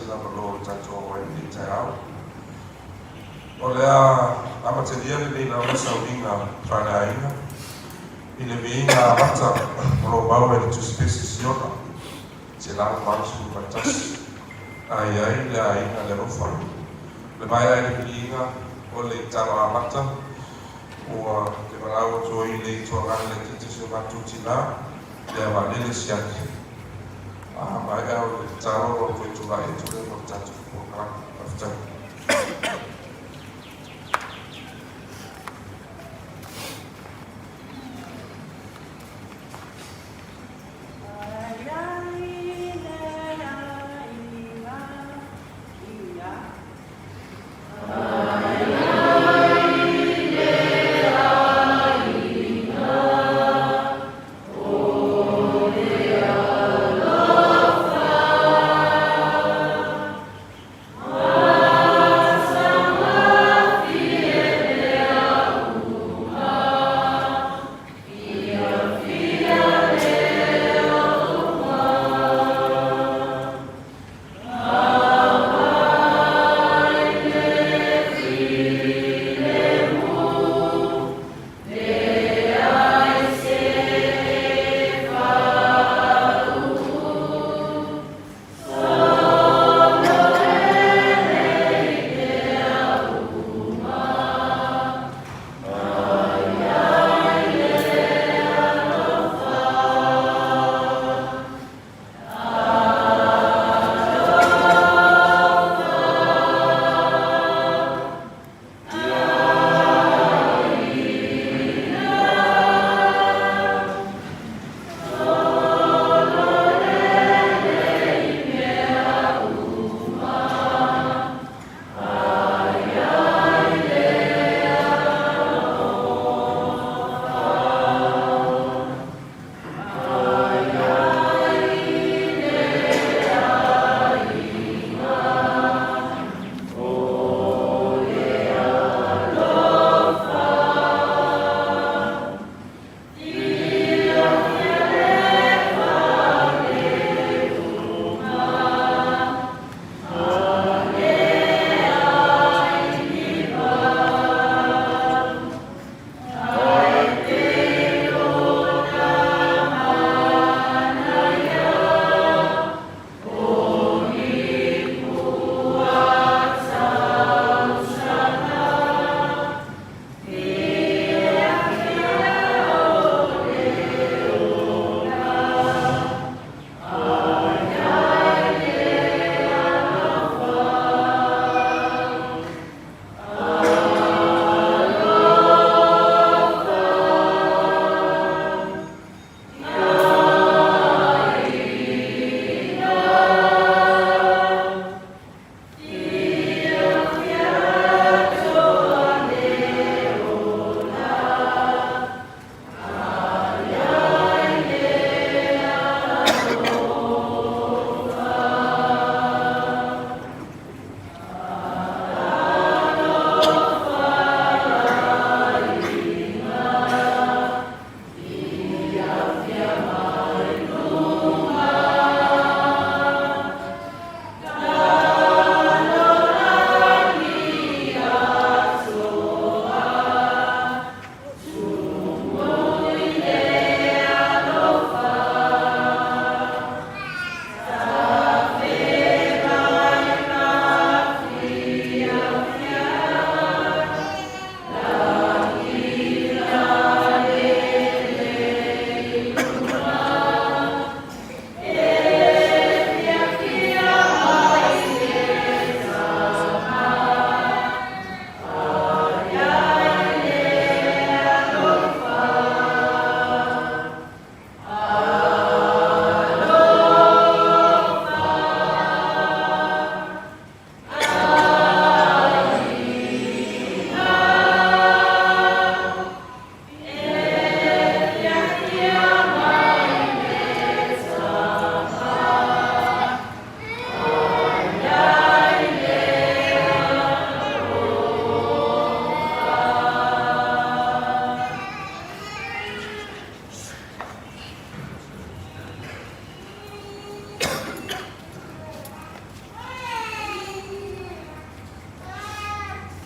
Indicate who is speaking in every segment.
Speaker 1: se lavaloa o le tatou o ai i lenei taeao. O le a amatalia lenei lava sauniga faaleaiga i le viiga amata o lo o maua i le Tusipesi Siona 181, A i ai le aiga i le alofa. O le maea ai le viiga o le tatalo amata, ua te valaau atu ai i le Itu Agai laitiiti o si o matou tina, ia Vaalele Siaki. A maea o le tatalo ona ou toe tulai atu lea mo le tatou polokalame. Faafetai.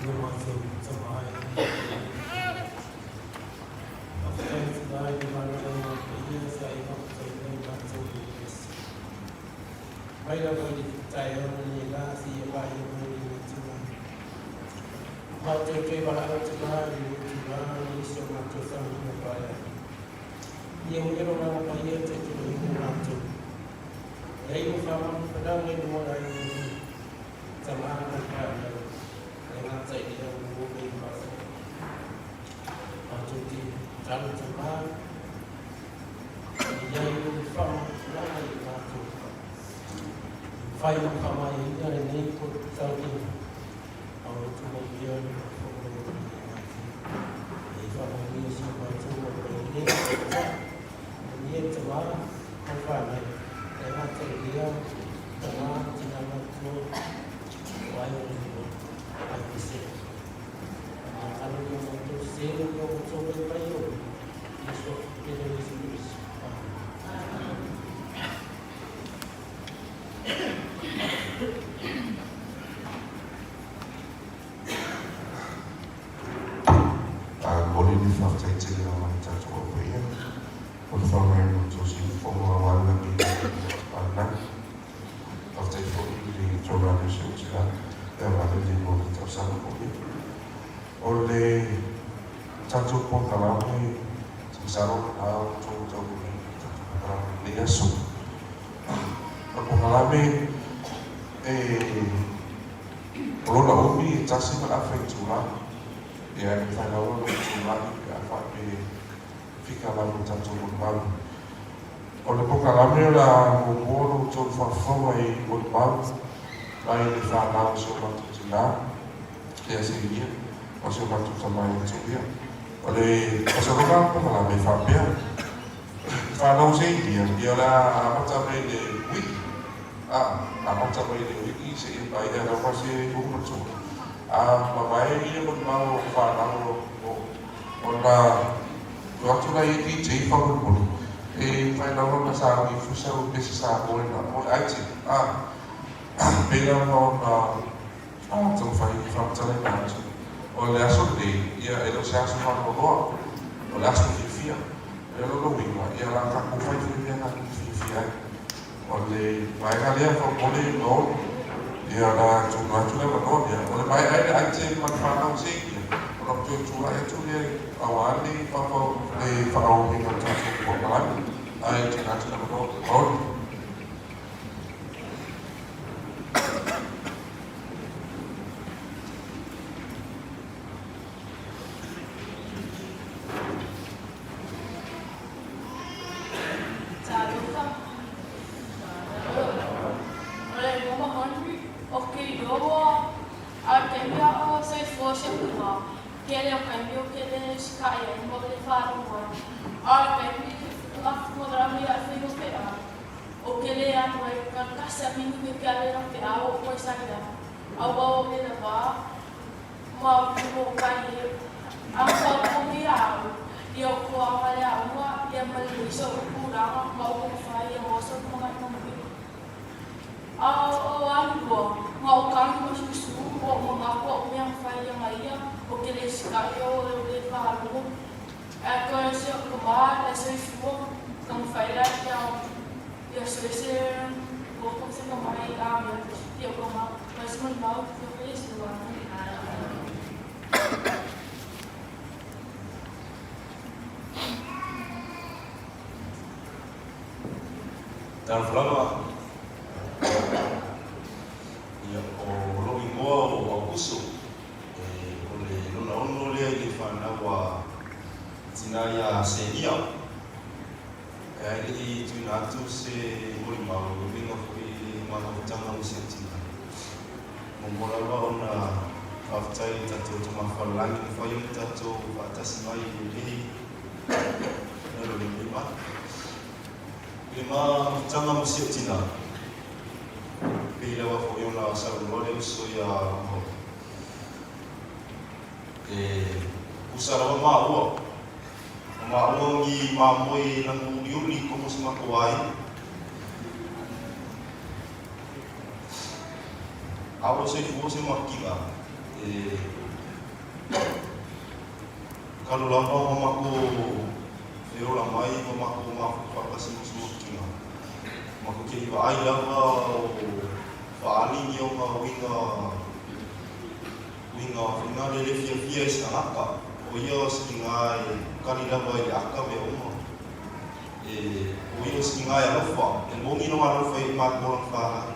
Speaker 2: Lo matou tama ai i le Faafetai tina i le malologa o paia sa e mafuta ai matou i le aso. Mai lava i le taeao nei la seia paia mai lenei itula. Matou toe valaau tina i lenei itula i si o matou faguina faaleaga. Ia uia lo Agaga Paia e taitaiina matou. Leai ua faamafanafanaga i lagona ai nei tama ma fanau e gata i le au o le faafofoga. Matou te tatalo tama i ai o le faamafanafanaga i matou. Mafai ona faamaeaina lenei tautino au le tumaia le faafofoga i matou. E faamanuia si o matou o lenei manuia le tama ma fanau e gata i lea tama tina matua o ai o le ai se Malo ia matou selu ia matou mai o Yesu pele Yesu Kristo. Amen.
Speaker 1: Momoli le faafetai tele lava i le tatou Au Paia mo le faaaogaina o tou siufofoga aua le lagi i le Palemene. Faafetai foi i le Taualagi o si ou tina e aoga lelei mo le tausaga foi. O le tatou polokalame, masalo o lena ua outou taunuu i le tatou polokalame i lenei aso. O le polokalame e o lona umi e tasi ma le afa itula, ia e mafai lava ona tulai pe a faapea e fika lava i tatou molimau. O le polokalame o le a muamua ona outou faafofoga i molimau mai le fanau o si o matou tina ia Seinia ma si o matou tama ia Tuia. O le fasaloga o le polokalame e faapea, le fanau o Seinia, ia o le a amata mai le uii, a, amata mai le uii seia paia lava se ulumatua. A mavae ia molimau o fanau o ona tuu atu lea i DJ faamolemole e mafai lava ona sauni fusa o pese Samoa i na moe ai te a pei lava ona taumafai e faamatalaina atu o le aso lenei ia e le o se aso faanoanoa o le aso fiafia o lona uiga ia o le a tatou fai foi mea tatou te fiafia ai. O le vaega lea faamolemole Lord ia o le a tuuina atu le avanoa lea. O le maea ai le item ma le fanau seia ona ou toe tulai atu lea aua le le faaauauina o le tatou polokalame. Ae tuuina atu le avanoa Lord.
Speaker 3: Talofa. O le igoa ma Henry, o ke iloa a le taimi a o soifua si ou tama, kele o kaimi o kele sikaʻi ai ma le faalogo ai. A o le kaimi ma ia fai o peʻa, o kele atu ai ka kasa minu ke ke ale na peʻa o koe sa ia. A ua o le lava ma o kai e a kau ko ia au, ia o koa ma le aoga, ia ma le iso o kulaga ma o whai ia oso mga i. A o alu loa, ma o kangi ma susu, o mga ko o mea whai ia ngai ia, o ke le sika ia o le le whalogo. E koe se o kama, le soifua, ka mwhai la ia ia soe se o ko se kama i a mea, ia o kama, ma se man mau, ia o ke se wā.
Speaker 4: Talofa lava, ia, o lou igoa o Aukuso, e, o le lona ono lea i le fanau a tina ia Senia. E ai le i tuuina atu se molimau e uiga foi i mafaufauga o si ou tina. Muamua lava ona faafetai i le tatou Tama Falelagi ua mafai ona tatou faatasi mai i lenei lelolelei mai. I le mafutaga ma si ou tina, pei lava foi ona saunoa le uso ia Maui, e usa lava maua, o maua ni mamoe e lanu uliuli i komo si matou aiga. A ua soifua se maki'a e Talu lava ona matou feola mai ma matou mafuta faatasi ma si ou tina, matou te i vaai lava o faaali ni ona uiga, uiga foi na le le fiafia i se tagata. O ia o se tina e kali lava i le ata mea uma. E, o ia o se tina e alofa, e moni lona alofa ia i matou lana fanau.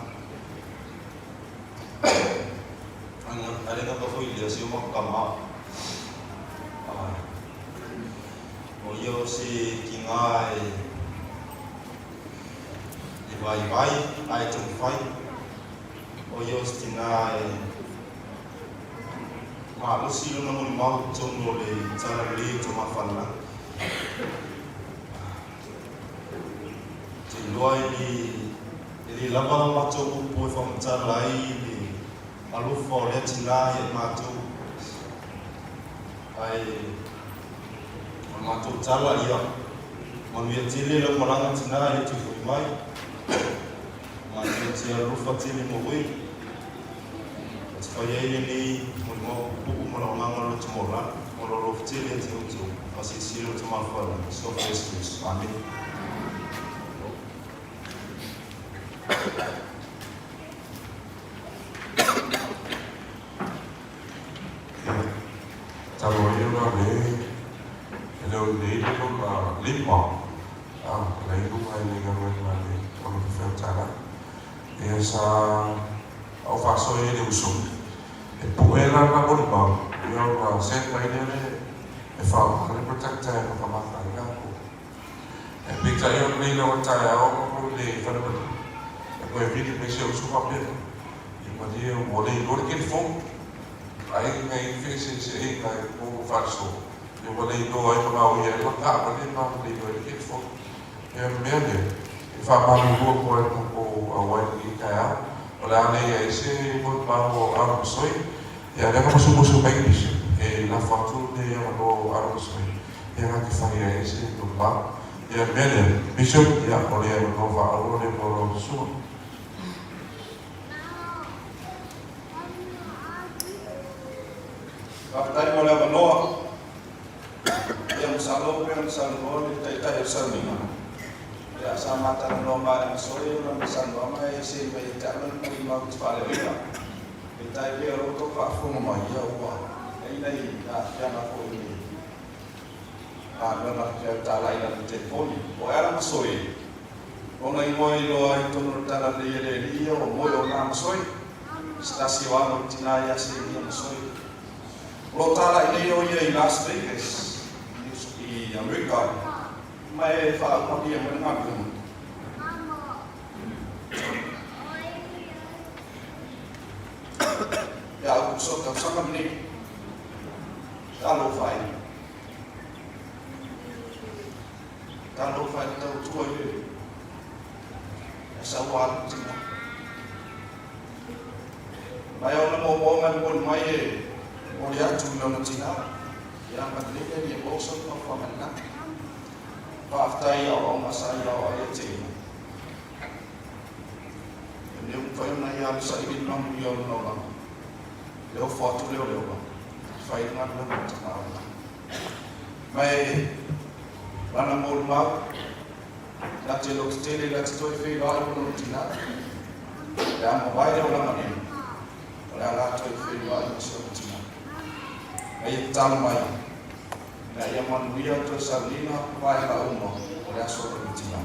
Speaker 4: Ae le gata foi i lea, si o matou tama. O ia o se tina e e vaivai ae taumafai. O ia o se tina e malosi lona molimau i totonu o le talalelei o Tamafalelagi. Ou te iloa e le, e le lava a matou upu e faamatala ai le alofa o lea tinā ia i matou. Ae o le matou tala ia, manuia tele lau malaga tinā e le toe foi mai. Matou te alofa tele mo oe. Ou te fai ai lenei molimau puupuu ma lau agaga loto maualalo, ma lou alofa tele ia te outou, faasilasila o Tama Fale, Sofa Iesu Keriso. Amene.
Speaker 1: Talu ai ona le e le o nei le lona lima a la i luga i le galuega a le Ona Fefaatauaga. Ia sa au faasoa ai le uso e pue lana molimau ia ona send mai lea le e faaaoga le protector e makamaka ai latou. E peitai o lenei lava taeao ma ko le fale manu e koe vili mai si au uso faapea ia malie ua le iloa le telefoni ai ngai feeseeseaiga i ko faleso ia ua le iloa ai magaoia ai ma taavale ma le iloa ai le telefoni. Ia mea lea e faamalulu atu ai le tatou auai i lenei taeao o le a le i ai se molimau o Aaron Masoe ia lea na musumusu mai nisi e lafo atu le avanoa o Aaron Masoe ia na te fai ai se molimau. Ia mea lea Bishop ia o le avanoa faaauau lea mo lau susuga.
Speaker 5: Faafetai mo le avanoa. Ia masalo pei ona saunoa le Taitai o le Sauniga, ia sa ma talanoa maea ma Soe ona o le saunoaga e ese mai ia te au lana molimau i te faaleoina. Peitai pei o lo outou faafofoga mai, ia ua i ai nai aafiaga foi i le galuega feautala i lana telefoni. O Adam Masoe, ona igoa e iloa ai i totonu o le Talalelei e le Alii ia ua moe o na Masoe, se tasi o alo o le tina ia Selia Masoe. O lo o talai nei o ia i Las Vegas i Amerika ma e faaaumalia mai le galuega. Ia Aukuso o le tausaga lenei. Talofa e. Talofa e le tautua i le asaua alu tina. Mai ona moomooga e momoli mai e momoli atu i lona tinā, ia agalelei le Alii e maua sona nofoaga i le lagi. Faafetai i aoaoga sa ia aoao ia te ia. E le mafai ona ia alu saili le manuia o lona olaga. Le ofo atu lea o le ola, e fai le galuega o tama ola. Ma e lana molimau, Na te loto tele la te toe feiloai ma lona tinā. O le a mavae le olaga nei, o le a la toe feiloai ma si ona tinā. Ma ia tatalo mai, ina ia manuia toe sauniga vaega uma o le aso o lona tinā.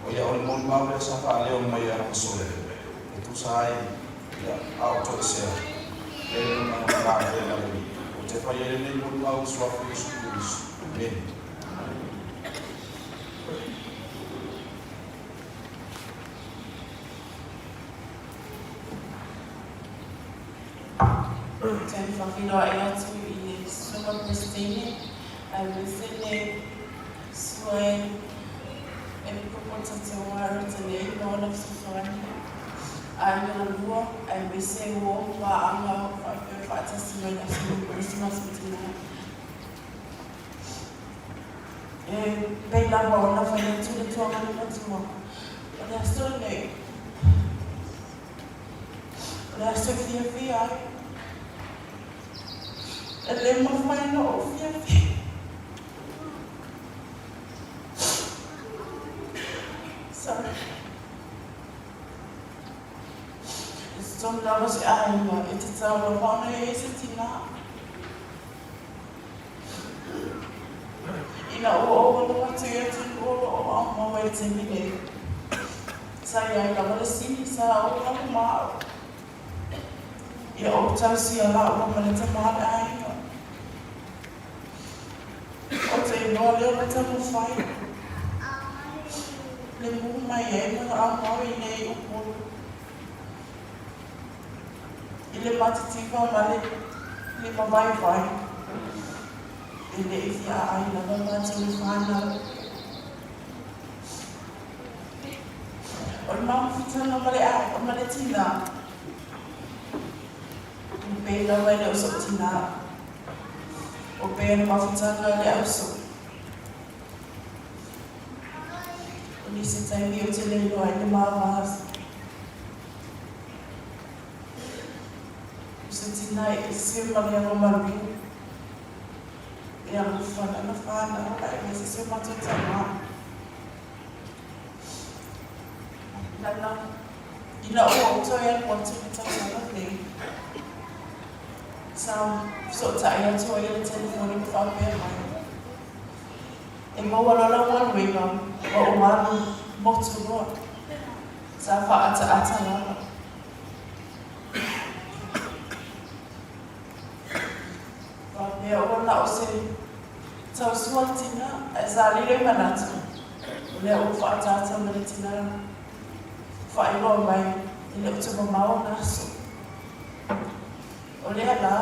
Speaker 5: O ia o le molimau lea sa faaleo mai e ana masole, e tusa ai ia a o toesea, e lona galuega lelei. Ou te fai ai lenei molimau i Suafa Iesu Keriso. Amene.
Speaker 6: Te whawhiroai atu i le Susuga Peresetene aemaise le Susuga Epikopo Tateoarota nei ma ona fesoasoani aiga lua aemaise o paaga faapea faatasi mai le Aso Kerisimasi ma Tinana. E pei lava ona fai atu le tuangani matua, o le aso lenei, o le aso e fiafia ai. E le mafai ona ou fiafia. totonu lava o se aiga e tatau lava ona i ai se tinā. Ina ua ou alo atu i atunuu o lo o aumau ai i le taimi nei, sa i ai lava le sini sa ou alu ma au. Ia ou tausia lāua ma le tama a le aiga. O te iloa lea o le taumafai le mū mai ai ma aumau i nei Upolu i le matitiva ma le lima vaivai e le i fia ai lava mātou i whānau. O le mamafutanga ma le, ma le tinā, e pei lava e le o so'u tinā. O pea le mafutanga a le auso. O nisi taimi ou te le iloa ai le māvā. O se tina e ese ma le alo malu. E alofa lana whānau aemaise si o mātou tama. Lana, ina ua ou toe alu atu i le tausaga nei, Sa fesootai atu ai i le telefoni ma faapea mai, E maua loa lau galuega ma ou alu motu loa. Sa faaataata lava. Faapea ua na o se tausua le tina, ae sa lilo i manatu, o lea ua faaataata ma le tina faailoa mai e le o toe mamao ona aso. O lea la,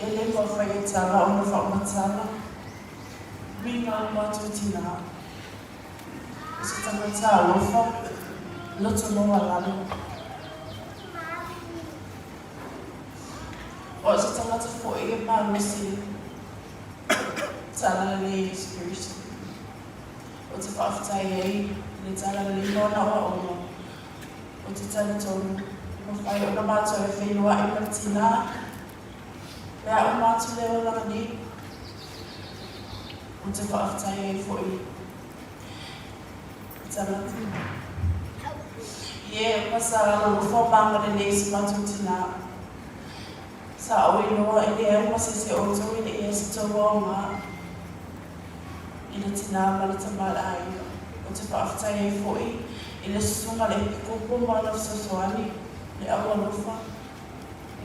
Speaker 6: e le mafai e tala ona faamatala uiga o matou tinā. O se tagata alofa, loto maualalo. O se tagata foi e malosi i tala lelei Iesu Keriso. O te faafetai ai i le tala lelei ma ona aoaoga. Ou te talitonu, e mafai ona matou e feiloai ma le tinā, le aʻo matou le olaga nei. Ou te faafetai ai foi i tagata. Ie, ma sa alolofa ma agalelei i si matou tinā. Sa ou iloa e leai ma se isi o outou e le i ai se tou aoga i le tinā ma le tama a le aiga. Ou te faafetai ai foi i le susuga le epikopo ma lana fesoasoani, le au alofa,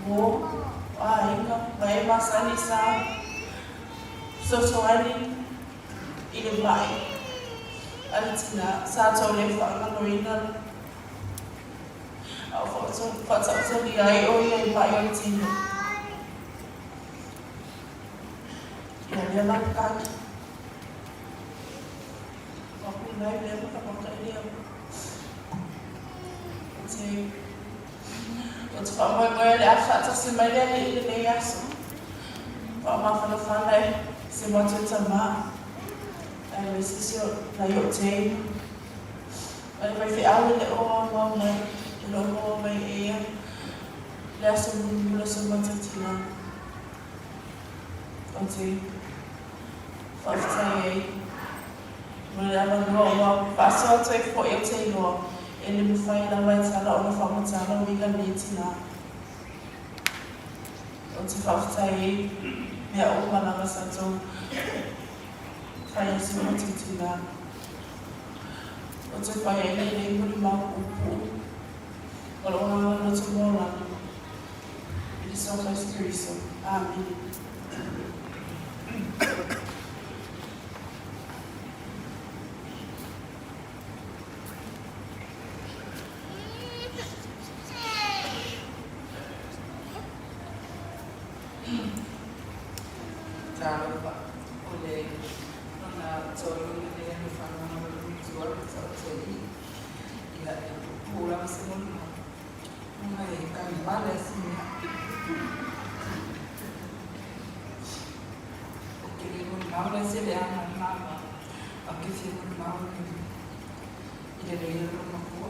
Speaker 6: uō, aiga, ma e masani sa fesoasoani i le maʻi a le tinā sa tou le faagaloina. A o faataotolia ai ʻo ia i maʻi o le tino. Ia lea la kaki. Ua pūnai lea makamaka i lea. O te, o te faamoemoe o le a faatasi mai le Alii i lenei aso. Faamafanafana e se matou tamā, aemaise si o nai o'u teina. O le faifeau e le o aumau mai, e le o maua mai e ia le aso mulimuli o so matou tinā. Ou te faafetai ai mo le avanoa ua faasoa atu ai foi ou te iloa e le mafai lava e tala ona faamatala uiga lenei tinā. Ou te faafetai ai mea uma lava sa tou fai i so matou tinā. Ou te whai ai lenei molimau puupuu o lou agaga loto maualalo i le Suafa Iesu Keriso. Amene.
Speaker 7: Talofa, o le lona tolu lenei alofaga ma lou matua ma taoto i ia e puupuu lava se molimau ona e kalima le asi mea. Ou te le molimau la i se leaga o le mama, ae ou te fia molimau i le lelei o lou matua.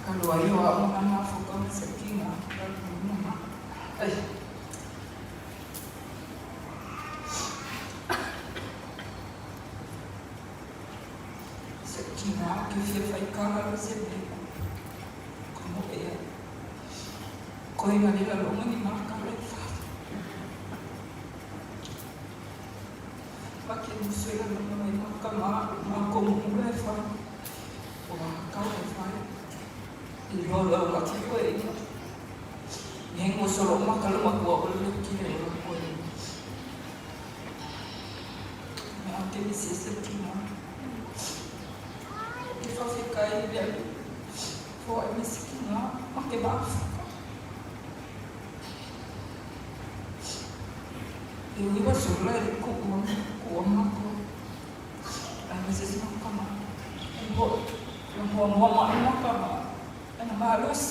Speaker 7: Talu ai o a'u na mafuta ma se tiga ai. Kinga ke fia whaikara o se me ko mo ea. Koe nga lela longa ni makala i whare. Ma ke musu e longa mai maka ma, ma ko mula e whare. O a kau e whare. I loa lau la ki koe i. Hengo solo maka lo makua o le ki le o koe. Me a ke misi e se kinga. Ke whawhekai i le alu. Fo e misi kinga ma ke maafuka. E uiwa sola e ku ua ku ua mako. Ai misi se maka ma. E ho e hoa mua ma e maka ma. E na malos.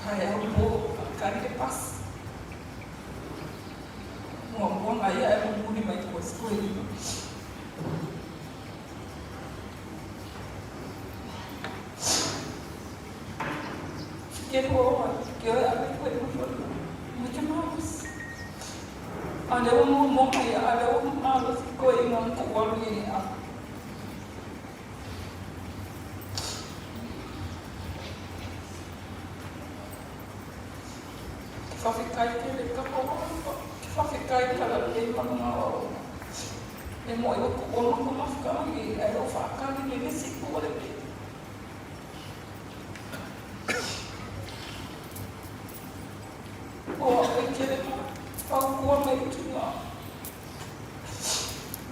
Speaker 7: Kai au po kai le pas. Muamua mai ae momoli mai koe se koe lima. Ke hoa ke oe ave koe ma whana. Mo te malosi. A leo muamua mai a leo malosi koe i ngā ko waru i a. Ke whawhetai tele ka hoa, ke whawhetai kala le mana o e mo i ko o mako mafka i e o whaakani le lesi ko le pe. O a i kere ma whau kua mai ki ngā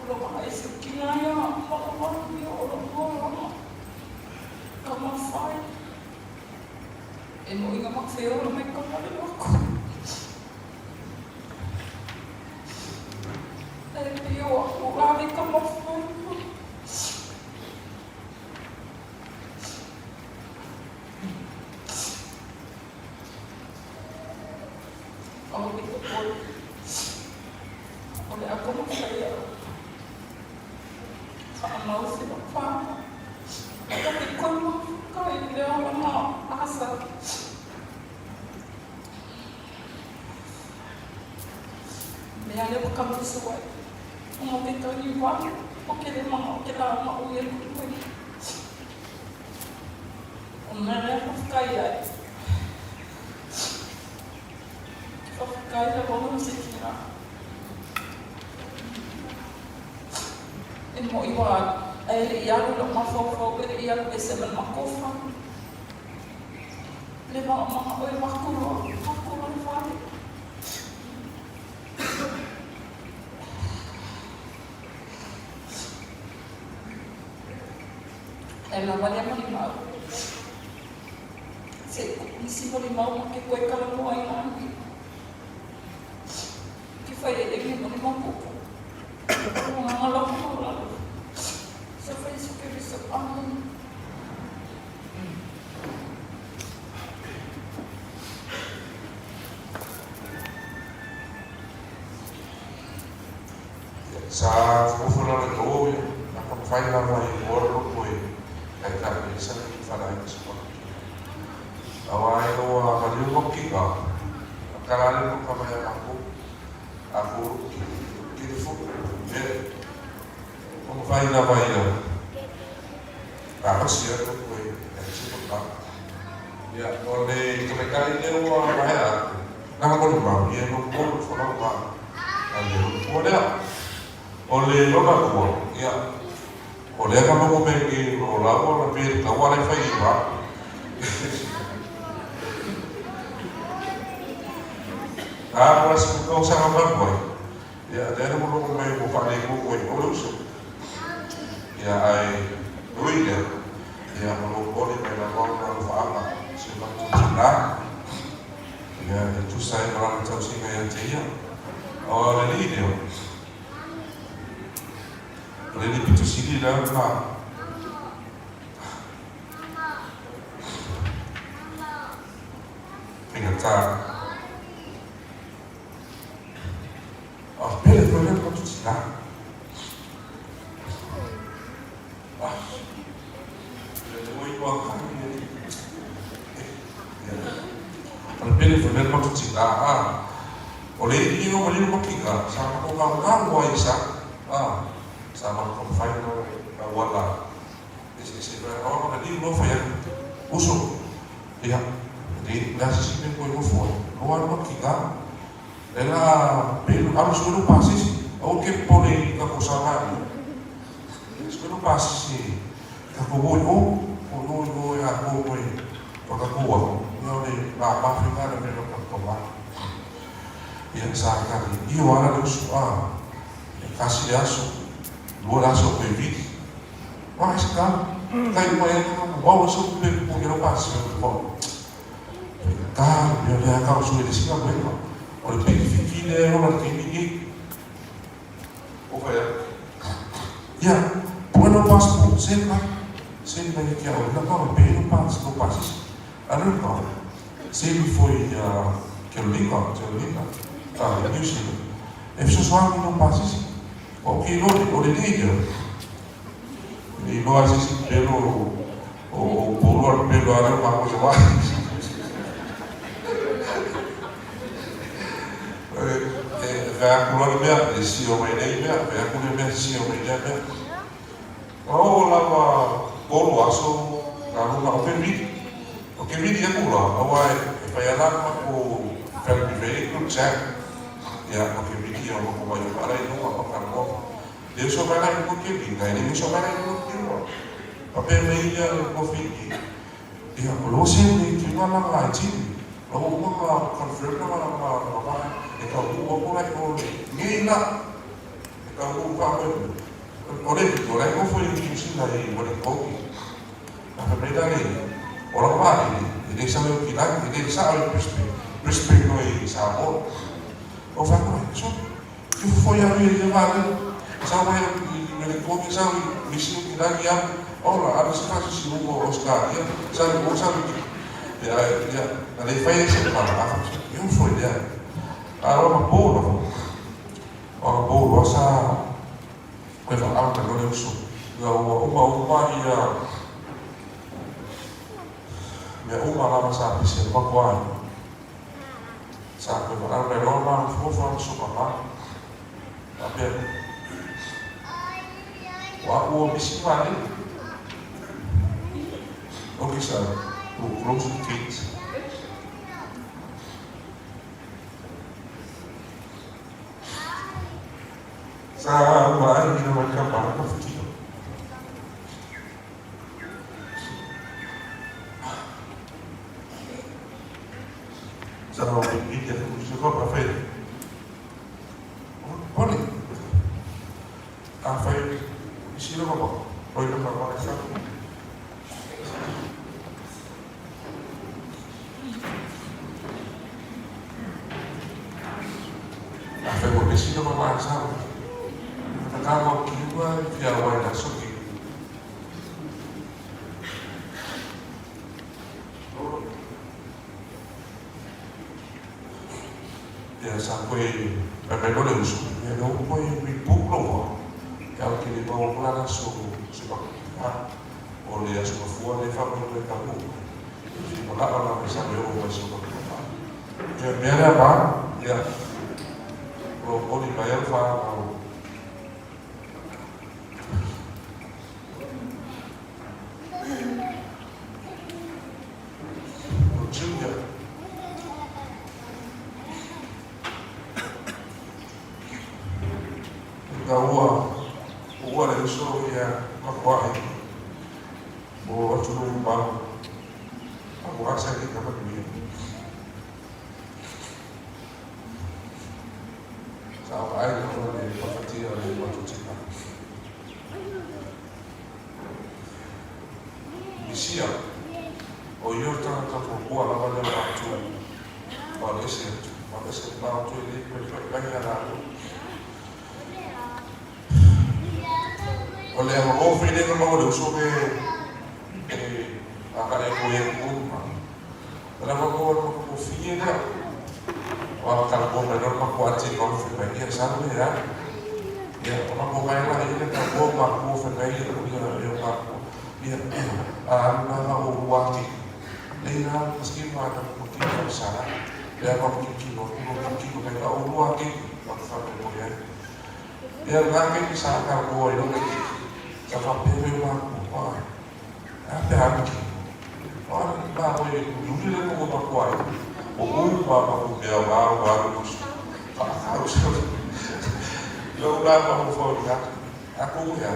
Speaker 7: o lo maha e se ki ngā ia ma o maru i o lo hoa lama ka mawhai. E mo inga mawheora mai ka whare wako. E pio aku rāne ka mawhai. Au i te poi. O le ako mawhai au. Whakamau se whawha. Ko te koima kai le oranga asa. Mea leo ka musu ai. O mo te tangi wa o ke le manga o ke la ma o ia ku koe. O mea lea whawhikai ai. Ke whawhikai la wawa se ki rā. E mo i wā, e le i alu lo mafaufau, e le i alu ese ma le makofa. Le ma ma o e makulo, makulo le whare. E la wale mo ni mau. Se nisi mo ni mau ma ke koe kala moa i ngā Ke whai e le mo ni mapopo. O ngā ngalo mo lalo. Sa whai so ke riso amun.
Speaker 1: Sa fofo la le o ia, na ka mawhai lava i o le loko e kai tā e sa ki whara i se waka. Awa ai o a maliu mo ki ka, a kara le mo ka mai a mako, a ko ki te fu, e, o mawhai lava ia, a hosi a loko e kai se waka. Ia, o le tamaitai lea ua maea atu, na mo le mau, ia no mo le whanau ma, a le o lea. O le lona kua, ia, o lea ka logo me ke o laua na pe le taua lai whai i wā. A mo la siku kau sanga malu ai. Ia, lea na mo logo me mo whaale ko koe o le uso. Ia, ai, ui lea. Ia, mo lo poli mai la wau na lo whaanga, se matu tina. Ia, e tusa e marana tau singa ia te ia. O le li leo. O le li pitu sili leo na. Faigata. O pele foi le matu tina. Ah. Le oi wa ka ni. O le pele foi le matu tina. Ah. O le i o maliu makinga, sa mako ka ngā ai sa. Ah. Sa matou fai na auala eseese mai o na liu loa fai atu uso ia le le a se isi mea koe nofo ai loa alu atu ki ga le la pelu alu sue lou pasisi aua ke popole i tatou savali sue lou pasisi tatou o i o o o i o e atoa koe o tatou aho ia o le mama faiga le mea na tatou va ia sa tali io ala le uso a e kasi le aso lua le aso koe vili Wah se ka kai uma e wau so pe po ke pa se ko ka me le ka so le sina ko o le pe fi fi le o la ke ni o fa ya ya bueno pas po se ka se me ke o la ka pe no pas no pas a no ka se mi foi a ke linga ke linga a New Zealand e so so no pas o ke lo o le ni e iloa se isi pelo o polo a le pelo a leo mako se vai. E fai aku loa le mea, e sio mai nei mea, fai aku le mea, sio mai lea mea. O oo lava polo aso na luga o ke vili. O ke vili aku la, aua e fai ala mako family vehicle jack. Ia, o ke vili o mako mai o paala i luga o kanoa. Le uso mai la i luga ke vili, e le uso mai la i luga ke lua. Papea mai ia le kofi i ia o lo se le ki nga la nga ti lo uma nga confirm na nga nga nga va e ka u o ko lai o ngi la e ka u ka ko o le o lai ko fo i ki si la i o le ko ki a fa mai la le o la va le e le sa le ki la e le sa o le Brisbane Brisbane no i sa mo o fa ko so ki fo ia i le va le sa mai i le ko ki sa i misi ki la ia ola ala se fasi si ugo Australia sa o sa ia ia na le fai se pa a fa eu foi lea a o ma polo o ma polo sa koe fa au ka lore uso ia ua uma uma ia mea uma lava sa pese ma koa sa koe fa au ka lore ma fo fo so pa ma a pe ua ua misi ma le Okay, so we'll close the gate. Sa mai ina mai ka pa ka fiki. Sa o ke ki te ku se ko pa fe. Pone. A fai isi lo ko. Oi lo ka pa sa. A fai ko isi lo ka sa. Ka ka ko ki ua ki a wai na so ki. Ia sa koe pai mai loa le uso, ia le o koe rebook loa. Ia o ke le mau ko lana so so pa ha o le aso mafua le fa mai koe ka mu. E fi mana o la mai sa me o mai so pa pa. Ia mea lea ma ia o oli mai au fa au. O Junior. Ina ua ua le uso ia makuaʻi o atunuu mamao aua sa i ka manuia. Sa vaai lava le mafatia o le matutina. Misia, o ia o le tagata fuafua lava lea o matou, ma o le ese atu, ma o le ese ma o toe le koekoe mai ia latou. O le ofe le ka maua le uso ke e a ka le ko e ko ma. O la ko ko fie lea. O a ka ko me no ma ko ati ko fe mai ia sa le ya. Ia o ma ko mai la ia ka ko ma ko fe mai ia ko ia ia ma ko. Ia a na na o wa ki. Le na maski ma na ko ki ko sa. Le ko ki ki no ko ki ko ka o wa ki ma ka ko ia. Ia lena taimi sa talanoa ai lou laitiiti, sa faapea mai matou, Ae a pe a alu ki? O a matou e uliuli le nuu o matou aiga, o uma a matou mea o la ua alu i uso, faatau se lou la mafaufau i lena taimi. Atonu e a?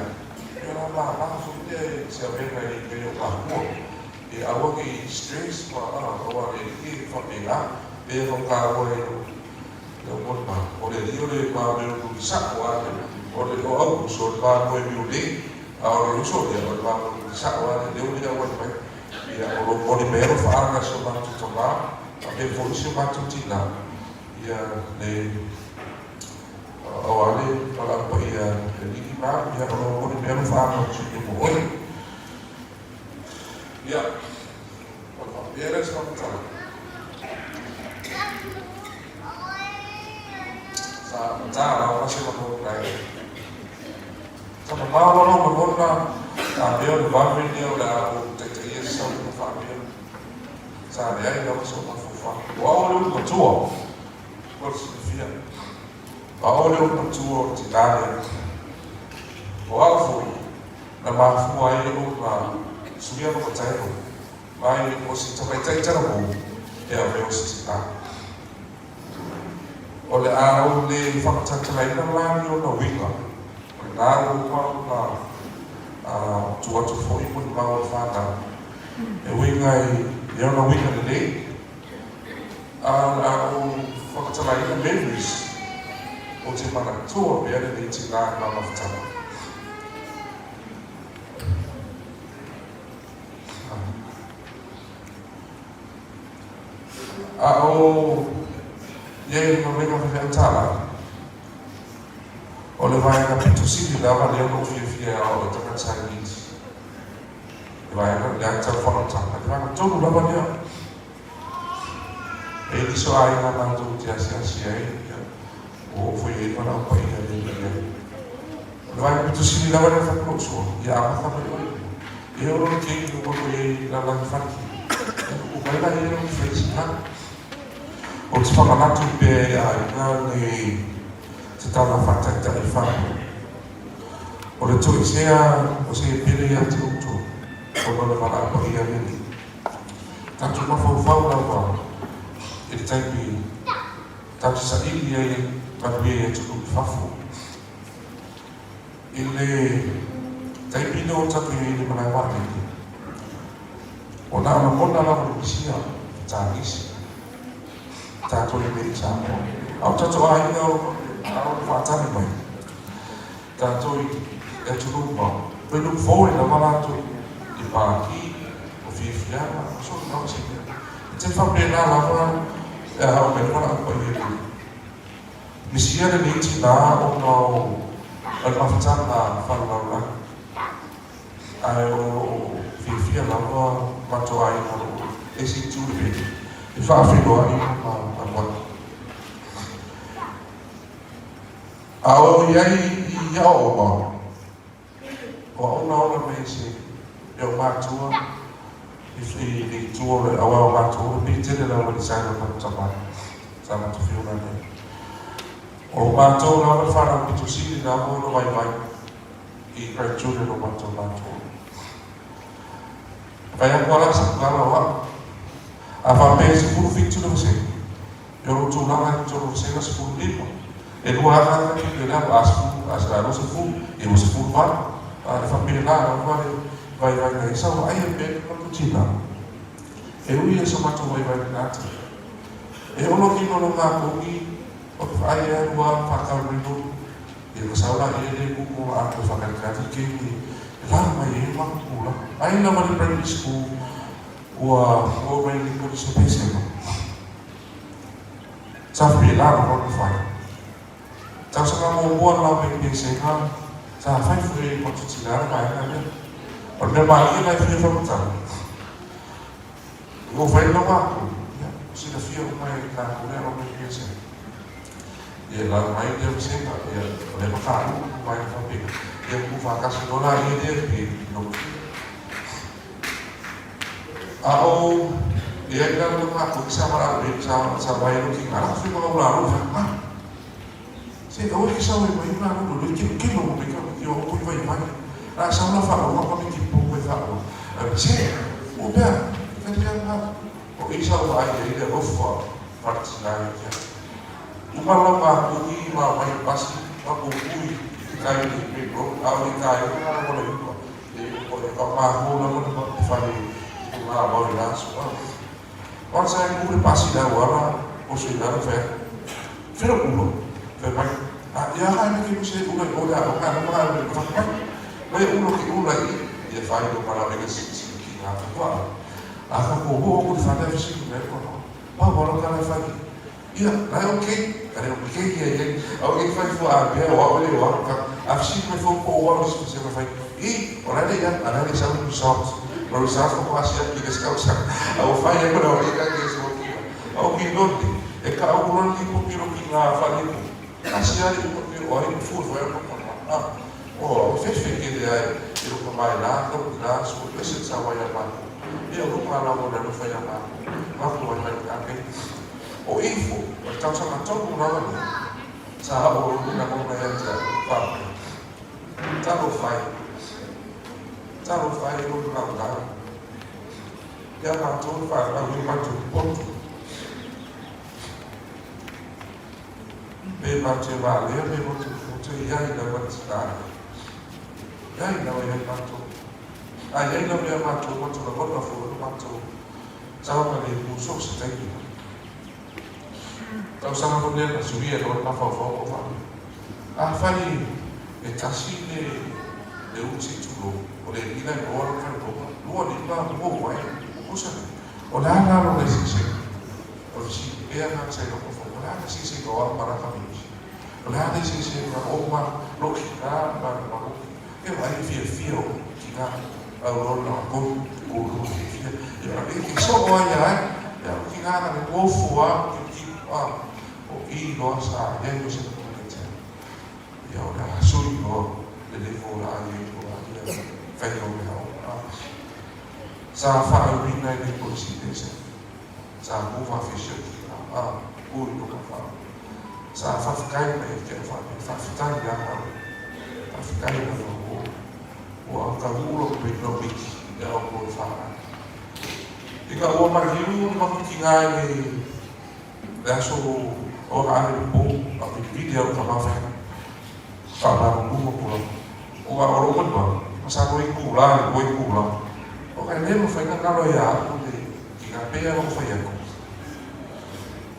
Speaker 1: Ia la mama foi lea i se avega i mea o makua. E aua ne i stress ma aua le alii e faapena. Pei ona ou taua i lou molimau, o le alii o le ma mea o luli sa'o a le o le o Aukuso o le ma moe miulei, a o le uso lea o le ma moe luli sa'o a le lea ua le auali mai. Ia o lo o moni mai alofaaga i si o matou tamā faapea foi si o matou tinā, ia le Aua le valaau paia e alii ma ia o lo o moni mai alofaaga o si o oe. Ia, o le faapea lea se faamatalaga. Sa matā lava se lagona e sa mamao lava lou lagona a mea o le vave lea o le a ou taitaia se saunoaga faapea. Sa leai lava sou mafaufau. O au o le ulu matua, mo le silafia. O au o le ulu matua o le tinā lea. O au foi, na mafua ai ona suia lona title mai o se tamaitai talavou e avea o se tinā. O le a ou le whakatautalaina la ni ona uiga, o lena ua uma ona tu atu foi molimau a le whanau e uiga i ona uiga lelei. A o le a ou whakatalaina memories o te manatua pea lenei tinā i ma mafutaga. A o ia i le galuega faifeau tālai, o le vaega pito sili lava lea na ou fiafia e aoao ai tagata Chinese. Le vaega, le ata o le faalotaka, le vaega tonu lava lea. E i ai nisi o aiga matou te asiasi ai, ia, ua oo foi i ai valaau paia le alii ai. O le vaega pito sili lava lea fai atu lou uso, ia amata mai oe. E oo le keiki ua matou i ai i lalagi faleki, ia tupu mai la ia lou face i lalo. Ou te faamanatu pea i aiga nei te tala faataitai whānau. O le toesea o se pele ia te outou, ona o le valaau paia le alii. Tatou mafaufau lava i le taimi tatou te saili ai manuia i atunuu i fafo. I le taimi lea o tatou i ai i le malae vaalele, ua na o lagona lava le misia i Tanisi, tatou i nei i Samoa. A o tatou aiga o lo o faatali mai, tatou i atunuu mamao, e look forward lava latou i pākī, o fiafiaga, o so lava se mea. E te faapena lava e ao mai le valaau paia i le misia lenei tinā ona o le mafutaga faalelalolagi, ae o lo o fiafia lava matou aiga o lo o ese itu le mea e faafeiloai ma alu atu. A o i ai i aoaoga, o au na ola mai se e o matua i le itu o le aua o matou o le pei tele lava i saina matou tama sa matou fiona nei. O matou lava le whanau pito sili lava o le vaivai i grandchildren o matou matua. Fai atu ala sa kala o au. A whapea 17 le vasega. E ono tulaga i totonu o vasega 15. E lua aka aka ki pe lalo a sefulu a se 20 e ua 18. A le faapena lava le vaivaiga i sau ai e pe ma kutina. E ui e so matou vaivaiga na ati. E ono kino no ngā kongi o te whaai e alu a whakau mai nonu. E ka sau la e le kuku a koe whakarekati ke ni e lalo mai e ma kula. Ai lava le primary school ua ua mai le polisi o pesema. Sa faapena lava ona fai. Tausaga muamua lava i pesega, sa fai foi e matou tina le vaega lea. O le mea malie la e fia faamatala, ua fai lava aku, ia, silafia uma e tatou lea ona i pesega. Ia, lalo mai lea vasega, ia, o lea mataupu vaega faapena. Ia, ua faatasi loa la ia lea pe logofia. A o i ai la le matou sa valaau ai sa sa vai lo ki ngā fi ma ula ro fa ma. Se aua e ke sau ai mai ma lo le ke ke lo me ka ki o ko vai vai. La sau la fa o ka me ki po ko fa o. Se o pea ka te ma o i sau ai le le ofa partina ia. Uma la ma ku i ma mai pasi ma ku kui kai le pe ro a o kai o na mo le ko. E o e ka ma ho la mo mo fa le ma ma o la so. O sa ku le pasi la wala o se la fa. Fero ulo. Fe mai a ia hai me ke se ula o la o ka ma le fa mai. Mai ulo ki ula i ia fai lo para le si si ki nga ka. A ka ko ho ko fa le si me ko no. Pa wa lo ka le fa ia la okay. Ka le okay ia ia. O ke fai fu a be o o le wa ka a si me fo ko wa lo si se fai. I o la le ia a la le sa lu result. O result ko asia ki ke ska sa. A o fai e ko no e ka ke so ki. O ki lo e ka o lo ni ko ki lo ki nga fa ni ko. Asia le ko ki o ai fu fu e ko ko. Ah. O fe fe ke le ai e lo ko mai la ko la so e se sa wa ya ma. E o ko la mo le lo fa ya ma. Ma ko wa mai ka ke. O ifo, o tau sa matonu rawa ni. Sa o lu na mo mai ata pa. Talo fai. Talo fai lo na la. Ia ma to fa la wi ma to poto. Me ma te va le me mo te te ia i na ma te la. Ia i na ia ma to. A ia i na mea ma to ma to la kona fo ma to. Sa ma le ku so se tai. Tau sanga ko le na suia lo ma fa fa ko fa. A fai e tasi le le uti tu lo o le ila i o fa ko. Lua ni ma mo wai o sa. O la la lo le si se. O si e a na se lo ko fa. O la si se ko a para ka mi. O la le si se ka o ma lo ki ka ma ma ko. E vai fia fia o ki ka a o na ko ko lo fi fia. E a e ki so o ia ai. Ya ki ka na ko fu a ki ki a o i lo sa ia yo se ko le te. Ia o la sui o le le fo la ia ko a ia fai o me o. Sa fa o ni na le ko si le se. Sa mo fa fi se ki a o i lo ka fa. Sa fa kai me ke fa fa fa ya ma. Fa kai na o o a ka ulo pe no mi ia o ko fa. I ka ua mariu ma ki ngai le le aso o ka ane po a ki video ka ma fa. Fa ma ku ko ko. O ka oro mo ba. Ma sa ko i ku la ko i ku la. O ka le mo fa ka lo ya ko le ki ka pe ya ko fa ya ko.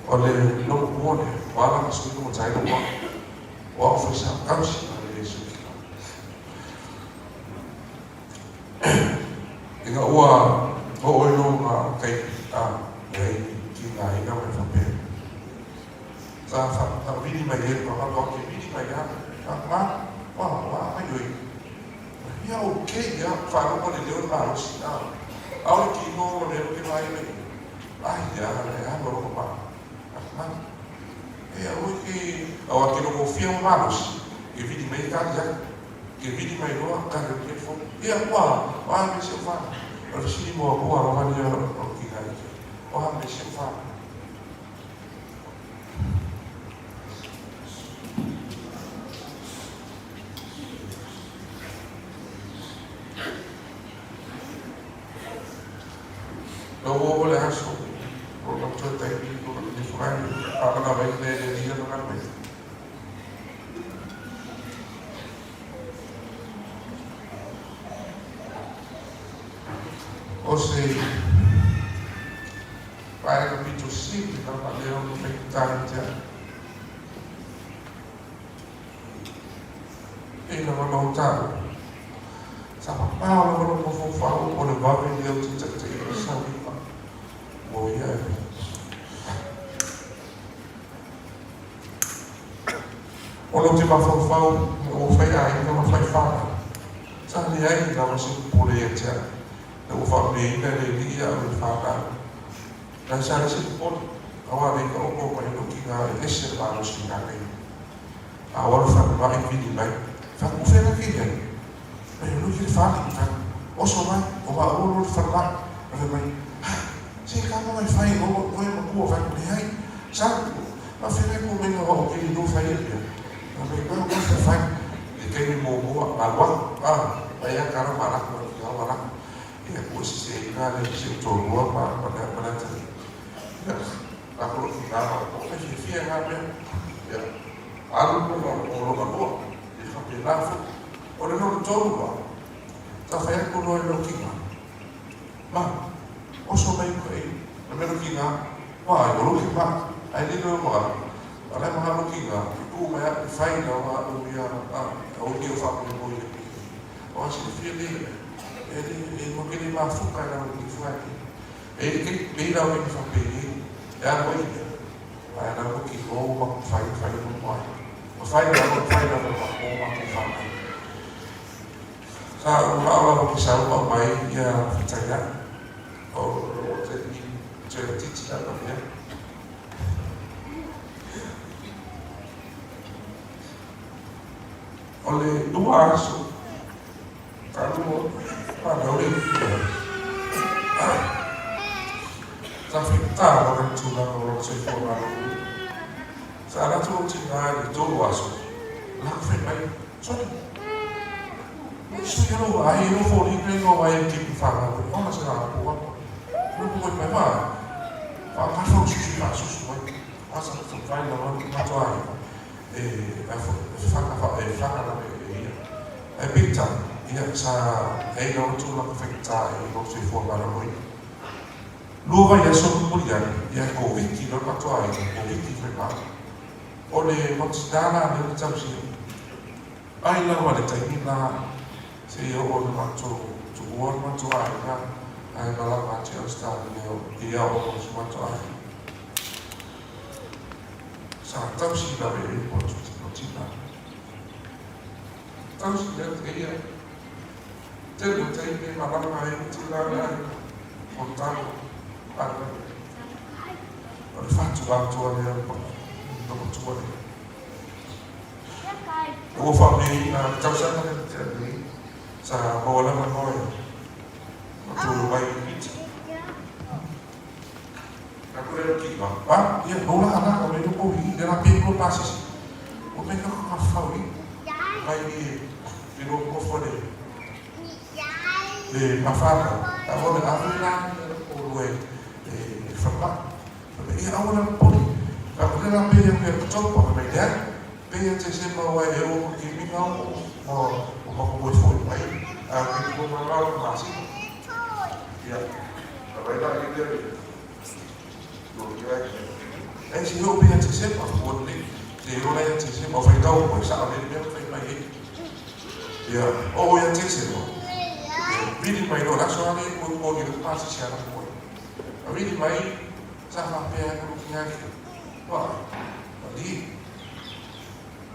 Speaker 1: O le lo ko ne wa la ka su ko tai lo wa. O fa sa ka si le su ki. I ka ua o oi lo ngā kai a e ki ngā ina me whape. Sa fa ta vini mai e ka ka ke vini mai a ka ma wa wa mai oi. Ia o ke ia fa lo ko le leo ma lo si a. A o ki no le ke mai me. Ai ia le a lo ko ma. A ma. E o ke o a ke lo ko fia o ma lo si. Ke vini mai ka ia. Ke vini mai loa ka le ke fo. Ia wa wa me se fa. O le sini mo ko a wa ni o ki ga i. O ha me se fa. No o le aso. O lo to tai ni ko le fa ni. A ka vai le le ni na ka mai. O se pai ka pito sili na pa leo no pe tai te. E na ma lo tau. Sa pa pa lo lo mo fo fa o le vave leo te te te i sa wi pa. Mo ia e. O lo te mawhauwhau o whai ai ka ma whai whana. Sa le ai la wa se pole e tea. Na ua whameina le li ia o le whanau. Na sa le se pole. Awa le ka oko mai no ki ngā e ese le malo si ngā kei. A wala whana mai vini mai. Whaku whena ki ia. Mai o ki le whana i whana. Oso mai, o wa o lo le whana mai. O le mai, ha, se ka mo mai whai o o e makua whaku le ai. Sa, ma whena ko menga wa o ke no whai e pia. Fai mai, o se fai, i le taimi muamua, alu atu, mai lava tala ma alu atu, alu atu, alu atu. Ia, ua seseina le si ou toalua ma le atalii. Ia, lako lou tiga ma ou fai fiafia na mea. Ia, alu lona o lona lua, ia faapena foi. O le lona tolu la, sa fai atu loa i lou tiga, ma, oso mai uka i, na mea lou tiga, ma, o lou tiga, ai le lou ma, a lai ma lou tiga, i tu mai au, i fai na o au ia, au i o faamoemoe i le pili. O a silafia le, e le, e mo ke le mafuka i lalo i fuai. E i ke, pe i lau e whapere, e alu ai ia. Ae lau mo ki o ma fai fai mo mai. Ma fai la mo fai la mo mo ma ku whanau. Sa u mao lava ki sa uma mai ia whitaia. O o te i te titi la mea. O le lua aso, talu whanau le ia. Sa whita o le tūlanga o lona soifua maloloina. Sa alu atu lou tina i le tolu aso, lako fai mai, Soni, ua sui e lou vaai e lou foliga i lou ai e keiki whanau e ona se lā po atu. Ua moe mai ma, whaangafa o susu whaasusu mai. Asa ka whai la wanu matua ai e e whaka lawe e ia. Ae peitai, ia sa e ina o tūlanga whaitā e lou soifua maloloina. Lua vaiaso mulimuli ai, ia e Koviti loa matua ai, Koviti fai mai. O le matinā la lea le tausia. Ai lava le taimi la seia oo le matou tuua le matou aiga ae malaga atu i Ausetalia ia oo si matou aiga. Sa tausi lava e upu atu i te tina. Tausi lea te ia. Tele o taimi e malaga ai le tina le aiga fonotaga ale. O le fatu atoa lea o le matua lea. Ua faameaina le tausaga lea na tea nei, sa maua lava noa e matou mai i pizza. Aku le ki ma, pa, ia, no la ala, o le loko i, le la pe ko pasisi. O me ka ka fau i, mai i, i lo kofo le, le mafaka, a o le awe la, o lue, e, whama. Ia aua la poli. Ka o le la pe ia pe topa, me lea, pe ia te se mau ai e o ki minga o, o, o ma ko foi mai, a ke ko ma la ma si. Ia, ka vai la i le, lo ki ai. E si ho pe ia te se ma ko le, te o la ia te se ma fai tau ko sa o le mea fai mai e. Ia, o ia te se ma. Ia, vili mai no la so ale ko ko ni le pa si ana ko. A vili mai sa faapea ai ku ki ai. Wa, malie.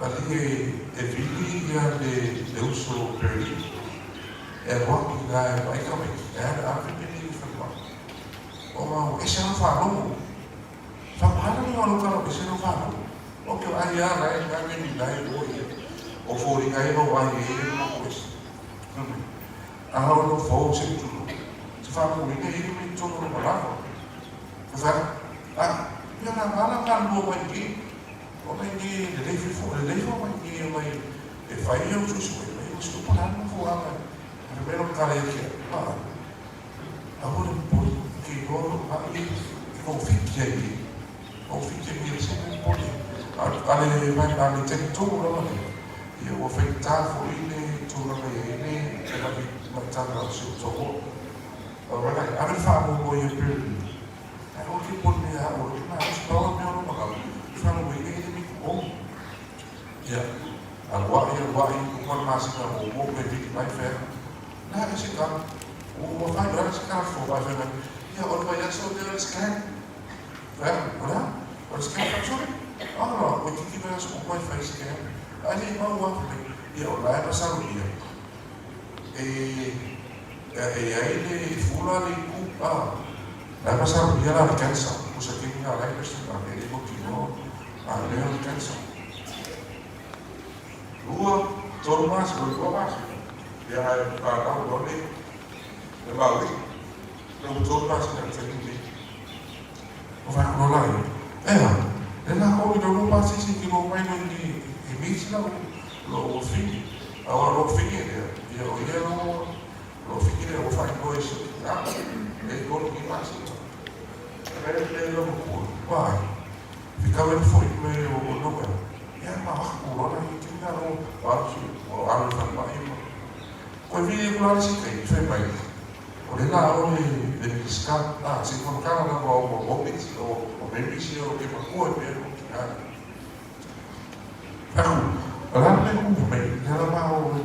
Speaker 1: Malie e vili ia le le uso Berlin. E alu atu i la e vaai tamaiti, e alu ave pele i falemai. O mau ese lou faalogo. Faapahana ni mau kala ese lou faalogo. O ke ai a lai nga me ni lai o ia. O foliga e lou ai e e mo ko ese. A o lo fo se tu. Se fa mo ina i me tono no malava. O fa a ia na ngala ka lua mai ki. O mai ni le lei fo le lei fo mai ni mai e fai o su su mai o su pa na fo anga. A me lo kala e kia. A a o le poli ke no a i ko fiti ai. O fiti ai se me poli. A ale mai ale te tu lo le. Ia ua faigata foi le tulaga i ai le maitaga o si ou toalua. Alright, ave le faamoemoe ia Perry. Ae aua ke poni mea au, o ke malosi pau a mea o lou makau, i faalogoina i le miku o. Ia, aluai, aluai, uma le masina muamua pe vili mai fea. La e se kala, ua fai loa se kala fo vai fai mai. Ia, o le vaiaso lea o le scan. Fea, o le a? O le scan faasolo. Ah, ua itiiti vaiaso uma e fai scan. Ae le i mau lava fai mai. Ia, o la e masalo ia. E e ai le fula le itu a la e masalo ia la le cancer o sa kini nga lai question a le mo kino a le le cancer lua tolu masina o lua masina ia ai a la lo le le maui le o tolu masina te ni o fa ko la e a le la ko i lo pasisi ki lo mai no ni e mi. lau lou afine, aua o lou afine lea, ia o ia lou lou afine lea ua faaigoa i si ou tina, e 3 ni masina. Fai mai le lou matua, Why? Fitau ai foi me o Noel. Ia ma aku loa na i tina lo alu si o alu i falemai ma. Koe vili aku la le si taimi fai mai o le la o le le Minisita a se i whamakala lava o o o miti o o memi si o ke makua e pea o tina. Aku o la me hu mai le la ma o le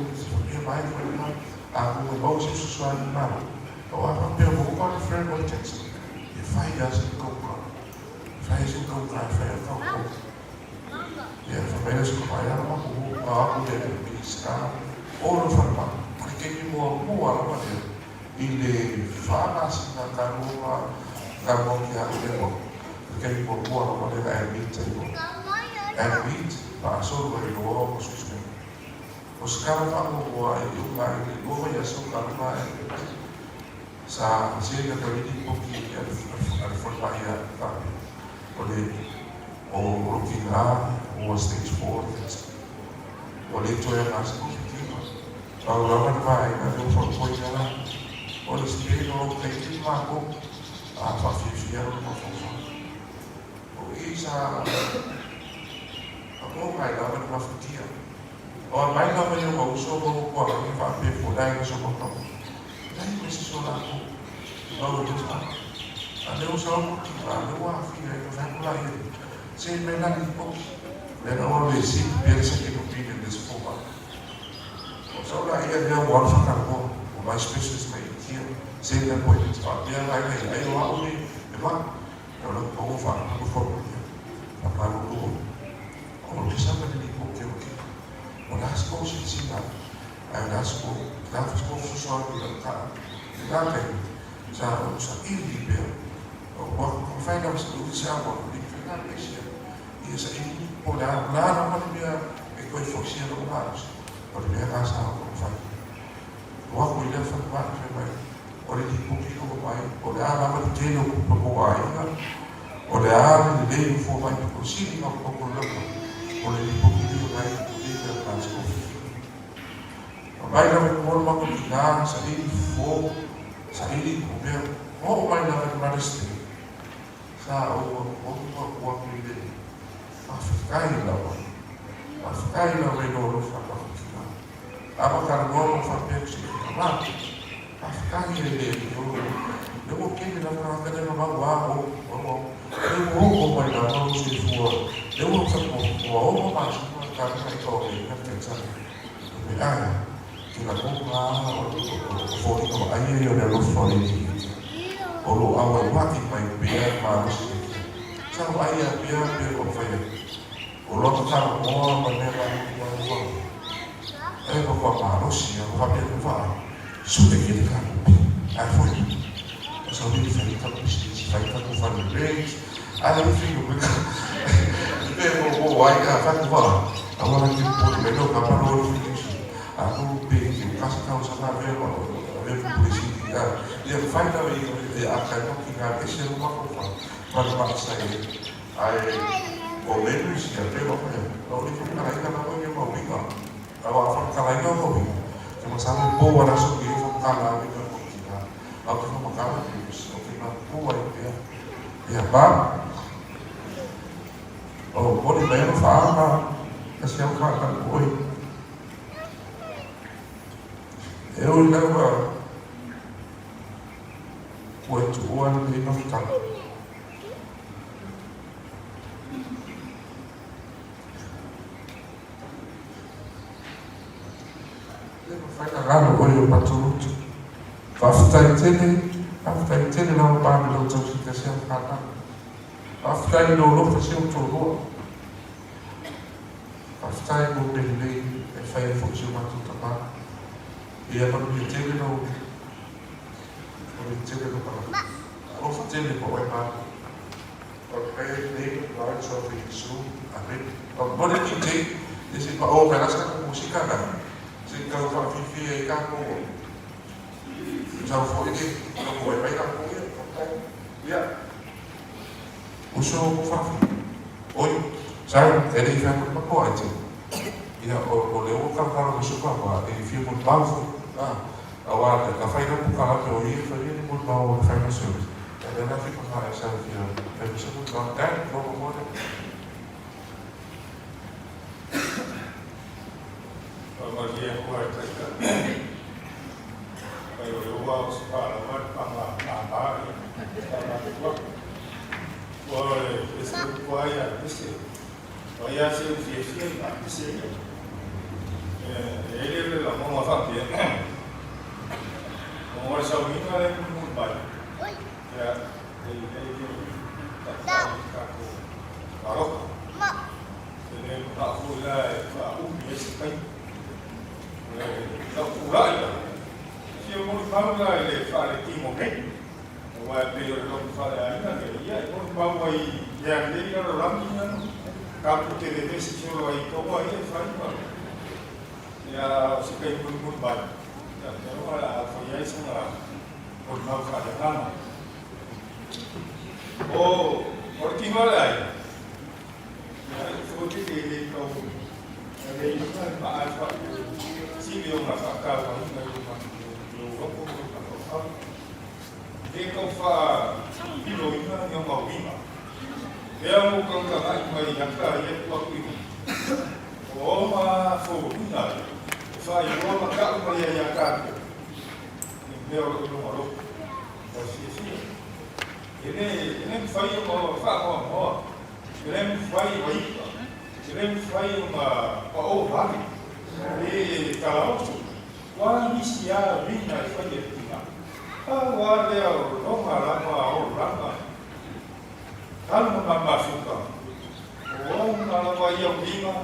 Speaker 1: ia mai foi ma a ku e mau se sosoani malo. O a whapea mo ko le friend o Jackson. E whai a se kauka. Fai se kauka e whai a kauka. Ia whai mai se kauka ia ma ku a aku le Minista o lo whanma. O le keimi mua mua lava lea i le wha masina ka lua ka lua ki a le mo. Le keimi mua mua lava lea na admit ai mo. Admit pa solo ai loa o suspend. O se kala whaangoa i le unga i le lua vaiaso ka lunga e sa se na ka vili poki a le falemai a faapea o le o looking a ua stage 4 le cancer. Ua le toe aga se kima. Pau lava le vaega lea ua faapopoina la o le sipele o lou taimi ma matou a faafiafia lona mafaufau. O i sa faatoga ai lava le mafatia. O a mai lava ia ua uso ma ua pualagi faapea foi le aiga somatau. Leai ma se so latou mau e lofa. A lea ua sau ma tiva, a lea ua aafia ai ma fai atu la ia se mai la lipoti. Lea na ua le sili pea le second opinion le se fomai. O sau la ia lea ua alu fatalanoa, ua mai specialist mai India, se appointment faapea la ia ai o au le ma. O le ua faalogologo foi ia faamalulu o le sama le lipoti o ke o le a se kou silasila ae o le a se kou le a se kou fesoasoani i lau taa i lena taimi sa ou saili pea ua mafai lava se ava le faiga pesia ia saili po o le a o le a lava le mea e toe foisia lou malosi o le mea lena sa ou fai. O aku i lea falemai fai mai o le lipoti ua mai o le a lava le tele o kupa mo aiga o le a le lelei o fomai o sili ma o lapa o le lipoti ua mai le mea lena sa ou fai. Mai lava i mo ma ko tina saili fofo saili o mea oo mai lava i Mother's Day sa ou o ua i le faafetai lava faafetai lava i lo alofa ma ko tina ama talanoa ma faapea se ma faafetai e le o le ua kele lava ka le ma mau a o o le ua oo mai lava o se fua le ua fa ua oo ma se ma ka ka i o le ka ka me ai ke la ko nga o fo i ko ai e o le alofa o le o lo awa waki mai pea ma o se sa o ai a pea pea ko fai o lo ka moa ma mea ma ma ma e ko ko malosi a ko fa pea ko fa su e ke le ka ai foi o sa wi fai ka business fai ka ko fa le raise ai le fi ko ka pe ko ko ai ka fa ko fa a wala ki po le no ka pa lo fi a ko pe ki ka sa ka sa na ve ko ve ko polisi a ia fai la i e a ka no ki ngā ese o mako fa ma le ma sa e ai o menu si a pe wa fa o ni fa ka ina na o ni ma winga a wa fa ka ina o winga ke ma sa le po wa la so ki fa ka la winga ko ki na a ko fa ma ka la ki o ki na po wa i pe ia ba o mo ni mai fa ma ka se au ka ka oi e o lava ua tuua le mafutaga. Le mafai na galo oe o matou loto. Faafetai tele, faafetai tele lava ma le lau tausiga sia whanau. Faafetai i lou alofa si ou toalua. Faafetai mo mea lelei e fai ai foi si o matou tama. Ia manuia tele lou manuia tele lou malaga. Alofa tele ma oe ma. O le pray in the name of God, so for Iesu. Amen. O mo le DJ, e se pa o mai la sa ka musika na. Se kau whaafiafia i kākou. Sau foi le, ka mo mai ka ko ia. Ia. Uso ko whaafi. Oi, sorry, e le i whai ko makoa ai te. Ia, o, o lea ua talotalo mai si ou papa e fia molimau foi, a, aua na fai lau polokalame o ia e faia ni molimau o le final service, a o lea la e fia manao e sau e fia fai mai se molimau. Dan, lou avanoa lea.
Speaker 8: Faamalie atu ai Taitai mai o le ua o se faalava le paga mama ia faamatutua. Ua o le Facebook ua ia pese. Ua ia se u fiafia i ma pese ia. E ele le lagonga faapea. O le sauiga le mulimuli mai. Ia, e i ai le taitai i tatou palota. E le manao foi la e faaumi ai se taimi. O le tau tulai la, e fia molimau la i le faaletino nei, aua e pei o le lotu faaleaiga lea, ia e molimau ai i a nei lalolagi ia tatou te vevesi solo ai i toga ia e fai ma ia o se taimi mulimuli mai, ia ou te iloa o le a fai ai sina molimau faaleagaga. O o le tino a le aiga, E le mafai ona faamoamoa, e le mafai ona i'a, e le mafai ona pao vale, e talaoso. Ua nisi a uiga e fai e le tina. Pau a lea o lona lava olaga, talu ma mafuta, o ona lava ia uiga,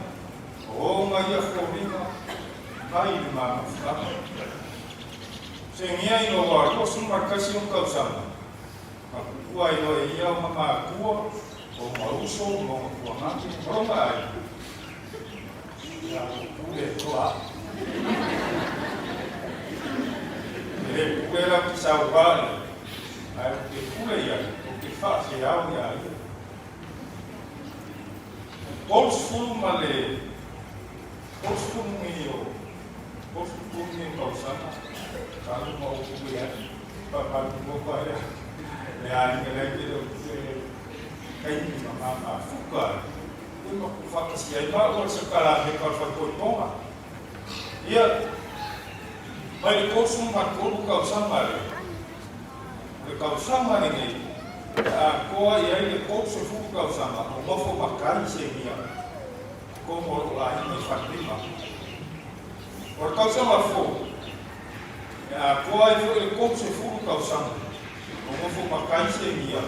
Speaker 8: o ona ia foliga, mai le mafutaga. Fegia ina ua 21 ona tausaga, Na kukua ai loa e ia ona matua, ona uso ma ona tuagane, ma lona aiga. Ia ua pule loa au. E le pule la ou te saua i ai, ae ou te pule i ai, ou te faafeao iā ia. 30 ma le 30 nei o 33 nei o tausaga talu ma ou pule ai. Faamaluloa ia le aiga lea te le o te taimi ma mamafuka ai ma ku faatasi ai ma o se kalame ka faitoitoga. Ia, mai le 33 tausaga le, o le tausaga lenei, e atoa i ai le 30 tausaga o nofo matai se mea totonu o lou aiga i Falelima. O le tausaga fou, E atoa ai foi le 30 tausaga o nofo matai Semia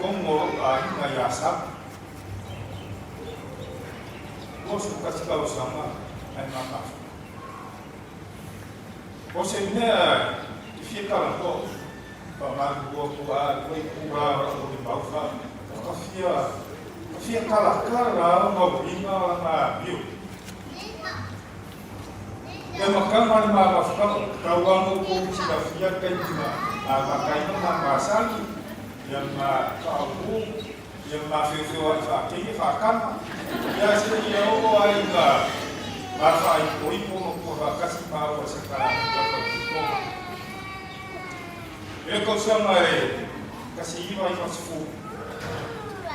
Speaker 8: totonu o lou aiga iā Sapi. 21 tausaga ae mamafa. O se mea e fia talanoa, faamalulu atu a alu ai pula o lau molimau fa, ka fia, ka fia talatala au mauiga o lana amio. Ia makama le mamafukaga, tau lava outou silafia le taimi na amataina ma masani, ia ma faaulu, ia ma feofeoai faateia faatama, ia seia oo ai ina ma faaipoipo ma pua faatasi maua i sakalamita faitotoga. I le tausaga e 1990,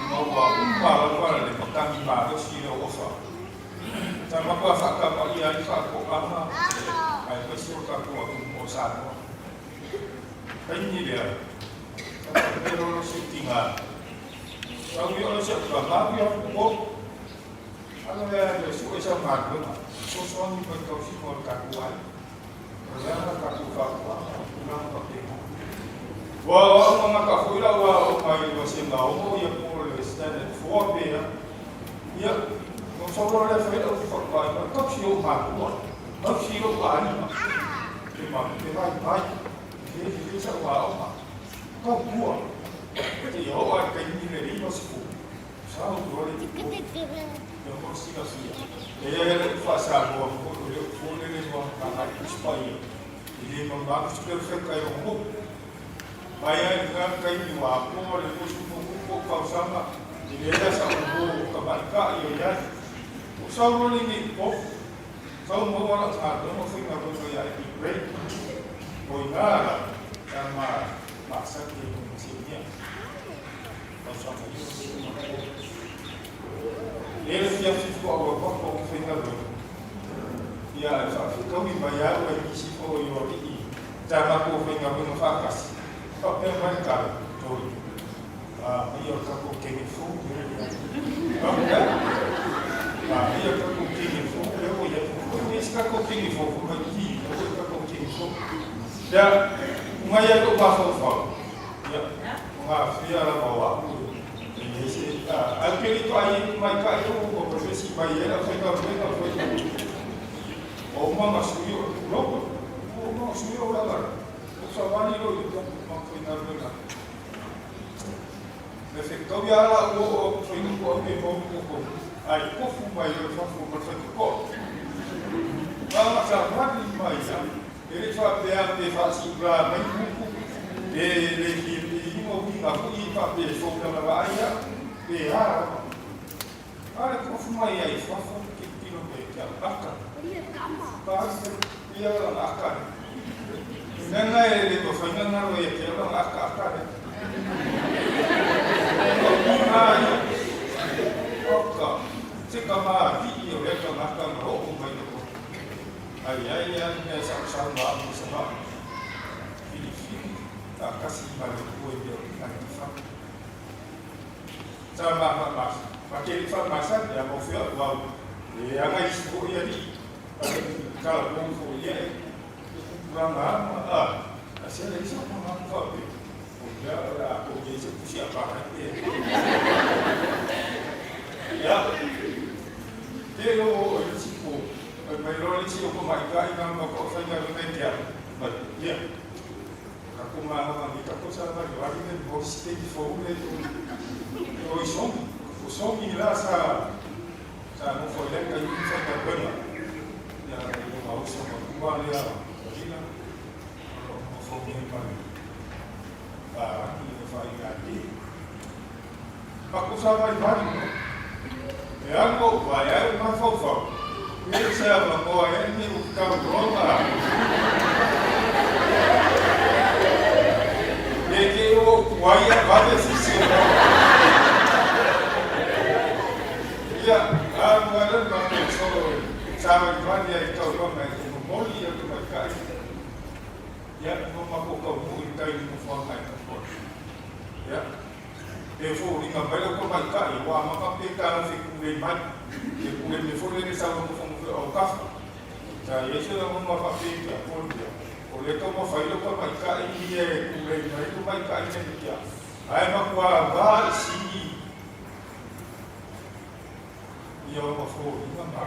Speaker 8: ina ua uma lava le matagi malosi i le ofa, Sa matua faatamaia ai faatoaga aemaise o tatou atunuu o Samoa. Taimi lea, sa faapea loa se tina, Tau ia oe si au tama, ia ku ko. Ala lea le sue sau galuega, fesoasoani mai tausiga o le tatou aiga. O le aga tatou faatoaga, tulaga faapena. Ua o au tagata foi la ua oo mai i le vasega 6 ia po o le standard 4 pe a. Ia, na ou sau loa lea fai lau faatoaiga, tausi i ou matua, tausi i lou aiga, te ma te vaivai, e le lelei sau aoga, tautua. Seia oo lava i le taimi le 50, sau loa le tupou, ia mo le silafia. E i ai lou faa-Samoa foi, o le upu foi lele ma agai i Tusi Paia, e le mamalu se perofeta i lona nuu. Mai lava i lena taimi ua atoa le 23 ou tausaga, e leai lava sau uo tamaitai o i ai. Ua sau loa lenei i Pofu, sau maua lau galuega o faigaluega ia Epi Gray. O i ina la, sa ma masani ai ma Sinia. Tausaga ia o se ma po. E le fiafi fua ua papa o faigaluega. Ia e faafetaui mai au ai nisi foi o alii sa matou faigaluega faatasi, faapea mai le tala, Toi, a, ia o le tatou teine fou lea ia. Faapea, a, ia o le tatou teine fou lea ua i ai. Ua i ai se tatou teine fou, fai mai, Ki, lea ua i tatou teine fou. Ia, unai ai lou mafaufau, ia, o gafea lava o au e leai se, a, ae ou te le i vaai ai tamaitai ua vevesi mai ai lau faigaluega foi. O uma ma sui o tulou, o uma ma sui o lava, o savali lo i ka ma faigaluega. Me fetau ia la o o fai ko au e mo ko ko. Ai kofu mai o fafo ma fai ko. Ma ma savali mai ia. E le faapea pe faasiula mai upu, pe le fia ino uiga foi faapea e fou lana vaai ia, pe a lava. A le kofu mai ai fafo tilotilo mai ke au aka. Pa ia lana aka le. Mea e le mafai ona galo ia te au lana aka aka le. O uiga ia. Oka, se ka maali'i o lea tagata na oo mai loko. Ai ai a le mea e sausau ma au i Savaii. Filifili faatasi ma le Atua i mea o le fale. Sa ma ma ma ma ke li fa ma sa ya mo fea au e anga isi foi alii a le kala mo fo ia e kupulanga ma a a se le isa ma ma fa pe o ia o la ko ye se kusi a pa e ya te lo o le tipo ai mai lo le si o ko mai ka ina ma ko fa ina me kia ma ia ka ko ma ma ni ka ko sa ma wa ni mo si te fo le o i son o son ni la sa sa mo fo le ka i fa ka buena ya le ma o sa ma ku le a ina o mo fo ni ma pa ni le fa i a ti ma ko sa vai vai no e alu o vai ai ma fo fo e se a ma mo ai ni o ka roma e ke o kuai a vave sisi ia a mo ala ma ko so sa vai vai ai tau roma e mo moli ia ko mai kai ia no ma ko ka mo i tai mo fa mai ka ko ia e foliga mai lau tamaitai, ua amata pe tala fe kule mai, e kule me foi lele sau mo fongo fe au kafa. Sa i ai se lagona faapea kia poli ia, o lea taumafai lau tamaitai ia e kule mai tamaitai nei kia, ae matua va i sigi ia ona foliga ma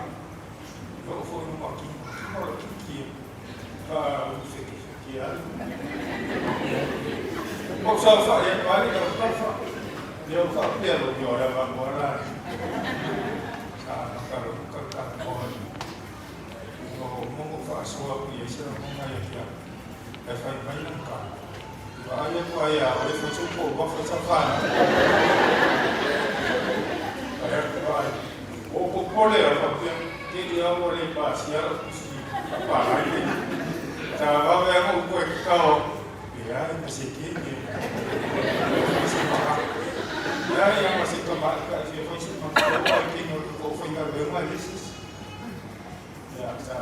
Speaker 8: loo foi ma kino, kino la kiki fa ulu fekefeke ai. O saofaʻi atu ai lau tafa, ia o faapea lo ia o le avanoa la sa amata lo uka le talanoa i o mogo faasoa ku iai se lagona ia kia e fai mai lana ka. I vaai atu ai a oe fai sau po ua fai sau whanau. Ai atu ai. O popole a faapea, te i au o le pasia lau pusi a palai le. Sa wawe a ou koe kakao, e ai ma se keke. Se maha. E ai a ma se tamaika e fia fai se makao ai ke ngā ko whainga renga i sis. Ia sa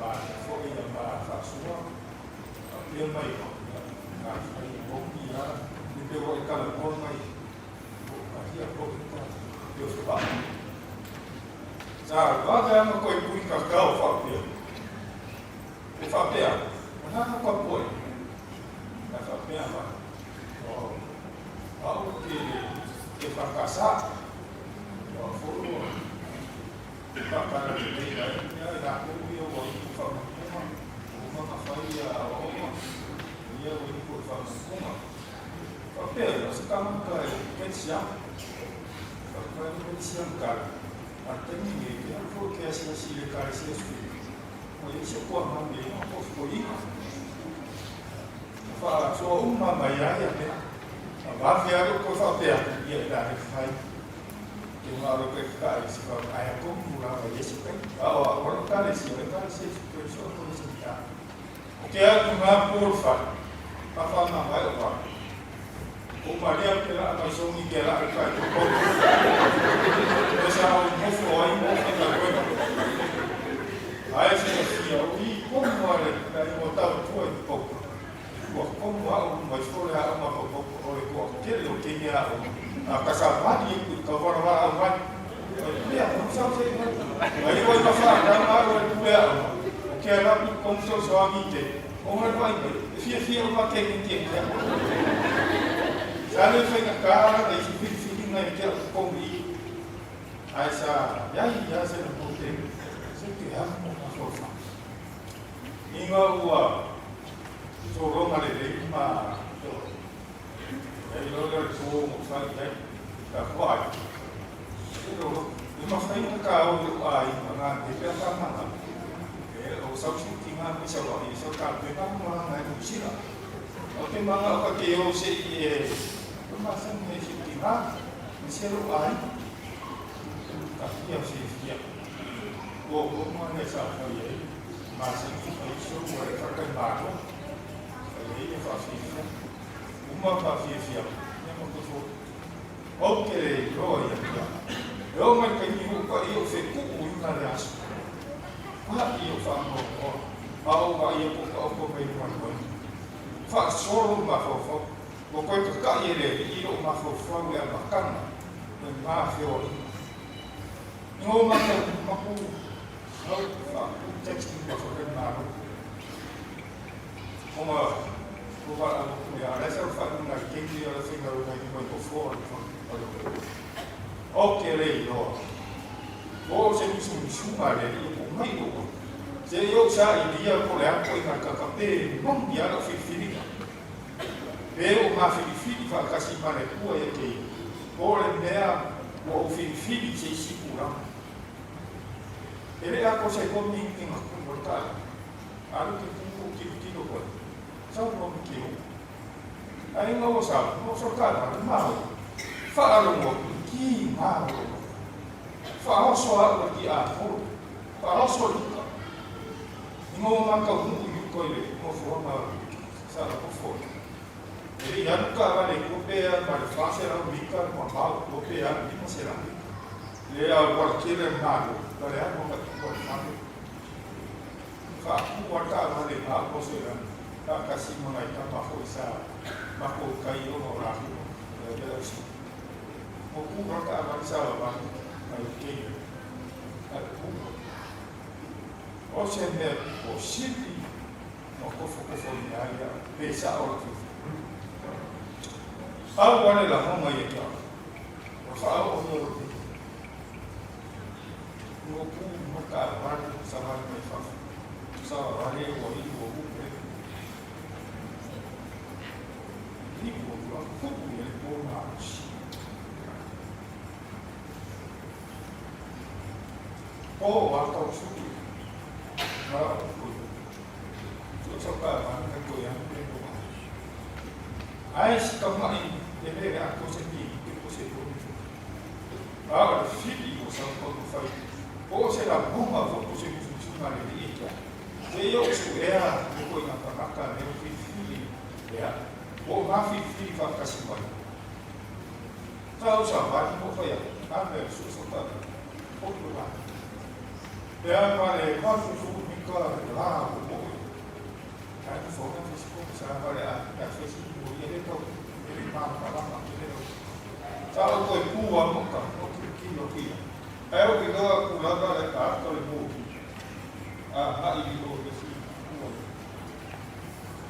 Speaker 8: ma foi ia ma whaasua. A pia mai o ka whai o ia ni pe o e kala moa mai o ka hia ko ka te o wha. Sa vave ana koe pui kakao whapea. E whapea, o nā ka poe. Ka whapea ma, o, au ke, ke whakasa. O whorua. Whakara te nei ai, mea i rākou ia ua ipu whamakonga, o mana whai ia aoaoga, o ia ua ipu e whamakonga. Whapea, o se tangata e pensia, whakae no pensia kare, a taimi nei, ke au fo ke asiasi le kare se sui, o ia se kua mame, o ko fo inga. Wha soa uma mai ai a mea, a wawhe aro koe whapea, ia i rā he whai. Ke nga ro ke ka i si ka ai ko mu la ga yesi pe. A o o lo ka le si o ka le si ko so ko si ka. O ke a ku nga por fa. Pa fa ma vai o va. O Maria ke la mai so ni ke la ka ko ko. O sa o mo fo ai mo fa ka ko. Ai se ka fia o i ko mo le ka i mo tau tu ai ko. Ua komo au mai fo le a ma ko ko o le ko ke le o ke ni a o. A ka sa wani e ka wara wara au wani. Mea, mo sa se ai o ka fa ka ma o le a o. O ke ala ku kom so so a mi te. O ngai mai e fia fia o ma ke ni ke ke. Sa le fai ka ka ala ka isi fili fili ngai ke o kom i. Ai sa ya ya se no ko te. Se ke ha mo ma so fa. Inga ua sologa lelei ma e iloa lea o le to mo fai i ai ka koa ai. E mafai ona ka o i lou aiga nga me pea ka manga e o sau si nga me sau ai sau ka pe ka mo nga e sila. O te manga o ka ke o se i e o ma sa me si nga me se lo ai ka fia se fia. O o mo ne sa fa i ai ma se ki fa i so mo e ka ka ma ko. Fa i e fa fia. Uma fa fia fia. Ne mo ko fo. O ke le iloa ia kia. E o mai kai ni uka i o fe ku'u i nga le aso. A i o wha no o. A o wa ia ko ka o ko mei mai mai. Wha solo ma fo fo. O koe ka ka i le i o ma fo fo le a makana. E ma fe o i. Ngo ma ka maku au wha ku texting ma fo ke ma ro. O ma o wa a ku ya le sa wha nunga i keiki o le whinga runga i mai ko fo o le wha. O ke le iloa. O se misu misunga le i o mai o. Se i o sa i lia ko le ako i ngā kakape mangi ala o whiriwhiringa. Pe o ngā whiriwhiri whakasi ma le pua ia ke i. O le mea ua o whiriwhiri se isi pūranga. E le ako se komi i ngā kumu o tai. Alu ke kuku ki tiro koe. Sau no mi ke o. Ai ngā o sa, o so ka na le māo. Whaalogo ki ngā o. Whaoso a ua ki a horo. Whaoso i ka. I ngō ngā kau hungu i uko i le ngofo ama sa la kofo. E le i anu ka wale ko pea ma le whase rau mika ma mau ko pea anu lima se rau mika. Le a wala kele malo, ka le anu ka tuku a whane. Wha ku wa ka wale ngā ko se rau. Ka kasi mo ngai tama fo i sa mako kai o no rahi o. Le le au si. Mo ku wa ka wale sa wa wale ngai kei. Ka ku. O se mea o sili no kofo kofo i a ia pe sa o la fifi. Au wale la honga ia kia. O wha o o o te. Ngo ku ma ka wale sa wale mai whafu. Sa wale o i o upe. I o ua kuku i le pōna si. O a tau suki. Ngā o koe. Tu sa ka wale ka koe anu pe koa. Ai si ka mai e le a ko se ni te ko se ko. A o le fili o sa ko ko fai. O se la bunga fo ko se ku su ma le i kia. Se yo su ea le ko ina ka maka le o fili fili ea. O ma fili fili fa ka si mai. Sa o sa va ni mo fa ya. A me su so ta. O ko la. Ea ma le ma fu fu ni ka la o mo. Ai ko fo na fisi ko sa va le a ka fisi o i le tau e le ma ma ma ma le o. Sa o ko ku wa mo ka o ki ki o ki. Ai o ki loa ku la ka le ka ko le mo. A ha i o le si ku.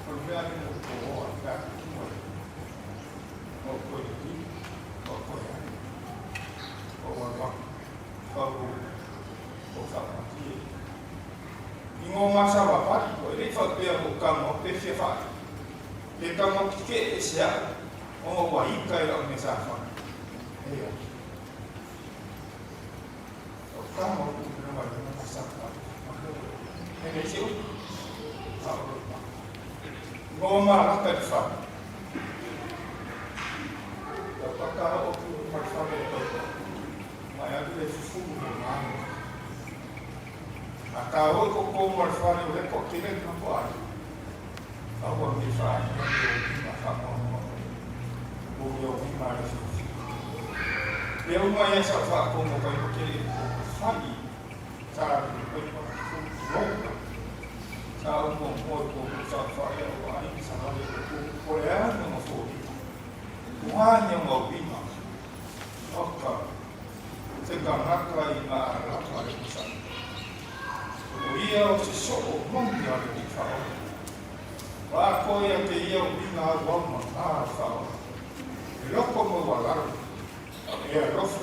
Speaker 8: O le mea ni mo ko o a ka ku. O ko i ki o ko ya. O wa wa fa o o fa ma ki. I ngō ngā sa wa pari ko e le fa pea mo ka mo pe fia fa. Pe ka mo ki ke e se a o wa ika e la o me sa fa. E ia. O ka mo ku na wa na sa fa. E le se u. A o ma. Ngō mā raka i fa. O ka ka o ku ma fa le o. e alu lea e fufulu mo lalo. A tāua i ko ma le fale o lea toatele le matou aiga. A ua me whaai mai o lima whaamaoa o leo lima le fiafia. Lea uma ia sa whaakomo kai mo kele e ko whai tā le pai ma fu sa o mo mo ko sa whaai o ai sa le ko ko le a no mo fo. Ua ni o lima. Oka. Te ka ngaka i ngā rapa le kusa. O ia o se soo moni a le ki whao. Wā ko ia te ia o minga au au ma ngā whao. E loko mo wa laro. E a rofa.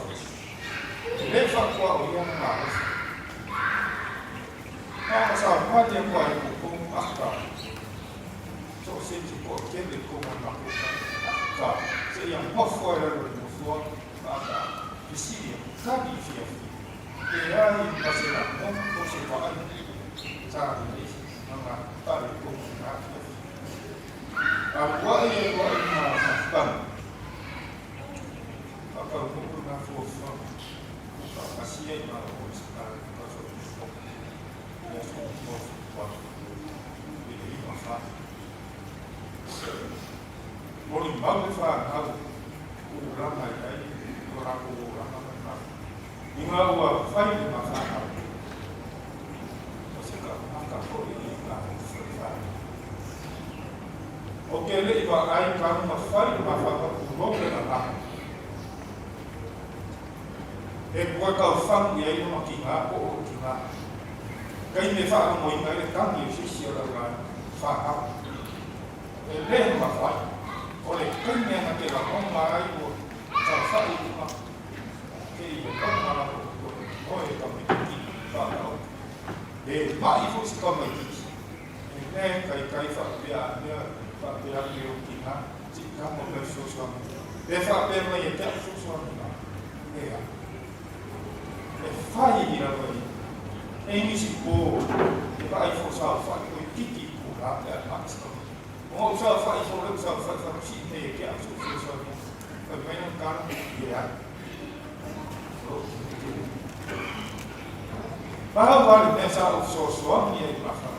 Speaker 8: E le whakua o ia ngā rofa. Nā o sa mani a kua e ko kong aka. So se te ko kele ko ngā ko aka. Se ia mofua e raro i mofua. Aka. Fisiri a kani i fia fia. E ai ma se la mo o se wa ai. Sa le na ngā tare ko ngā fia fia. A ua e ua i ngā mafukana. Whakau moku ngā fuafua. Whakasia i ngā o se ka ka whakupoko. Ia whakupoko whakupoko. I le ima wha. Mori mau le whānau. Ūranga i ai. Ko rākou ūranga mai ngā. I ngā ua whai i ngā whānau. O se ka maka hoi i ngā whai. O ke le iwa ai ka uma whai i ngā whānau ku rope na ngā. E kua kau whangu i ai ona ki ngā po o ki ngā. Kei me whaano mo inga i le tangi o sisi o lau rā whānau. E le ma whai. O le kaime ana te rangonga ai o ka whai i ngā ke i le kaunga o o e ka mai ki whānau. E mai fo se ka mai ki. E ne kai kai whapea mea whapea ke o ki ngā ti ka mo kai sosoa. E whapea mai e te sosoa ngā. E a. E whai i rawa i. E nisi pō, e whai fo sa whai ko i titi ko rā te a max ka. O ngau sa whai fo leu sa whai whai si te e ke au so so so. Whai mai nang kāna i e ai. Paha wale mea sa o so soa mi e mawha.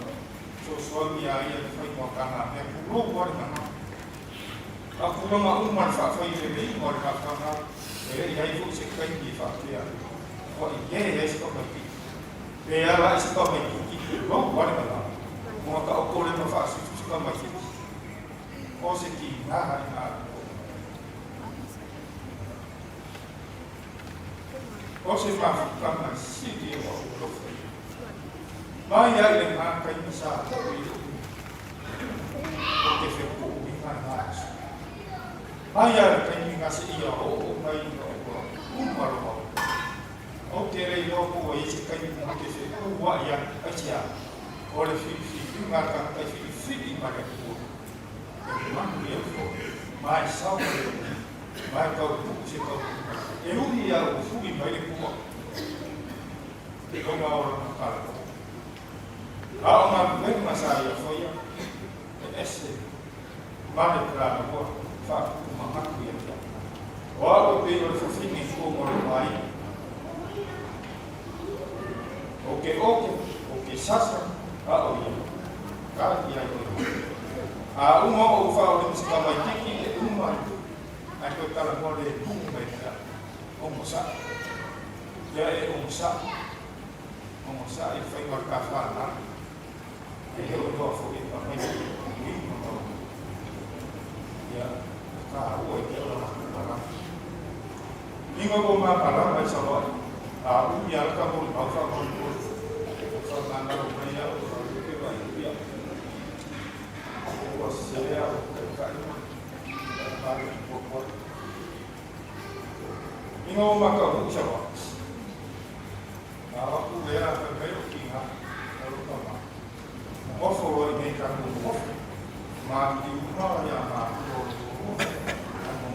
Speaker 8: So soa mi a ia te whai mua kāna mea kuro wale ngana. A kuranga uma le whaawhai le lei mo le whaawhanga e rei ai fo se kai ni whaapea. Wa i e e se papa ki. E ala i se papa ki ki ro wale ngana. Mo ka o kore ma whaasu se papa ki. O se ki ngā hai ngā O se mafutanga sili e wa o lofa. Mai ai le ngā kai misa o i o te wheko i ngā ngā aso. Mai ai le kai ngā se ia o o mai i ngā ua umaro au. O te rei o ko i se kai ngā te wheko ua ia ai te a. O le whiri ngā tangata i whiri mai le kua. E manu ia fo. Mai sau le Mai kau puku se kau puku. E uri ia o fui mai le kua. Te ronga o ranga kala. A o ngā wenga sa ia whaia, e ese, mare te rā ua, whaakuku mangaku ia kia. O a o pe o le whawhine ko mo le mai. O ke oke, o ke sasa, a o ia. Ka ia o ia. A uma o wha o le msika mai tiki e uma ai koe tala mo le tungu mai pea. O mo sa. Ia e o mo sa. O mo sa i whai ngā ka whānā. E he o toa fo e pa mai i mo tau. Ia, ka ua i te ora maku para. Inga ko ngā para mai sa wai. A umi ala ka mori mau wha mori mori. Wha ngā ngaro mai au, wha rupe vai ia. Ua se au kai kai. Inga o maka hu sa wa. A aku lea ka kai o ki ngā aro ka ma. Mofo o i nei ka ku mofo. Ma ki uma ia ma o o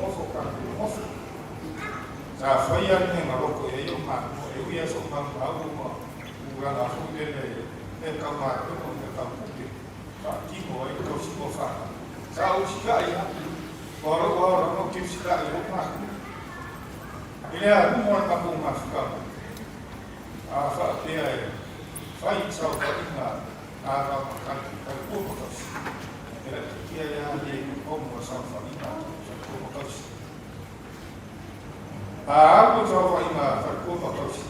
Speaker 8: mofo ka ku mofo. Sa whai a ne ngā roko e o ma e ui a so ma au ma u ranga fu le le e ka ma e o me ka puke. Ka timo ai ka si o fa. Sa o si ka ia. O ro o ro no ki si ka ia ma. I le aluga o le matou mafutaga, a faapea e fai i saofaiga a va matai faletua ma tausi, e laitiiti ai lava le omo o le saofaiga a faletua ma tausi. A alu i saofaiga a faletua ma tausi,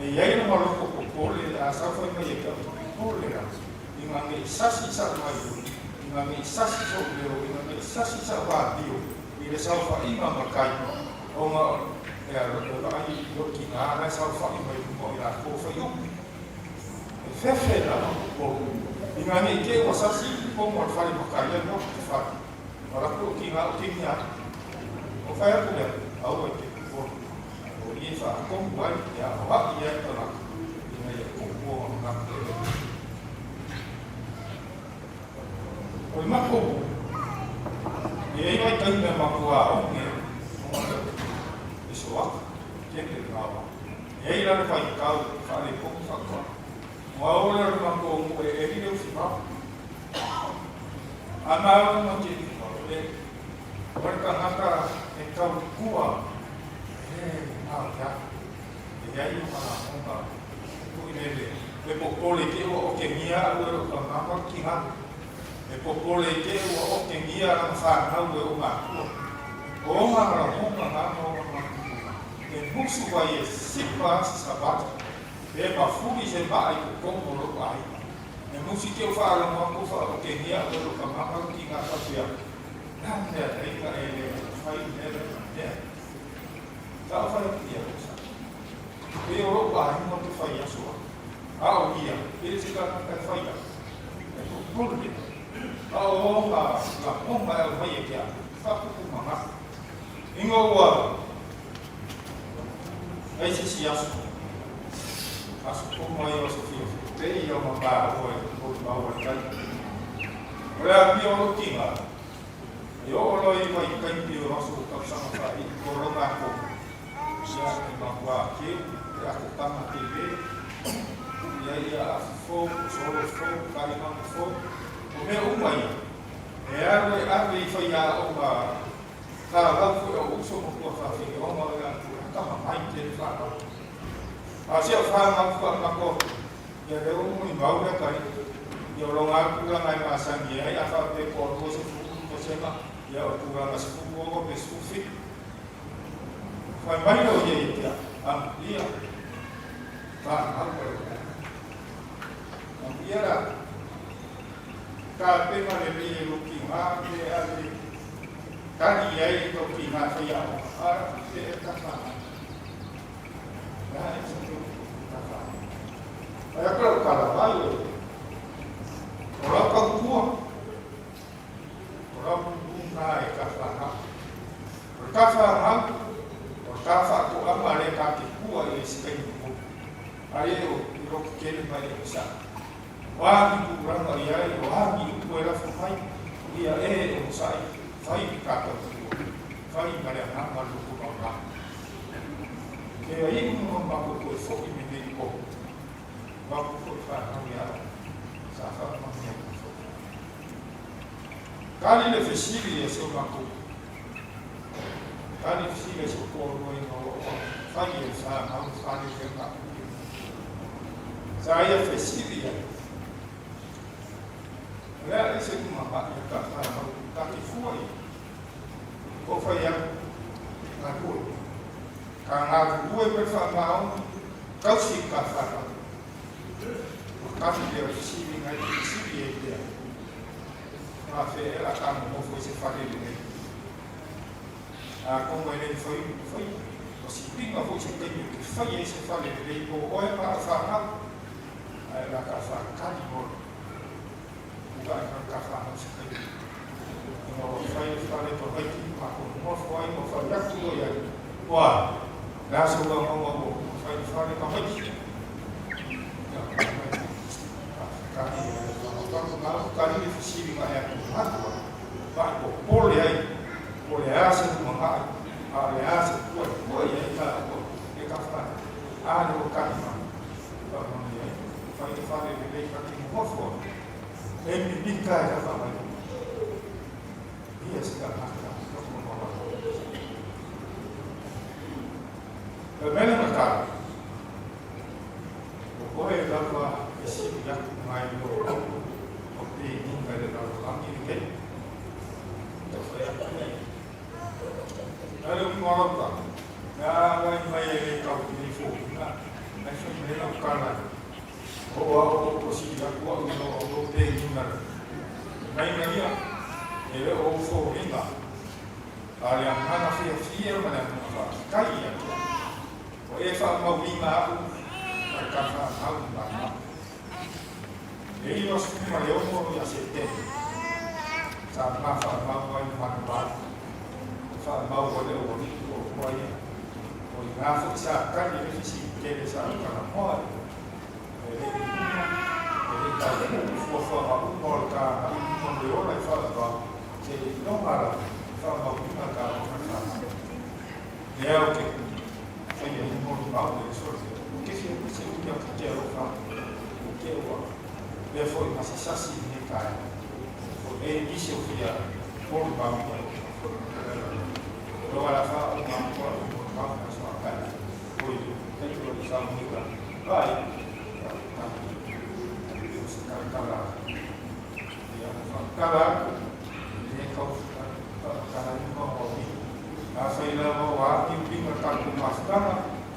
Speaker 8: e i ai lona loto popole a saofai mai ia te au, popole lava, ina ne i sasi sa'u gaoioi, ina ne i sasi so'u leo, ina ne i sasi sa'u amio i le saofaiga matai, ona e vaai i lou tina la e saofai mai luma o i latou o faiupu. E fefe lava popole, ina ne i te i ua sasi i totonu o le fale matai alu atu i le fale, ma latou o tina o kini atu. Ona fai atu lea, Aua e te popole, o i e faatonu ai e aoaʻi ai tagata ina ia tupu ona manatu e lelei. O le matou e i ai vaitaimi a matou aoga ona e soaka, tele le gaoa. E i ai la le vaitau faaletonu faatoaga. Ua oo lea o le matou nuu e eli le ufi vao. A malo ma te e o le tagata e tautua e gao ia. E leai ona lagona foi lele e popole te ua otegia au e lou tama ma le tina. E popole te ua otegia lana fanau e ou matua. O ona lagona na ma ona matua e musu ai e sipa se savali pe mafuli se maa i totonu o lou aiga. E musi te faalogo atu faaotegia au e lou tama ma le tina faapea, Le a le mea nei ka e le fai i mea lea ma mea. Sa ou fai atu ia lou sa. Pei o lou aiga ou te fai aso ai. A o ia, e le se tagata e fai aso. E popole. A o ona lagona e aumai e te atu, faatupu manatu. Ina ua ai se isi aso, aso tonu ai o aso fiafia, pei ia ona maua e molimau ai tai. O le amio o lou tina, e oo loa i vaitaimi o aso tausaga faaiu o lona tonu, ia e matua keu le atotaga tele, tuu i ai ia afi fou, solo fou, talimaga fou, o mea uma ia, e alu e ave i faiaoga Talau foi o uso ma tuafafine ona o le atu e tama mai te le whanau. A si au whanau wha mako, ia reo mo i mau lea kai, ia o longa tūranga e masangi ai, a wha pe ko o se fuku ko sema, ia o tūranga se fuku o pe sufi. Whai mai o ia i tea, a ia, whanau ko le A ia rā, ka pena le lei e luki ngā te a le Kani ai i tau ki ngā whaiaoga, ara, te e ka whanau. Nā e sa te ka whanau. Ai aku lau kala vai o o rau kautua, o rau ngā e ka whanau. O ka whanau, o ka whaatoanga le ka te kua i le sikaini mo. Ai e o i roki kele mai e sa. O āki tūranga i ai, o āki upu e lafo mai, ia e o sai, whai i ka tautua, whai ma le anganga loko maunga. Ke a iu mo mako koe fo'i me nei o, mako koe whanau i au, sa whakamamia koe fo'i. Kali le fesili e so mako, kali fesili e so kōrua i ngā o whai e whanau whare te ngā. Sa ia fesili ai. O le a ese kuma ma ia ka whanau, ka te fua i. Ko whai aku, ngā rua. Ka ngā rua me whanau, kausi ka whanau. O kami lea o fesili ngai te fesili e lea. Ngā whe e la ka nofo i se whare le nei. A komo e nei whai, whai. O sipinga foi se taimi o te whai ai se whare lelei mo oe ma au whanau, ae la ka whakari mo ua ai ka whanau se taimi. Ina ua whai le whare to haiti ma ko nofo ai o whai atu o iai. Oa, le aso ua maua ua whai le whare ka haiti. Ia, ka whakari e ka whakari le fesili nga e atu matua, ma ko pole ai, o le a se hunga A o le a se puapuai ai tāua e ka whai, a le o kahi mai, whakamani ai, whai te whare lelei ka tino hofoa, e mimika e ka whangai. Ia se ka ngaka, ka whakamawa. E le o ou foliga, a o le agaga fiafia ma le agaga faafetai ia te au, ua e faamauina au ma le ta fanau i Mama. I le 96 ia Seteme, sa ma faamau ai manuvai, e faamau ai le aualii tuatua ia. O i ina foi sa tali ai le fesili tele sa talanoa ai, e le i luma, e le i taunuu fuafuaga uma o le ta agai i luma o le ola i faavavau, seiloga lava e faamauina ta alofa i fanau. Lea ou te faia ai molimau i le aso lea, ou te fia pese uli atu te alofa atu, ou te ua lea foi ma se sasi i lenei taeao. O nei nisi o fia molimau i alofa. Loa la fa o ngā mō o molimau na soa kai. Oi, kai te wali sa mui ka vai, ka ka o se kala. Ia, whakakala aku, e kau whakakala i mua o ni. Afai lava o āki uiga tātou mafutaga,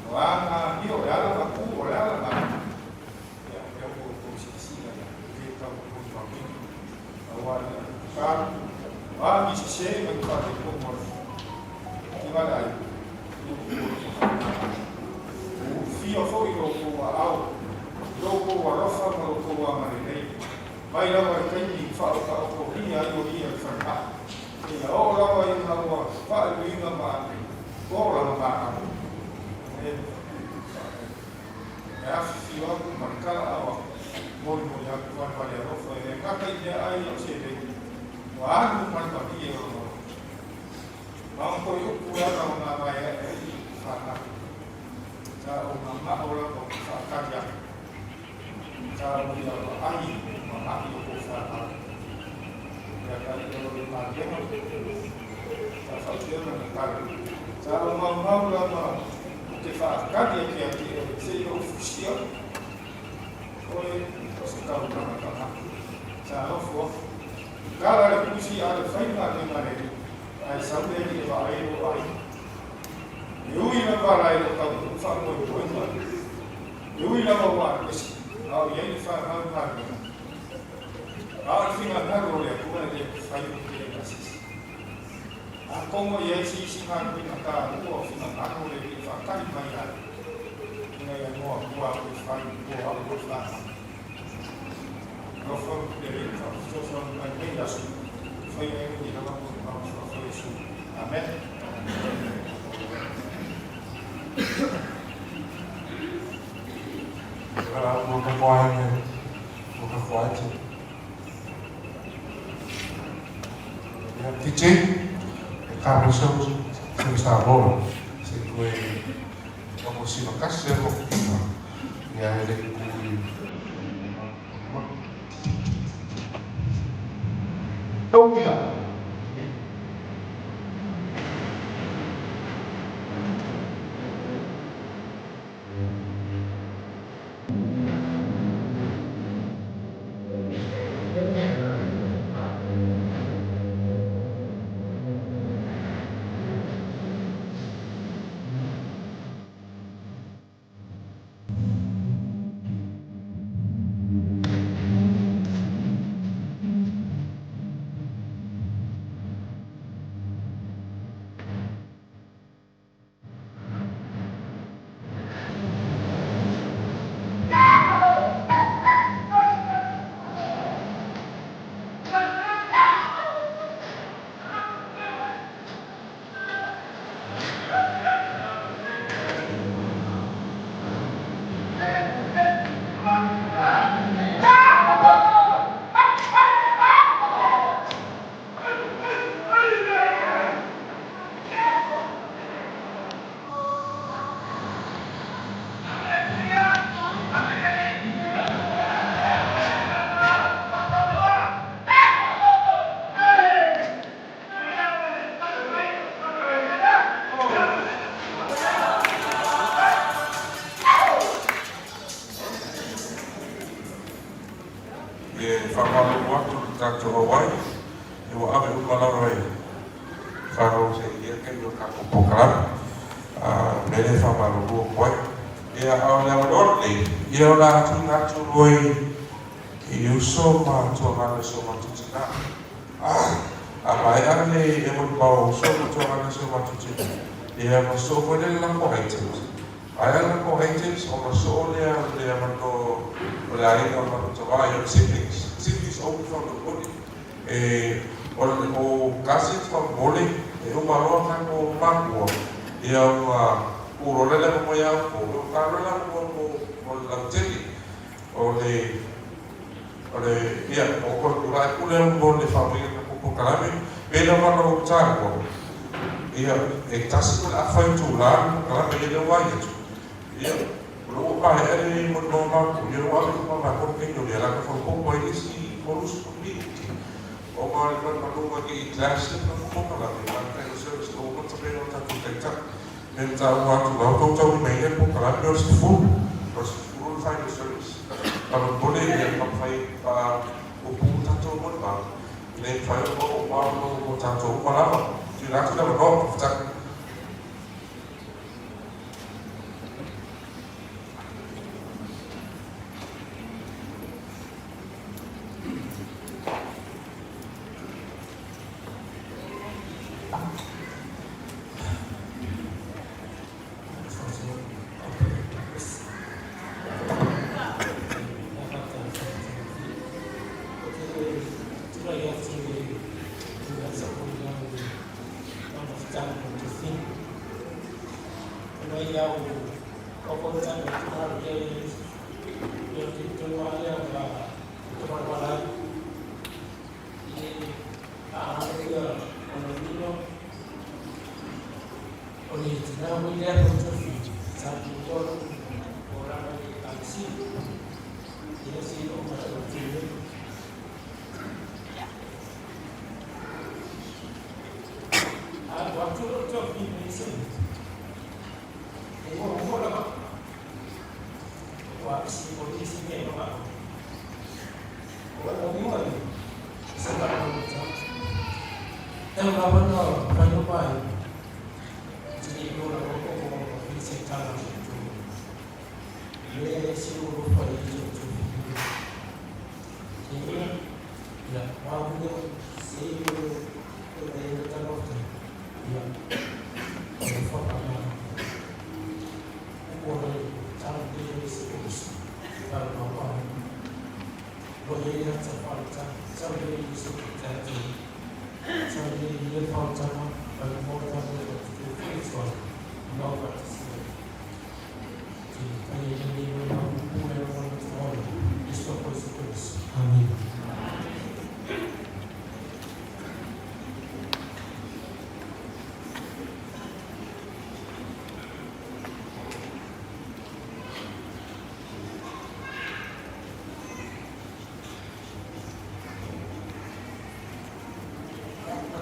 Speaker 8: o a ngā amio, e ala ngā pū, o le ala ngā ia, lea ua outou silasila ia, e le tau o tou mauina. Aua le whakaaro, o a ni sese mai te whātei o le te wale ai, ia ua kou alofa whakangā. Ua uwhia foi lo kou aao, lo kou alofa ma lo kou agalelei, mai lava i taimi i whaokaokohia ai o ia i whalemai. Seia oo lava i ngā ua whaeluiga ma olaga mākano. E E awhiwhio aku ma le kala ao aku, molimoli aku walewale alofa e le gata i mea ai o seleni, ua alu ma le malie o lona loto. Ma o koi upu e ala o ngā mai ae ai i whanau. Sa o ngā mao lava o te whaakari aku. Sa o ia wa ai ma mahi o ko whanau. Ia ka i o le mālienga, sa whaiteona na tau. Sa o maumau lava o te whaakari ake ake o le te o fusia oe o se tautanga tanga. Sa ofo aku. Kala le pusi a le whainga le marere, ai saule li e wa ai o ai. E ui lava la e o tau whamoemoenga. E ui lava ua esi, a o iai le whanau ngā A o le finagalo o le Atua e le mafai ona tele asisi. A komo i ai se isi galuega taua o finagalo o le Alii e faatali mai ai, ina ia noa tua aku e fai mo au o le whanau. Alofa le Alii whaafesoasoani mai nei aso, e fai ai o ni lava mo te mau whaafai Iesu. Amen.
Speaker 1: Fiji, e ka so se Samoa, se koe o sila kasi o ia e le kui. Tauia. E faamalulu atu i le tatou Hawaii, ua ave uma lava i fanau se i ia taimi o le tatou polokalame. O le mea lea e faamalulu atu ai. Ia, a o le avanoa lenei, ia o le a tuuina atu loa i uso ma tuagana i so matou tina. le e molimau o uso ma tuagaga si o matou tina, ia ma soo foi lea le lako items. Ae a le lako items ona soo lea o le avanoa o le aiga o le matou tama, ia o le siblings, siblings only faamolemole. E o le o cousins faamolemole e uma loa tatou makua, ia ona tuu loa lea le avanoa ia outou, ia ona ta loa le avanoa mo le lautele. O le, o le, ia, o toe tulai atu lea mo le faamaina o tatou polokalame, pei lava ona ou taua, ia, e tasi ma le afa itula le polokalame ia lea ua vaai atu, ia, o lea ua maea le molimau a matou, ia lea ua ave ifo ma matou le taimi o lea o le a toe faaopoopo ai le isi 30 minute, ona o le manumanuga ne i clash le tatou polokalame ma le final service ua uma ona tapena le tatou taitai. Me na taua atu la outou taulimaina le polokalame o le 10, o le 10 le final service. Faamolemole ia taumafai faapuupuu tatou molimau ina ia mafai ona oo uma mo tatou uma lava. Tuuina atu le avanoa. Faafetai.
Speaker 2: O le tina foi lea po tofi sa tutolu o lalo i ekalesia. Ia se i oo mai o tele. A o atu lo tofi me se. E mo mo lava. O a si o ni si me no a. O o mo ni. Se ba o ta. Tau lava no fai no pai.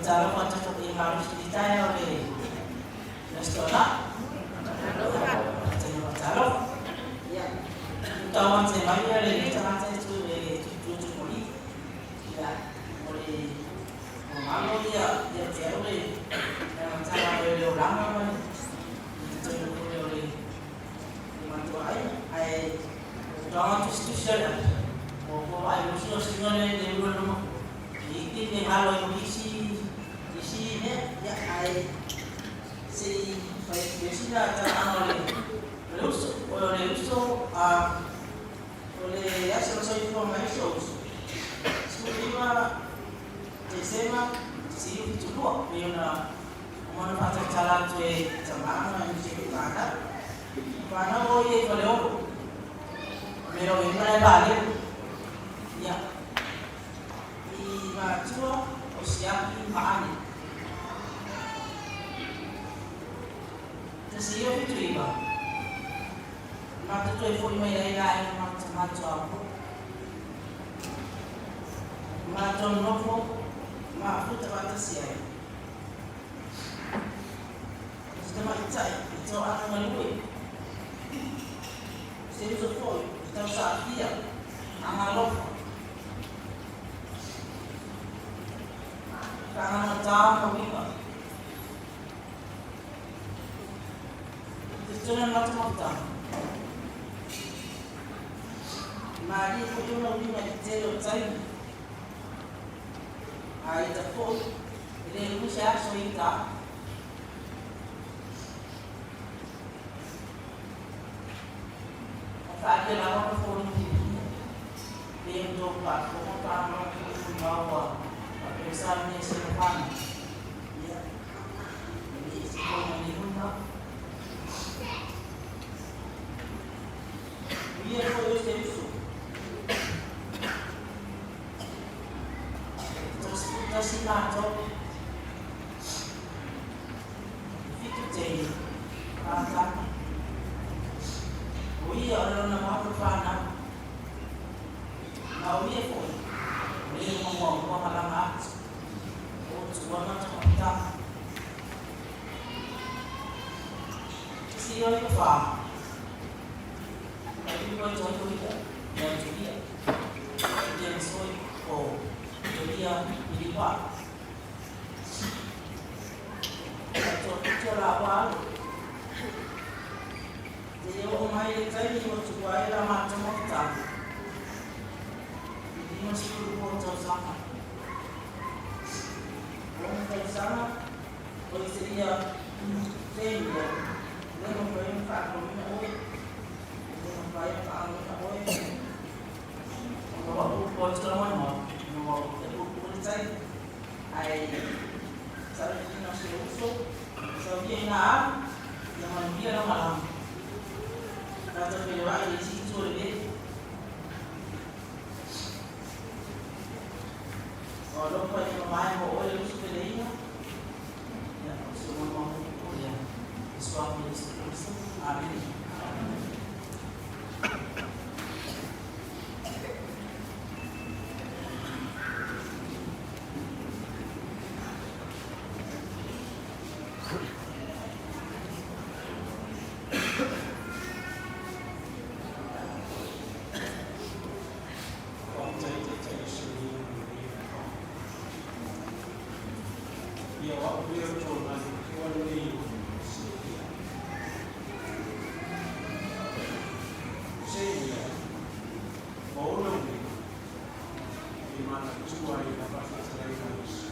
Speaker 9: Talofa atu i malosi i taeao o le Aso Toonai. Talofa. Ia, tau mai ia le tagata e tu e tu tu moli. Ia, o le o malo ia ia te au le tala o le olaga ma le tonu o le matua ai. Ae o toanga tusitusi ale o ko ai o sino sino le le ulu no. I te ne halo i isi isi ne ia ai se fai sina tala o le uso o le uso a o le aso soifua mai so uso. 15 Tesema 1972 pei ona o mana fa'atautala atu e tamaga ma nisi foi fanau fanau o ia i Faleolo me o e malae valele ia i matua o siaki ma ane. 1979 matou toe fo'i mai ai le aiga ma tuapo matou nofo mafuta fa'atasi ai se tamaʻitaʻi i toaga galue se uso fo'i i tausaafia agalofa fa'agagatā ma uiga i totonu o le matamataga. Malie fo'i ona uiga i le tele o taimi a ita fo'i. E le umi se aso i uta. Ae faaalia lava ma foliga fiafia. Pei ona outou faafofoga pa ma molimau ua faapea Samoa se lofana. Ia, e le ese foi ma lenei molimau. O ia foi o se uso. E 31 matou. E 7 teine, 4 tama. O ia o le lona valu fanau. Ma o ia foi, o le ma muamua malaga atu. O tua ma tamaitama. 1994, Tailua i Toioia, ia Julia, Julia Soi, o Julia Pilipa. Toa lāua alo. Te oo mai le taimi ua tuua ai la mātou mafutaga, i 52 tausaga. O ona tausaga, o i seia Seia, le mafai ona faatauina oe, le mafai ona faaaogaina oe. Ona ua upu atu la molimau, ina ua puupuu le tai, ae sailiiliga o si ou uso, sau ia ina alu, ia manuia lau malaga. Tatou feiloai i le isi itu o le veli. O alofa ia mamae mo oe le uso feleiga. Ia, o si ou molimau puupuu lea, i le Suafa o Iesu Keriso. Amene.
Speaker 2: Faafetai Taitai o Sinia mo lenei avanoa. Ia o au lea o John le matua lenei o Sinia. O Sinia, ma ona uiga, e manatua ai lava fetalaiga a Iesu.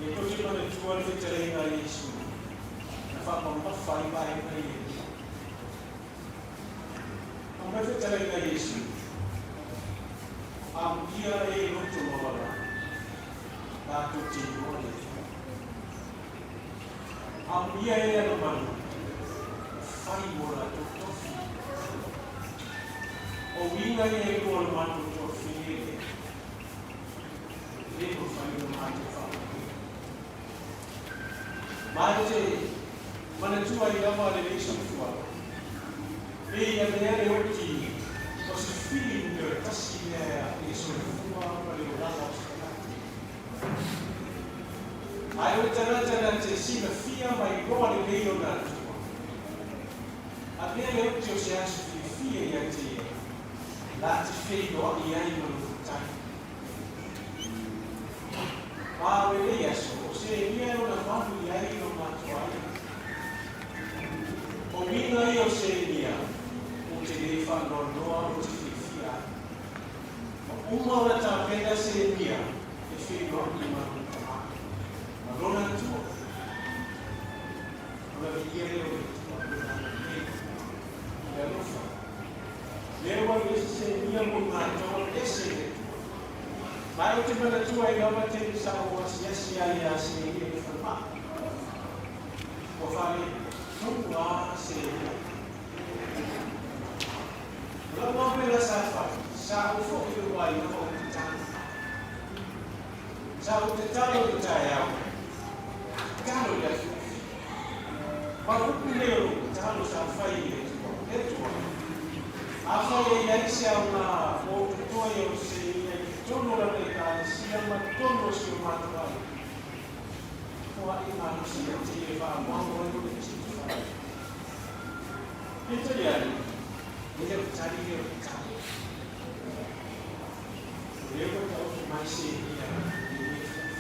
Speaker 2: E tou te manatua le fetalaiga a Iesu na faamamafa ai vaega ia e lua. Aumai fetalaiga a Iesu, Amuia e loto maualalo, latou te iloa le Atua. Amuia e ana manu, fai mo latou tofi. O uiga ia e lua o le matou toafine lea, e le mafai ona matou faamanuia. Ma e te manatua ai lava lenei soifuaga, e i avea le oti o se fili numera tasi lea i le soifua ma le olaga o se tagata. Ae o le tagata na te silafia ma iloa lelei ona Atua, avea le oti o se aso fiafia ia te ia, la te feiloai ai ma lona Tai. Ma o lenei aso, o se ia lona malu i ai lo matou aiga. O uiga ia o se ia, ou te le faanoanoa ou te fiafia ai. Ma uma ona tapena se ia e feiloai ma lona Tama, ma lona Atua. Ona viia lea o le Atua i lona agalelei, i le alofa. Lea ua i ai se semia mo i matou a ese le Atua. Ma ou te manatua ai lava taimi sa ou asiasi ai iā Seia i le falemai. Ua faaletonu lava Seia. O lau lava mea sa fai, sa ou foi i lou aiga ma ou tatalo. Sa ou tatalo i le taeao, tatalo i le afiafi. Ma o upu nei o lou tatalo sa fai i le Atua, Le Atua, afai e i ai se aoga mo ou totoe o se ia i totonu o lana Ekalesia ma totonu o si o matou aiga, foai malosi ia te ia e faaauau ai lona tiute fai. Peitai ane, e le o tali lea o tatalo. O lea ua taoto mai se ia i lenei afiafi.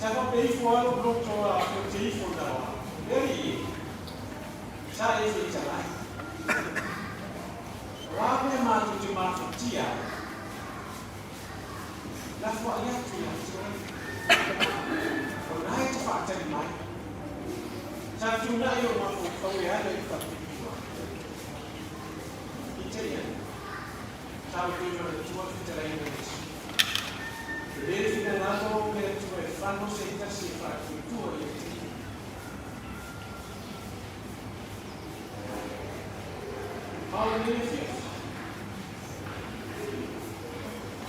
Speaker 2: Sa faapea ifo lava lou loto a o te ifo na oa, Le alii e, sa e fetalai. O a mea matou te mafatia ai? Lafoai atu ia te oe. O lena e te faatali mai. Sa fetuunai ou mafaufau e ala i le faapipima. Peitai ane, sa ou toe manatua le fetalaiga a Iesu. E le finagalo le Atua e fano se tasi e faatuatua ia te ia. Ma o lenei afiafi,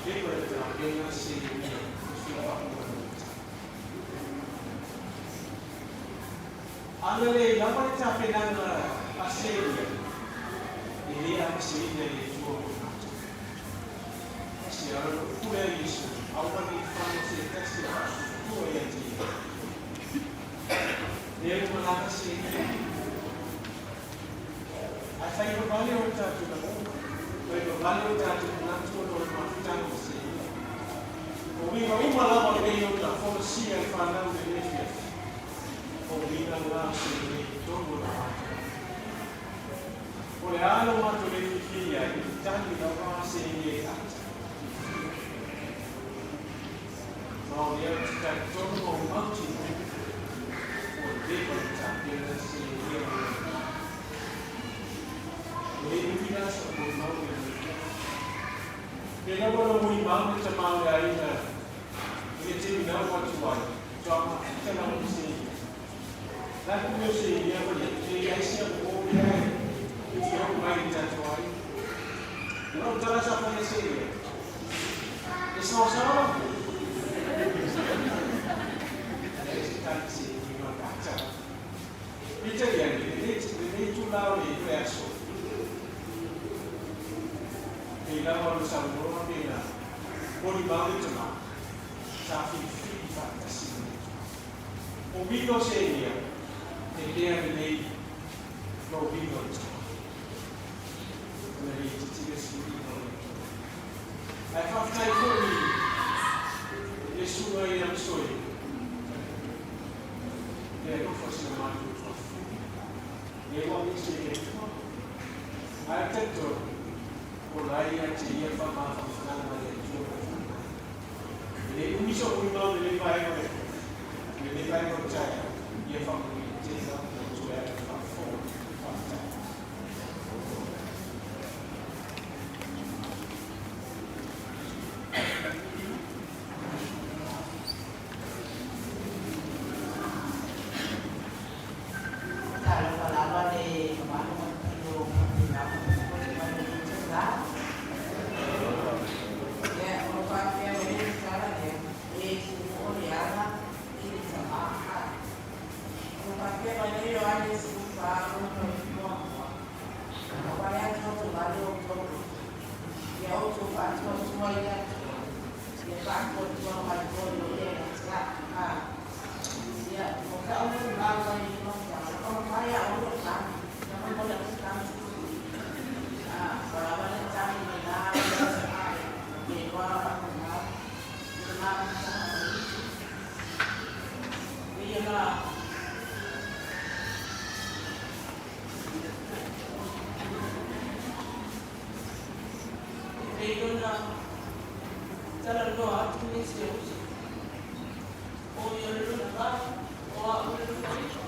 Speaker 2: leva le tapena se ia e fia faamoemoe. Ana le lava le tapenaga a Seia, e le aveseina e le Atua mo matou. Se ala lou pule a Iesu, aua ne i fano se tasi e faatuatua ia te ia. Lea ua malaga Seia. Ae fai vavale o tatou lagona, fai vavale o tatou manatu ona o le mafutaga ma Seia. O uiga uma lava o lenei ona folasia e fanau i lenei afiafi. O uiga na o se lelei i totonu o le matou. O le a lo matou le fiafia ai, e tali lava Seia i ata fiafia. Ma o lea ou te talitonu ma ou mautinoa, ua leva ona tapena Seia mo le afiafi. E le umi la so'u molimau i lenei afiafi. Pe lava lou molimau le tama o le aiga i le taimi na oo atu ai, faatoa mafuta lava ma Seia. La le pule o Seia ma ia, e leai se uo lea e fia oo mai i le tatou aiga. O lau tala sa fai e Seia, E saosaoa lau pule. Leai se tali Seia ma le ata. Peitai ane, lenei itula o le aso, pei lava ona saunoa pena molimau le tama, sa filifili faatasi ma le Atua. O uiga o seia, e lea lenei ma uiga o le tama. Ona le itiiti le siliga o le Atua. Ae faafetai foi i le susuga ia Masoe, le alofa o si o matou tuafafine. Lea ua aveese e le Atua. Ae ou te talitonu, o la ia te ia faamafanafanaga a le Atua ma le faamai. E le umi so'u molimau i lenei vaega o le afiafi, i lenei vaega o le taeao, ia faamanuia tele lava le Atua e ala i le faafofoga. Faafetai.
Speaker 9: Talofa lava le mamalu ma le paia o faapena ona foi mai lenei itula. Ia, o lo faapea mai le tala lea, e tumu o le ala i le tama a. O lo faapea mai le Ioane 14 lona muamua, O vale atu atu vale outou, ia outou faatuatua i le Atua, ia faatuatua mai foi o ia ia te au. A. Ia, o ka o le mau mai i mafutaga, o mai a o lo tami, na mai mo le atu tami A, o lava le tami mai la le asa a e loa a ko mau, i le mafutaga mai i. Ia la, E pei ona talanoa atu nisi o uso, o ia le lona valu, o a'u le lona iva.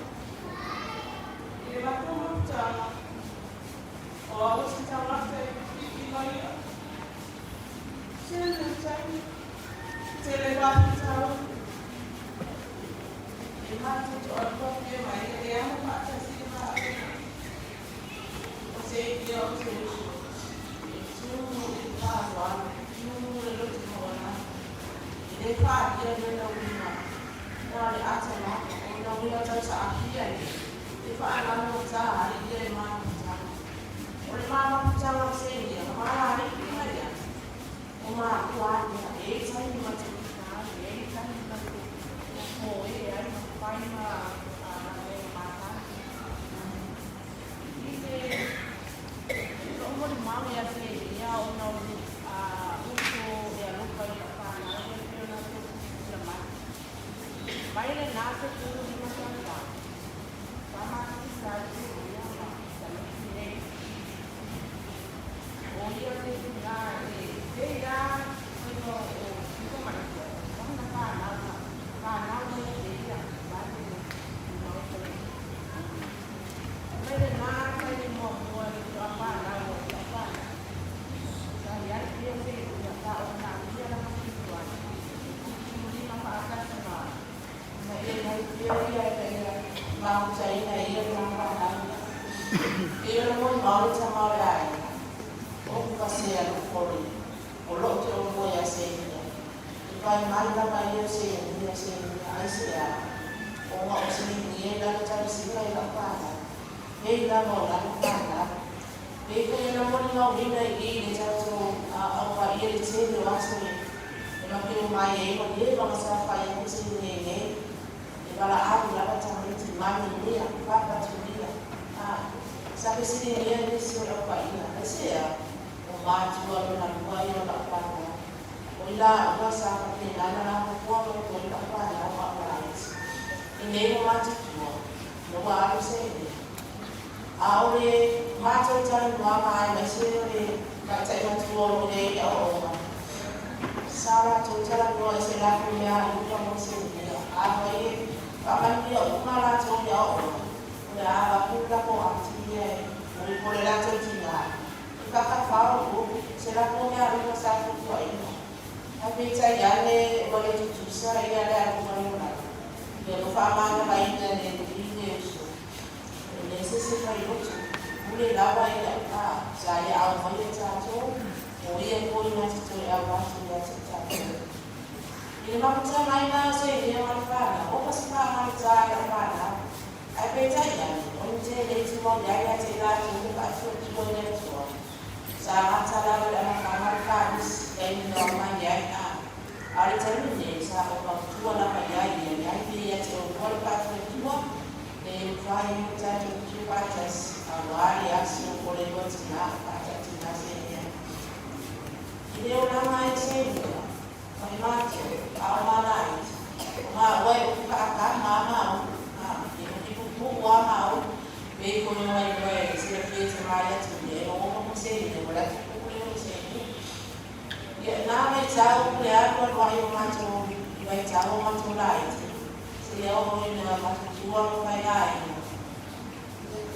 Speaker 9: I le matou mafutaga, o a'u se tagata e pipii mai a'u. Tele le taimi, tele faafitauli. E matou toalua pea mai e ano faatasi le vaalega. O se ia o se uso, e tū i le faaaloalo, tū le loto maualalo. E le faaalia lona uiga, na o le ata lava, o lona uiga tausaafia ia, e faalagota ai ia e mafutaga. O le ma mafutaga o se ia, ma alii ma ia, o maua ia, e i taimi matou kika ai, e i taimi matou moe ai ma fai ma galuega matagi. I te lou molimau ia te ia ona o le uso e alofa i lau fanau e pei ona tou silasila mai. Mai lenā 15 tausaga, sa mafuta ai se ia ma Salesi nei. O ia te tūnā e pei lava faiva o Tuka mai.
Speaker 6: Ia ia ia mafutaina ia le mafanau. Ia le molimau le tama o le aiga. O pasea le pole. O loo te o moe a se ia. I pai mai lava ia se ia se ia ai se a. O nga o se ia i lalo tau sika i lau whanau. Hei lava o lalo whanau. Pei foi ona molimauina i i le tatou au paia le tele o aso e makeo mai ai ua leva ona saofai atu se nei nei e valaau lava tamaiti mai mea papatulia a sa fesiligia nisi o le au paia aisea o matua lona lua ia o lau fanau o i laua sa faapena ona lapopoa mai foi lau fanau a o laiti i nei ua matutua ina ua alu se mea. A o le matou talanoaga aemaise o le tamaitai matua o lo o i ai i aoaoga, sa latou talanoa i se latou mea aluga mo se mea. Afai e faamanuia uma latou i aoaoga, o le a avatu le latou ati ia e mo le latou tina, e faatafao se latou mea aluga sa fuafuaina. Ae peitai ane ua le tutusa ia le aluga lona, ia ua faamagamaina e le alii le uso. E leai se isi fai loto, pule lava ia a sa ia aumai e tatou, o ia foi na te toe au atu ia te tatou. I le mafutaga o se mea ma le fanau, oka se faagaluta i lau fanau. Ae peitai ane, o ni tele i tumau iai ia te i latou le faatuatua i le Atua. Sa gata lava i le amataga le fanisi, taimi na omai ai a. A o le taimi nei, sa ou fautua lava iai ia leai pe ia te oulua le faatuatua, e mafai ai ona tatou tu faatasi, auā le aso o le lua tinā faatautinā se mea. I le olaga ai se mea, ma le matou, a o malaiti, o maua e upu kaakama a maua, a, e uki pupuu a maua, pei foi ona iloa e silafia e te mai atu nei, o oma mo se mea, ua le atu pupu le mo se mea. Ia, na vaitau le alu alu ai o matou, i vaitau o matou laiti, seia oo ina matutua ma fai aiga.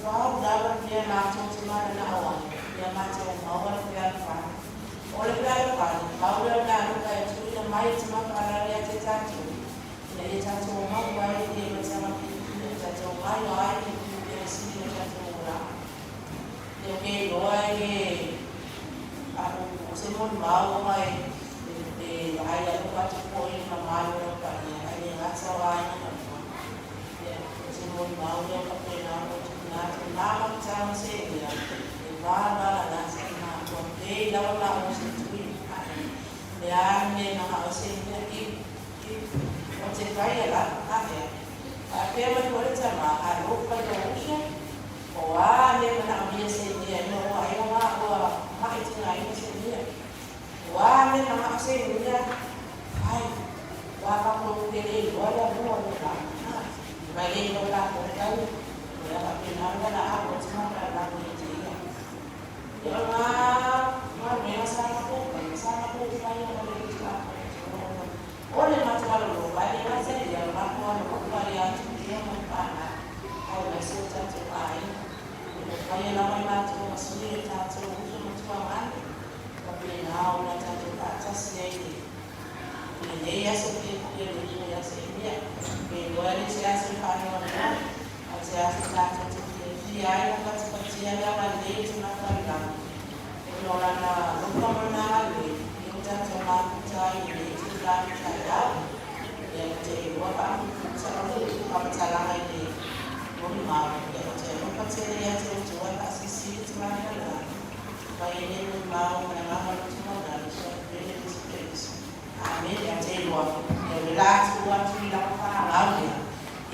Speaker 6: Pau lava le mea matou te mananao ai, ia matou maua le fealofani. O le fealofani, pau lea o le aluga e tuuina mai e te mafaalale ia te tatou, ina ia tatou maua ai le amataga fiafia, tatou maioa ai le fiafia sili o tatou olaga. Ia ke iloa e o se molimau ona e vaai alofa atu foi i le mamalu o lau paia, ae le gata o aiga ma lua. Ia, o se molimau lea faapena ona ou tuuina atu na mafutaga se mea e valavalana se matua pei lava maua se tui ae le a le mea e manao ai se mea i i o te faia la ae faapea mai foi le tama alofa i lou uso o a mea manaomia se mea e maua ai ona ua maʻi tinaina se mea o a mea manao se mea ai ua faapea ke le iloa le alua o le la mai le iloa la ko tau o le faapena le valaau o te mafalalago ia te ia. Ia o ngā galuega sa matou fai ona le o le matou alolofa e le gata i lea o le matou alolofa ia atu ia ma le fanau aemaise o tatou aiga. O lo faia lava i latou ma sui o tatou uso ma tuagali faapena ona tatou faatasi ai i lenei aso fiafia le uso ia Seimia. Pe iloa e le se aso e faanoanoa, a o se aso tatou te fiafia ai ma patipatia le agalelei o te mafalalaga ona o lana alofa ma lona agalelei ia ua tatou mafuta ai i lenei itula o le taeao. Ia ou te iloa faaputuputa o le faamatalaga i le molimau, ia ou te alofa tele ia te outou ae faasilisili te mafalalaga mai e le molimau ma le agaga o le tumaulalo so pele Iesu Keriso. Amene. Ia te iloa, ia o le la tuu atu i lana fanau lea,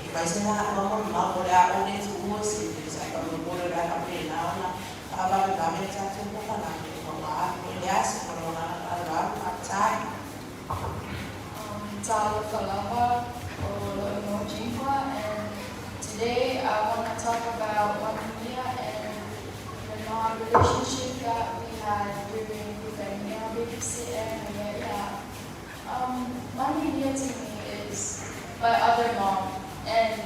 Speaker 6: e fai se laua molimau o le a ou le tuua se sa faamolemole o le a faapena ona faavavevave le tatou polokalame ina ua alu ai le aso ma le agaga faaaloalo. Faafetai.
Speaker 10: Talofa lava o lo'u igoa Jinhua, and today I want to talk about Manuia and the relationship that we had during the babysitting and yeah. Manuia to me is my other mom, and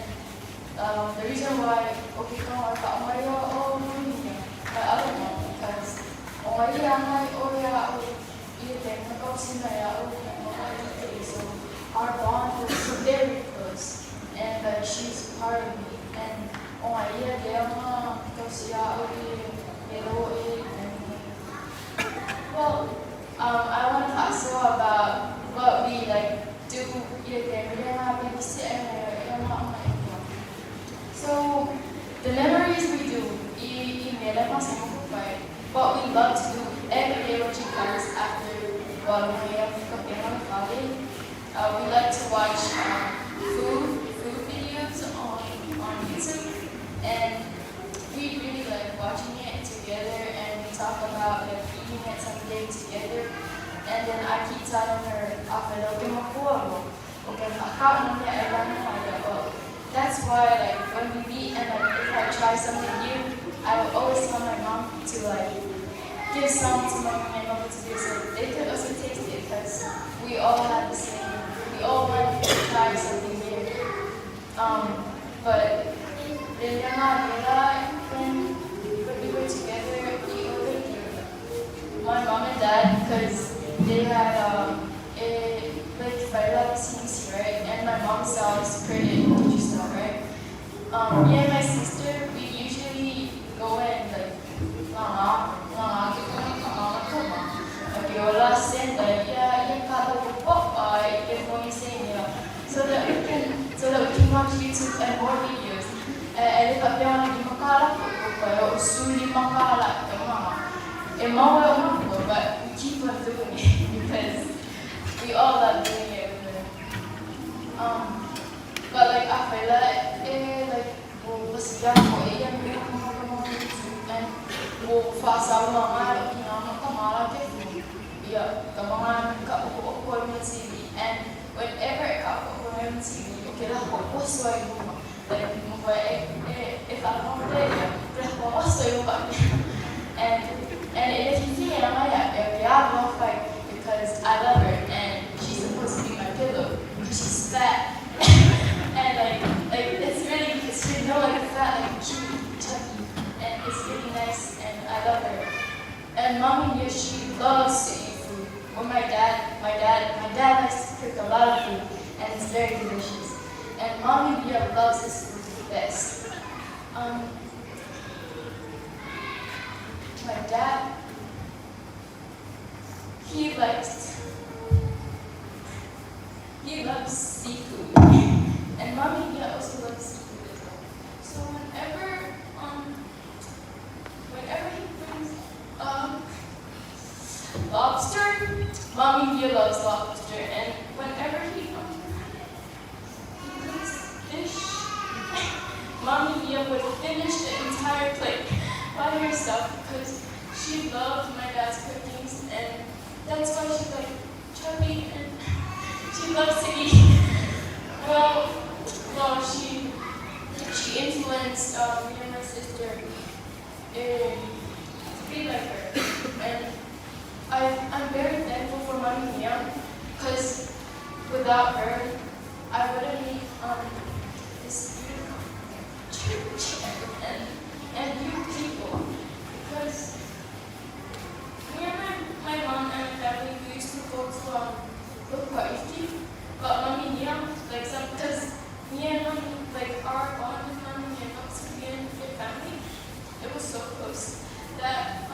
Speaker 10: the reason why okay ka ka mai o Manuia, my other mom, because o ia mai o ia o ia te makausi na ia o so our bond was very close. And part of me and o nga ia lea ma tausia au i e lo e i. Well, I want to faasoa about what we like do i le taimi lea na babysit ai mai ai ia ma ona e lua. So, the memories we do i i mea lea ma se mo fai, what we love to do every day when she comes after ua loa ia ka pena o le fale, we like to watch food videos on YouTube, and we really like watching it together, and we talk about like eating it someday together. And then I keep telling her, "Afelo ke makua lo, okay, that's why like when we meet and like if I try something new, I will always tell my mom to like give some to my mom to do so they could also taste it because we all have the same, we all want to try something new. But when we were together, we ordered my mom and dad because they had a like faila CC, right? And my mom sells credit stuff, right? Me and my sister, we usually go and like so that we can watch YouTube and more videos. E le faapea ona 5 kala o 15 kala e maua e o makua, but we keep on doing it because we all love doing it with her. But like afela e like o sia ko e ia me YouTube and o faasaua mai o kina ma ka ke fu ia ka mga ka o o ko TV, and whenever e ka o ko TV o ke la ko o so ai mo like mo ba e e e fa mo te ia ke la ko o so ai mo and it is easy and I'm like e ke a no fight because I love her and she's supposed to be my pillow because she's fat and like it's really it's really no like fat, like cute, chubby, and it's really nice and I love her. And mommy here, she loves to eat food. Or my dad likes to cook a lot of food and it's very delicious. And mommy Leah loves his food the best. My dad, he loves seafood. And mommy Leah also loves seafood as well. So whenever he brings lobster, mommy Leah loves lobster, and whenever he brings fish, mommy Leah would finish the entire plate by herself because she loved my dad's cookings, and that's why she's like chubby and she loves to eat. Well, she influenced me and my sister to be like her, and I'm very thankful for Mommy Mia because without her, I wouldn't meet this beautiful church and you people because me and my mom and my family, we used to go to Lukaiki, but Mommy Mia, like some, because me and Mommy, like our bond with Mommy Mia, me and their family, it was so close that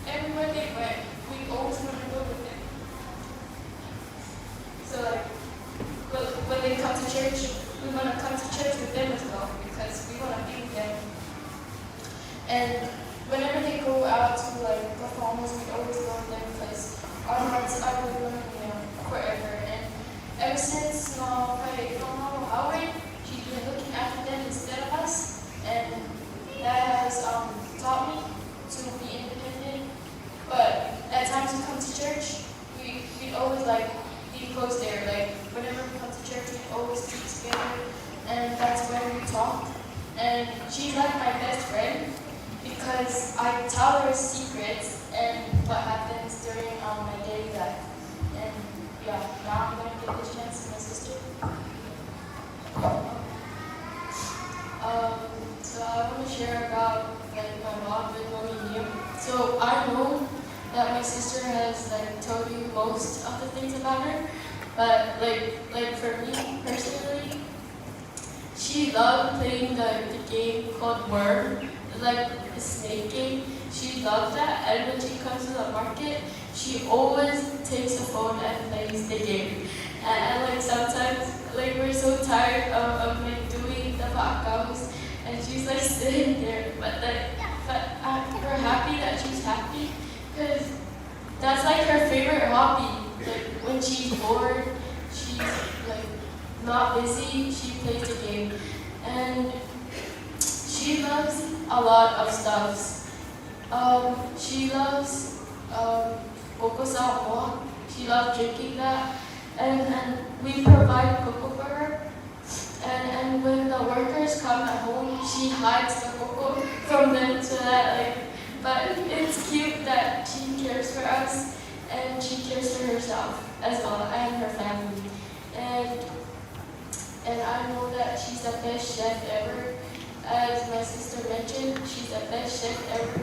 Speaker 10: everywhere they went, we always want to go with them. So like when they come to church, we want to come to church with them as well because we want to be with them. And whenever they go out to like performance, we always go with them because our hearts are with them, forever. And ever since Howard, she's been looking after them instead of us, and that has taught me to be independent. But at times we come to church, we always like be close there. Like whenever we come to church, we always be together, and that's when we talk. And she's like my best friend because I tell her secrets and what happens during my daily life. And yeah, now I'm gonna give this chance to my sister. So I want to share about like my mom with Mommy Liam. So I know that my sister has like told you most of the things about her, but like for me personally, she loved playing
Speaker 3: playing the game called Worm, like the snake game. She loves that, and when she comes to the market, she always takes the phone and plays the game. And like sometimes, like we're so tired of like doing the fa'akaus, and she's like sitting there, but we're happy that she's happy, because that's like her favorite hobby. Like when she's bored, she's like not busy, she plays the game. And she loves a lot of stuffs. She loves koko Samoa. She loves drinking that. And we provide cocoa for her. And when the workers come at home, she hides the cocoa from them so that like, but it's cute that she cares for us and she cares for herself as well and her family. And I know that she's the best chef ever. As my sister mentioned, she's the best chef ever.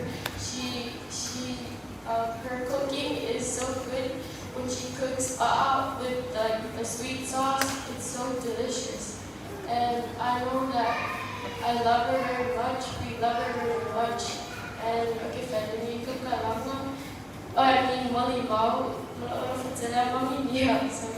Speaker 3: Her cooking is so good. When she cooks pa'a with the sweet sauce, it's so delicious. And I know that I love her very much. We love her very much. And okay, Federica Kalanga. Oh, I mean, Molly Mau. So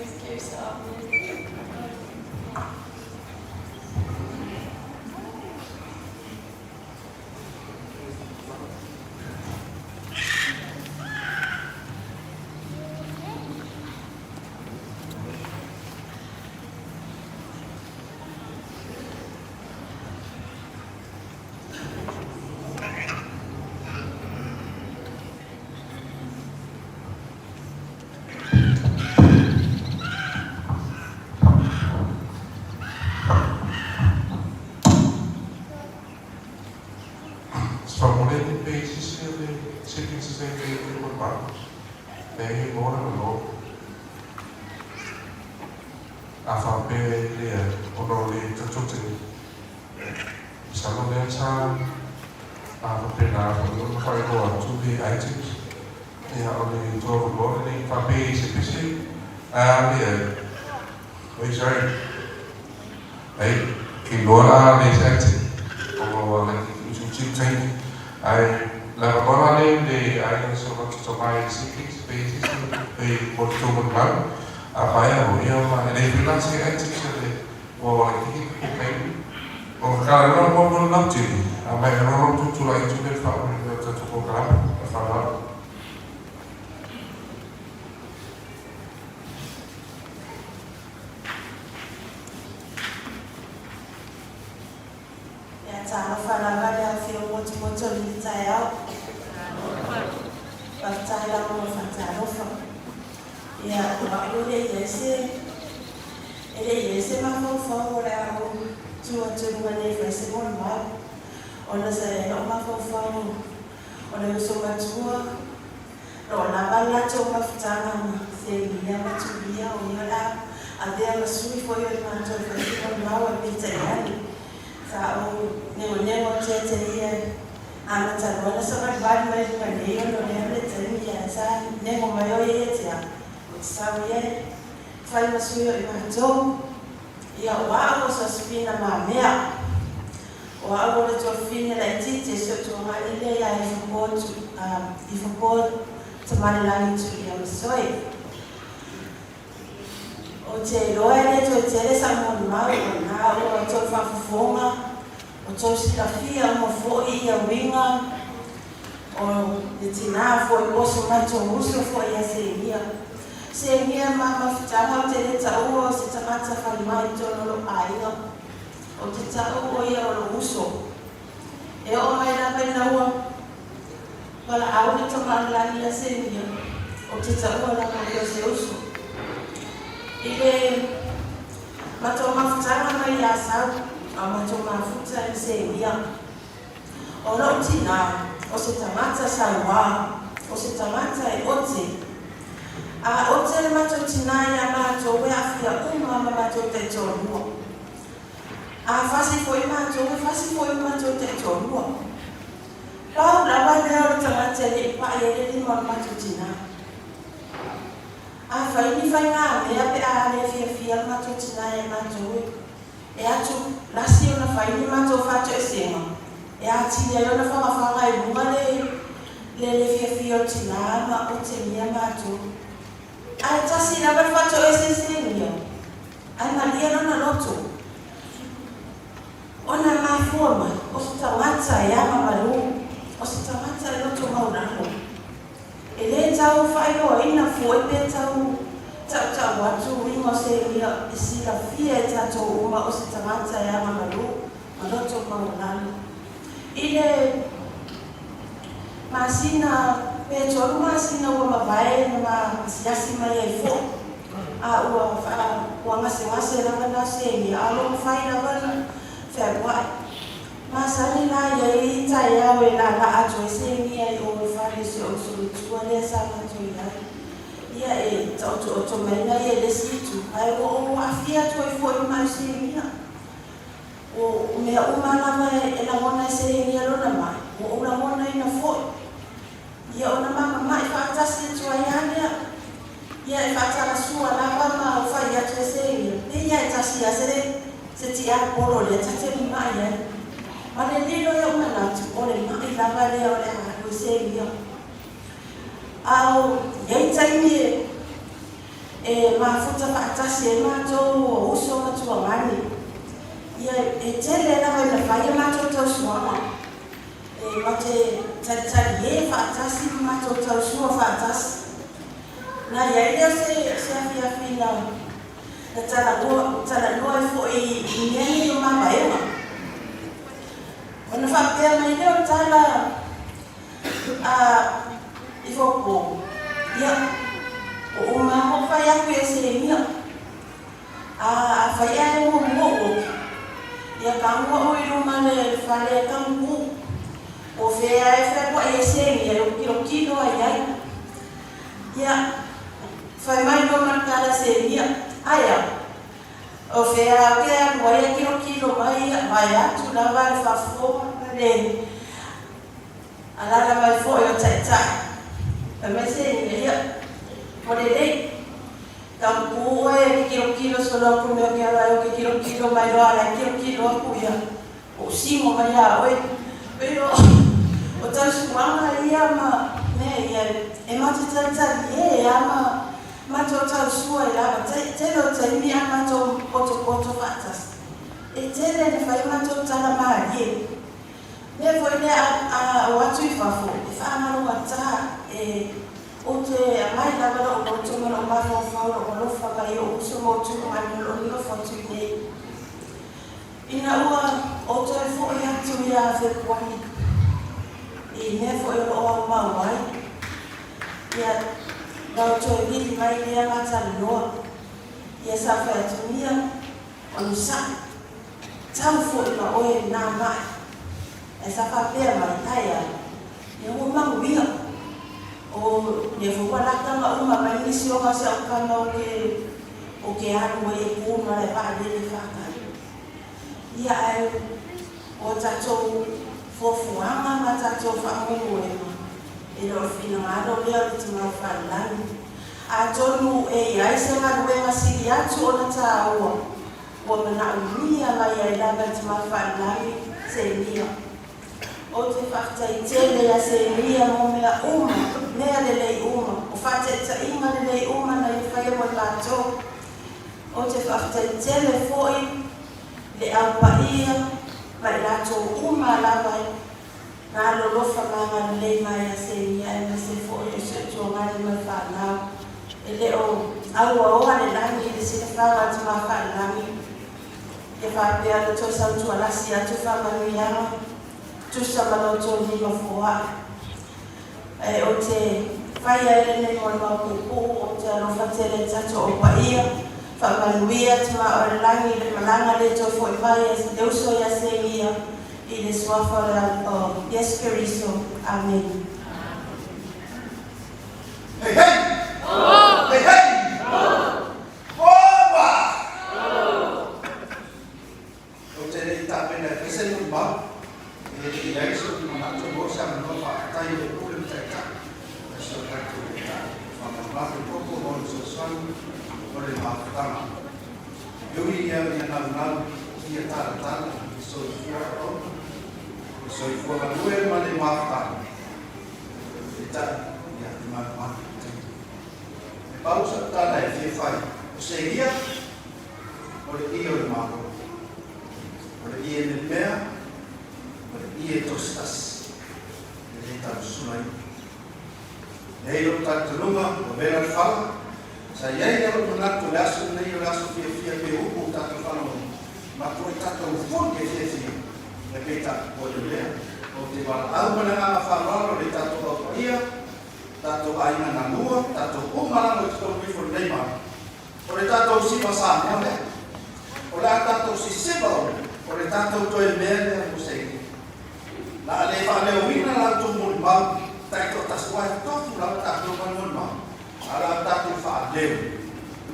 Speaker 6: E atu lasi ona fai ni matou fatoesega e atili ai ona fagafaga i luga le le le fiafia o tina ma otegia matou. Ae tasi lava le fatoesesegia ae malie lona loto. Ona mafua mai o se tagata e agamalu, o se tagata e loto maulalo. E lē tau faailoaina foi pe tau tautau atu uiga o segia e silafia e tatou uma o se tagata e agamalu ma loto maualalo. I le masina pe tolu masina ua mavae na ma asiasi mai ai foi, a ua faa ua gasegase lava na segia a o lo o mafai lava ona fealuai. Masani la i ai i taeao e laalaa atu ai segia i o i fale o si ou solituia lea sa matou i ai. Ia e taotooto mai na ia i le isi itu, ae ua ou aafia atu ai foi ma au segia. O mea uma lava e lagona e segia lona mai, ua ou lagonaina foi. Ia ona mamama'i faatasi atu ai lava lea. Ia e faatalasua lava ma ou fai atu e segia, pei lava e tasi lava se se tiapolo lea ta te mama'i ai. Ma le lilo i o'u manatu, o le ma'i lava lea o le a alu e segia. A o i ai taimi e e mafuta faatasi ai matou o uso ma tuagani, ia e tele lava ina fai a matou tausuaga. E ma te talitalie faatasi ma matou tausua faatasi. Na i ai lea o se se afiafi na na talanoa talanoa ai foi i mea nei o mavaega. Ona faapea mai lea o le tala a i Fofo, ia, ua uma lava ou fai atu ia Semia. A afai ae muamua ou oki, ia tagu au i luma le fale e tagu O fea e fealuai ai Semia e ou tilotilo ai ai. Ia, fai mai loa ma le tala Semia, Aea, o fea au ke alu ai e tilotilo mai ia, vaeatu lava le faafofoga ma le Alaala mai foi o Taitai, fai mai Semia, ia, ua lelei. Tau pū oe e ke kilokilo solo aku mea o ke ala e o ke kilokilo mai loa ala e kilokilo aku ia o simo mai iā oe. Pei o o tausuaga ia ma mea ia e matou talitalie a ma matou tausua i lava tele o taimi a matou potopoto faatasi e tele na fai matou tala malie. Mea foi lea a o atu i fafo e faagalogata e Ou te agai lava lou loto ma lou mafaufau, lou alofa mai i ou uso ma ou tulaga o loo nofo atu i nei. Ina ua ou toe foi atu ia Fepuari i mea foi o loo aumau ai, ia na ou toe vili mai lea ma talanoa, ia sa fai atu ia, onosai, tau foi ma oe na mai. Ae sa faapea mai, ae a, ia ua manuia. O lea foi ua lata ma uma mai nisi o ga si au tama o ke o ke alu ai e ku ma le vaalele faatali. Ia ae o tatou fuafuaga ma tatou faamoemoega e le o le finagalo lea o le Tamai Falelagi. Atonu e i ai se galuega sili atu ona taua ua manaomia mai ai lava e Tamai Falelagi Semia. Ou te faafetai tele ia Semia mo mea uma, mea lelei uma, o faataitaiga lelei uma na ia faia mo i matou. Ou te faafetai tele foi le Au Paia ma i latou uma lava na alolofa ma agalelei mai ia Semia aemaise foi o si ou tuagani ma le fanau. E le o auaoa le lagi i le silafaga a Tama Faalelagi. Ia faapea le toe sautualasi atu faamanuiaga tusa ma lo outou lima foai. Ae ou te fai ai lenei molimau puupuu, ou te alofa tele i tatou au paia, faamanuia Tama o le lagi i le malaga le toe foi mai a le uso ia Semia i le suafa o Iesu Keriso. Amene.
Speaker 5: Hei hei! Hei hei! Oa! Ou te le i tapena e fai se molimau, e le i ai so'u manatu e maua se avanoa faafetai i le Pule ma Taitai ma si o tatou Taitai. Faamamalu le popo ma ona fesoasoani o le mafutaga. E ui i ina naunau fia talatala le soifua auauna, le soifua galue ma le mafuta, peitai, ia, e manumanu i le taimi. E pau sa'u tala e fia fai, o seia, o le ie o le Malo, o le ie memea, o le ie tositasi, e le talusulaina. Nei lou talitonuga, ua vela le fala, sa i ai lou manatu o le aso lenei o le aso fiafia pe upu o tatou faalogologo, matuai tatou foni e fiafia, ae peitai, ua le mea. Ou te valaau ma le agaga faaaloalo i le tatou au paia, tatou aiga na lua, tatou uma lava i totonu ifo i lenei malu. O le tatou siva Samoa lea. O le a tatou sisiva o, o le tatou toe mea lea mo seia. Na a le faaleoina la outou molimau taitoatasi aua e tofu lava tatou ma le molimau, a o le a tatou faaleo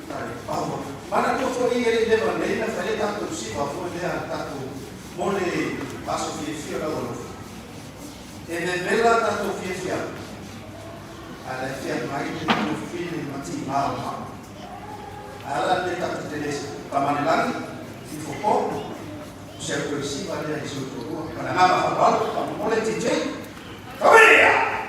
Speaker 5: tali pau atu. Manatua foi e le i leva nei na fai le tatou siva foi lea a tatou mo le aso fiafia o le aualofa. E vevela tatou fiafiaga, a o la e feagai le tuafafine ma tiga o maʻu. Ae a la le mea tatou te le tamalelagi, ifo po, O se au toe siva lea i si ou toalua. Ma le agaga faaaloalo, faamolemole TJ. Tauia!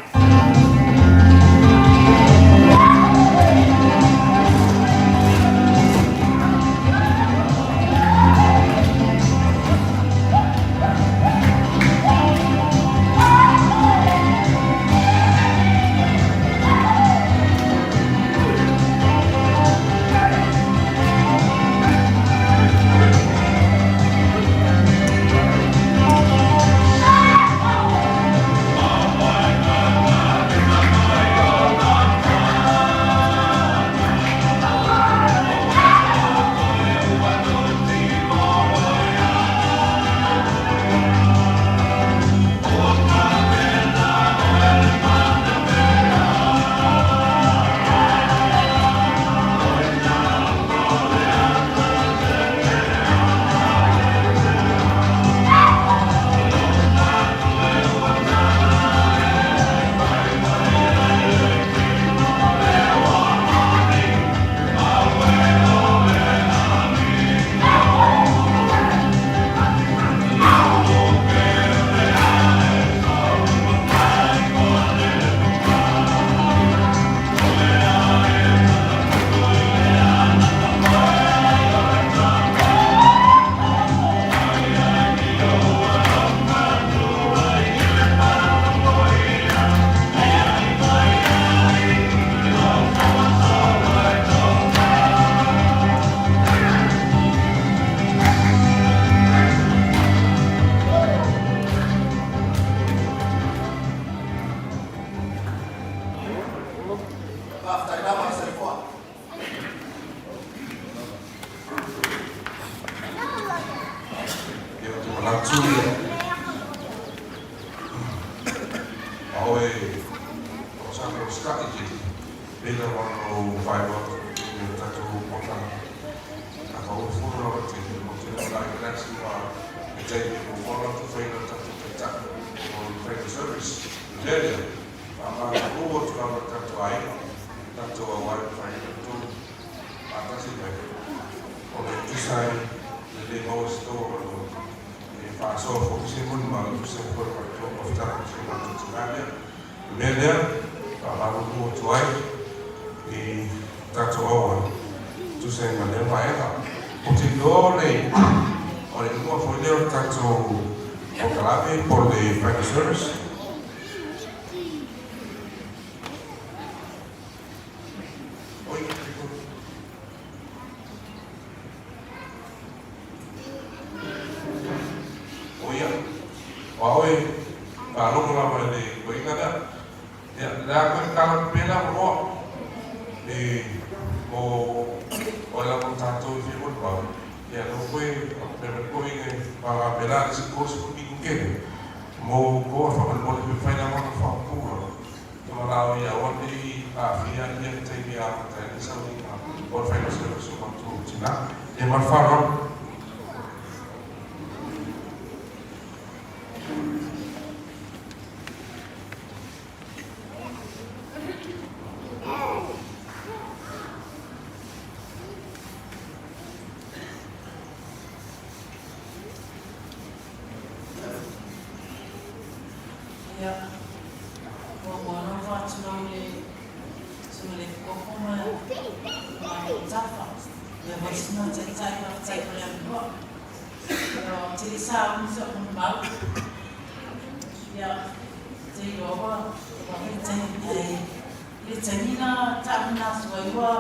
Speaker 5: Faafetai lava soifua.
Speaker 1: Ia ou te manatu ia, a oe o sa ko skai ke pela wa no whai wa i o tatou mota a ka o furu rawa te o te la i klasi wa e te o whana tu whaina tatou taitai o whaina service lele Faamalulu atu lava i tatou aiga, tatou auai ma faiga tonu faatasi mai. O le tusa ai le le maua se tou avanoa e faasoa foi se molimau e tusa ai foi ma le tou mafutaga i si o matou tina lea. O le mea lea, faamalulu atu ai i tatou auai e tusa ai ma lea vaega. Ou te iloa o le o le igoa foi lea o le tatou polokalame po o le Final Service. O ia, o a oe, faalogo lava i le koiga lea. Ia, le a koe kala pela mo e o o la mo tatou i fia mo ia no koe pe me koe ngai pa pela le se kosi ko ki kele. Mo koa faamolemole pe mafai lava ona faaopua te valaau ia aua ne i aafia ia le taimi e amata ai le sauniga o le faiga service o matou tina. Ia ma le faaaloalo.
Speaker 9: Ia, muamua ona ou faatulou i le Susuga i le Epikopo ma le Tafa, ia foi Susuga Taitai, faafetai mo le avanoa. Ia, ou te le sauni sau molimau. Ia, ou te iloa ua vave le taimi, ae i le taimi na taamina atu ai ua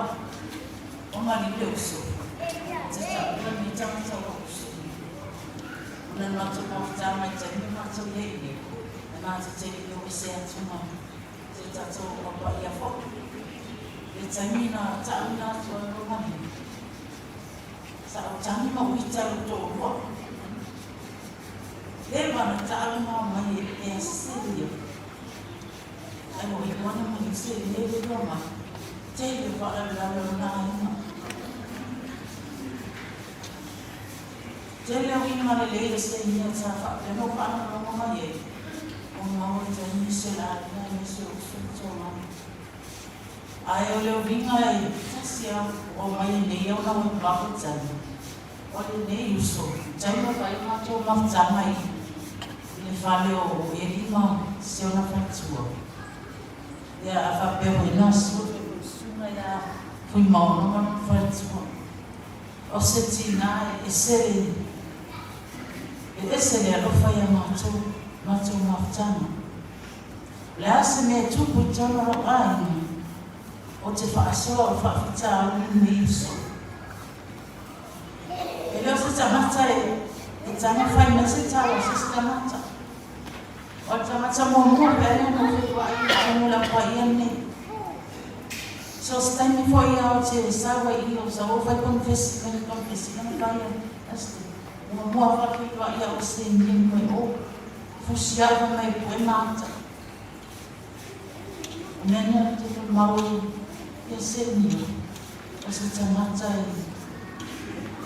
Speaker 9: maliu le uso, ou te taua lenei tagata ua uso. Ona na matou mafuta mai taimi o matou i ai i inei, ae matou te le i o ese atu ma si o tatou papaia foi. I le taimi na taauina atu ai ua maliu, sa ou tagi ma ou ita i lou toalua. Leva na taalongoa mai e pea se ia. Ai ua iloa na maliu se ia i le lua mai. Tele o faalavelave o lona aiga. Tele o uiga lelei o se ia sa faapea ona ou faalogologo mai ai, o maua i taimi se aiga aemaise o uso ma togama. Ae o le uiga e tasi a ua aumai e nei au lau mapu tali, o lenei uso, taimi o fai matou mafutaga i le fale o Eli ma si ona faletua. Ia a faapea foi na sua foi susuga ia Fuimaono ma lona faletua. O se tinā e ese le, e ese le alofa ia matou, matou mafutaga. O le a se mea e tupu i totonu o lou aiga, ou te faasoa o faafitauli lenei uso. E le o se tagata e, e taga fai mai se tala o se isi tagata. O le tagata muamua pe ai ona feiloai i totonu o le au paia lenei. So se taimi foi ia ou te sau ai i o sa ou fai konefesi mai le konefesi na fai a Esther. Muamua faafeiloai au e se mea mai o fusi au fai mai pue mata. O mea nei ou te mau ia se mea o se tagata e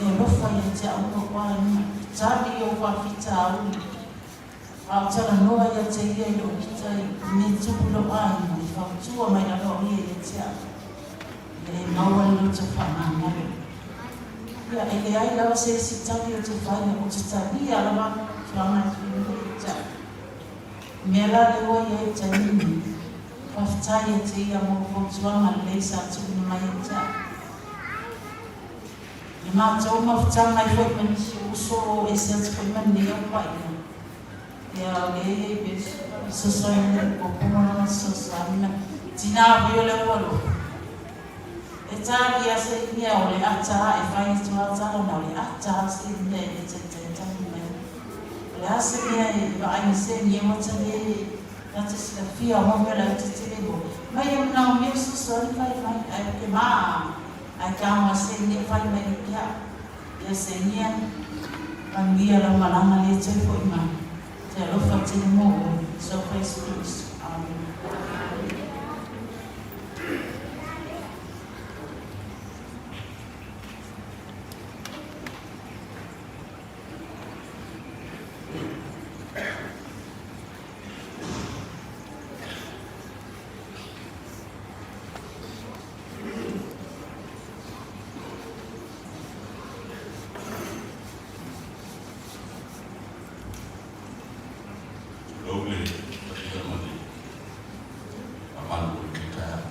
Speaker 9: e alofa ia te au ma koa ina tali o faafitauli. A o talanoa ia te ia i lou ita i mea tupu lou aiga i fautua mai lalo au ia ia te au, ia e maua le loto faamagalo. Ia, e leai lava se isi tali ou te faia, ou te talia lava ana fautuaga e tuuina mai ia te au. O mea la lea ua i ai i taimi nei, faafetai ia te ia mo fautuaga lelei sa tuuina mai ia te au. I matou mafutaga ai foi ma nisi o uso o ese atu foi ma lenei au paia, ia o lea e i ai pea le fesoasoani a le popo ma lona fesoasoani ma tina foi o le au alofa. E talia se mea o le ata e fai atu a tala na o le ata a se mea e le taitai tali mai. O le a se mea e vaai i se mea ua tali e na te silafia o mea laitiiti le igoa. Mai e manaomia fesoasoani fai mai ae o ke maa Ae tama se nia fai mai le kia ia se nia manuia lau malaga le toe foi mai te alofa tele mo oe so Christ Kristo Amen.
Speaker 11: Tulou le paia ma le mamalu o lenei taeao.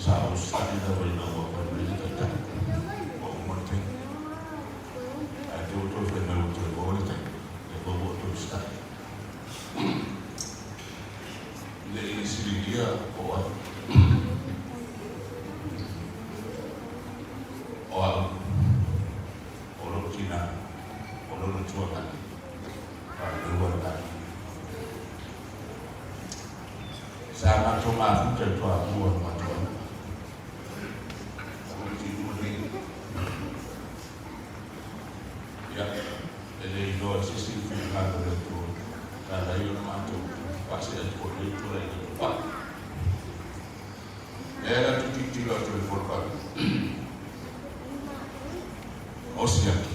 Speaker 11: Sa ou study lava ina ua fai mai le taitai ua uma le taimi. Ae te ua toe fai mai ua toe maua le taimi, lea foi ua ou toe study. Le i siligia po o ai. O au, o lou tina, o lou tuakani, faaleua le lagi. Sa matou mafuta i Toamua ma matou aiga. O le tino nei. Ia, e le iloa e se isi le finagalo o le Atua, na ala ai ona matou faasee atu foi lenei tulaga i le pae. E ala atu tilotilo atu i le folopale o Siaki,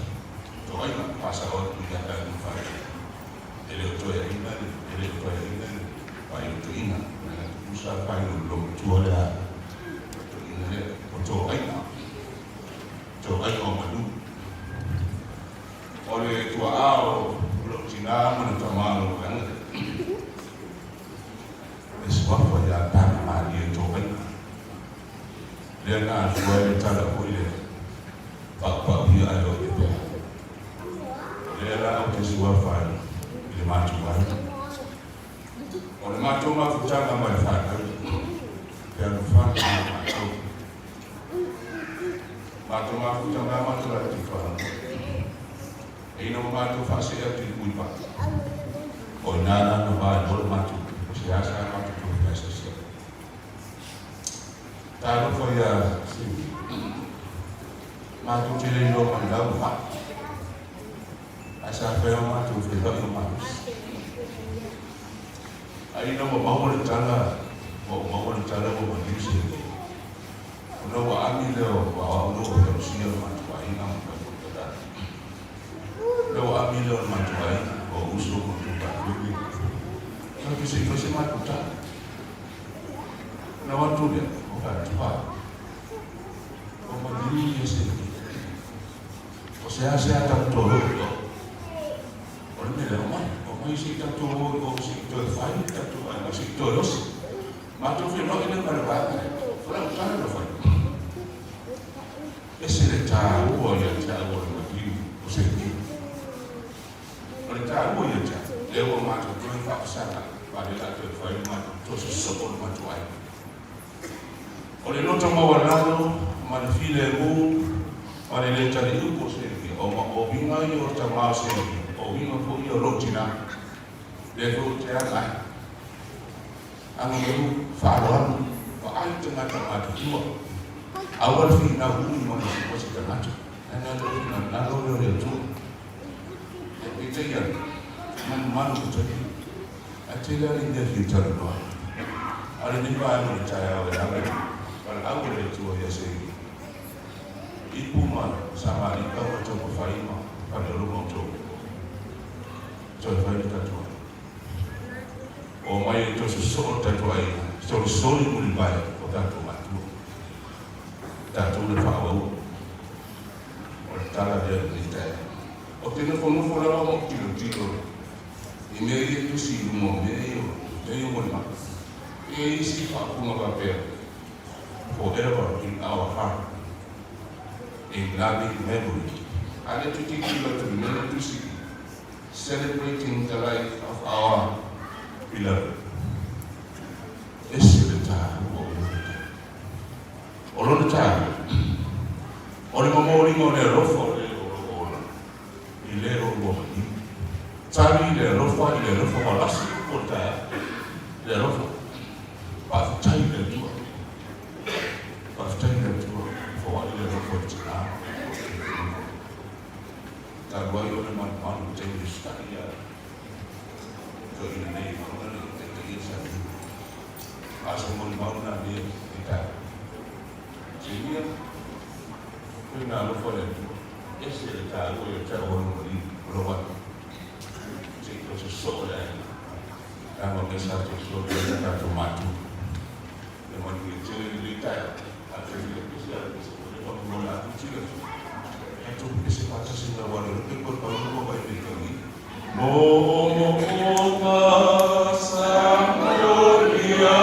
Speaker 11: toaiga faasao atu ia tatou fale. E le o toeaina le, e le o toeaina le faaiu toeaina, na tutusa le faaiu lomatua le a toeaina lea, o toaiga. Toaiga o manu. O le tuaa o lou tina ma le tama o lou leaga. Lea na afua ai le tala foi lea, Paupauia ae o e pea. O lea la ou te suafa ai i le matou aiga. O le matou mafutaga ma le fanau, fealofani ma matou. Matou mafutaga matou laiti fanau. E ina ua matou faasee atu i Puipaa, o ina la na va ai loa le matou, o se asa matou toe feasiasi ai. Talofa ia Simi. Matou te le iloa mai lau fai. Ae sa fai o matou feiloai o malosi. Ae ina ua maua le tala, ua ou maua le tala ua maliu se leo. Ona ua agi lea o au lea ua feausia le matou aiga ma fai foi tala. Lea ua agi lea o le matou aiga, o uso ma tuvaluele. Tatou se i fai se matou tala. Ona o atu lea, o fai atu, Vai, ua maliu ia se O se a se a tatou o i o. O le mea lea, omai, omai se i tatou o i o se i toe fai le tatou aiga, se i toe osi. Matou feiloai lea ma le vaega lea, o lau tala na fai. Ese le taua ia te au o le maliu o se niu. O le taua ia te au, lea ua matou toe faafesagai, ma lea la toe fai le matou toso soo o le matou aiga. O le loto maualalo ma le filemu ma le lē taliupu o Serbia, o ma o uiga ia o tama o Serbia, o uiga foi ia o lou tina, lea foi ou te aga ai. Agalelei, faaaloalo, vaai tagata matutua, aua le finau umi ma se tagata, leaga le finagalo lea o le Atua. Peitai ane, manumanu i taimi, ae tele lava le mea e fia talanoa ai. A o lenei vaega o le taeao e ala i valaau a le Atua ia Seila, Ipu ma Samalika ma Taumafai ma Faleolo ma outou, toe fai le tatou aiga. Omai e toe sosoo le tatou aiga, solisoli mulivae o tatou matua. Tatou le faaauaua. O le tala lea i lenei taeao. Ou te nofonofo lava ma ou tilotilo i mea ia e tusi i luma o mea ia o molimau. E i ai isi faaupuga faapea, Forever in our heart, in loving memory. A lea toe tilotilo atu i mea ia e tusi i, Celebrating the life of our beloved. Ese le taua o lona taua. O lona taua, o le momoliga o le alofa o le o lo o ola i le o ua maliu. Tali i le alofa i le alofa ua lasi upu o le taeao. Le alofa. Faafetai i le Atua. Faafetai i le Atua. Foai le alofa i le tina o le Atua. Talu ai ona malumalu i taimi usitai ia toeaina nei ona le taitaia sa niu. A se molimau na lea i taeao. Silia, koe na alofa le Atua, ese le taua ia te au o lou alii, o lou atu. Se i toe sosoo le aiga, leaga o mea sa toe sosoo ai o tatou matua. Ia manuia tele lenei taeao, a toe fia pese a pese, o lea faamolemole a tilotilo atu, tatou pese faatasi mai aua o lea e toe pau lua mai le tauivi. Moomooga sa molia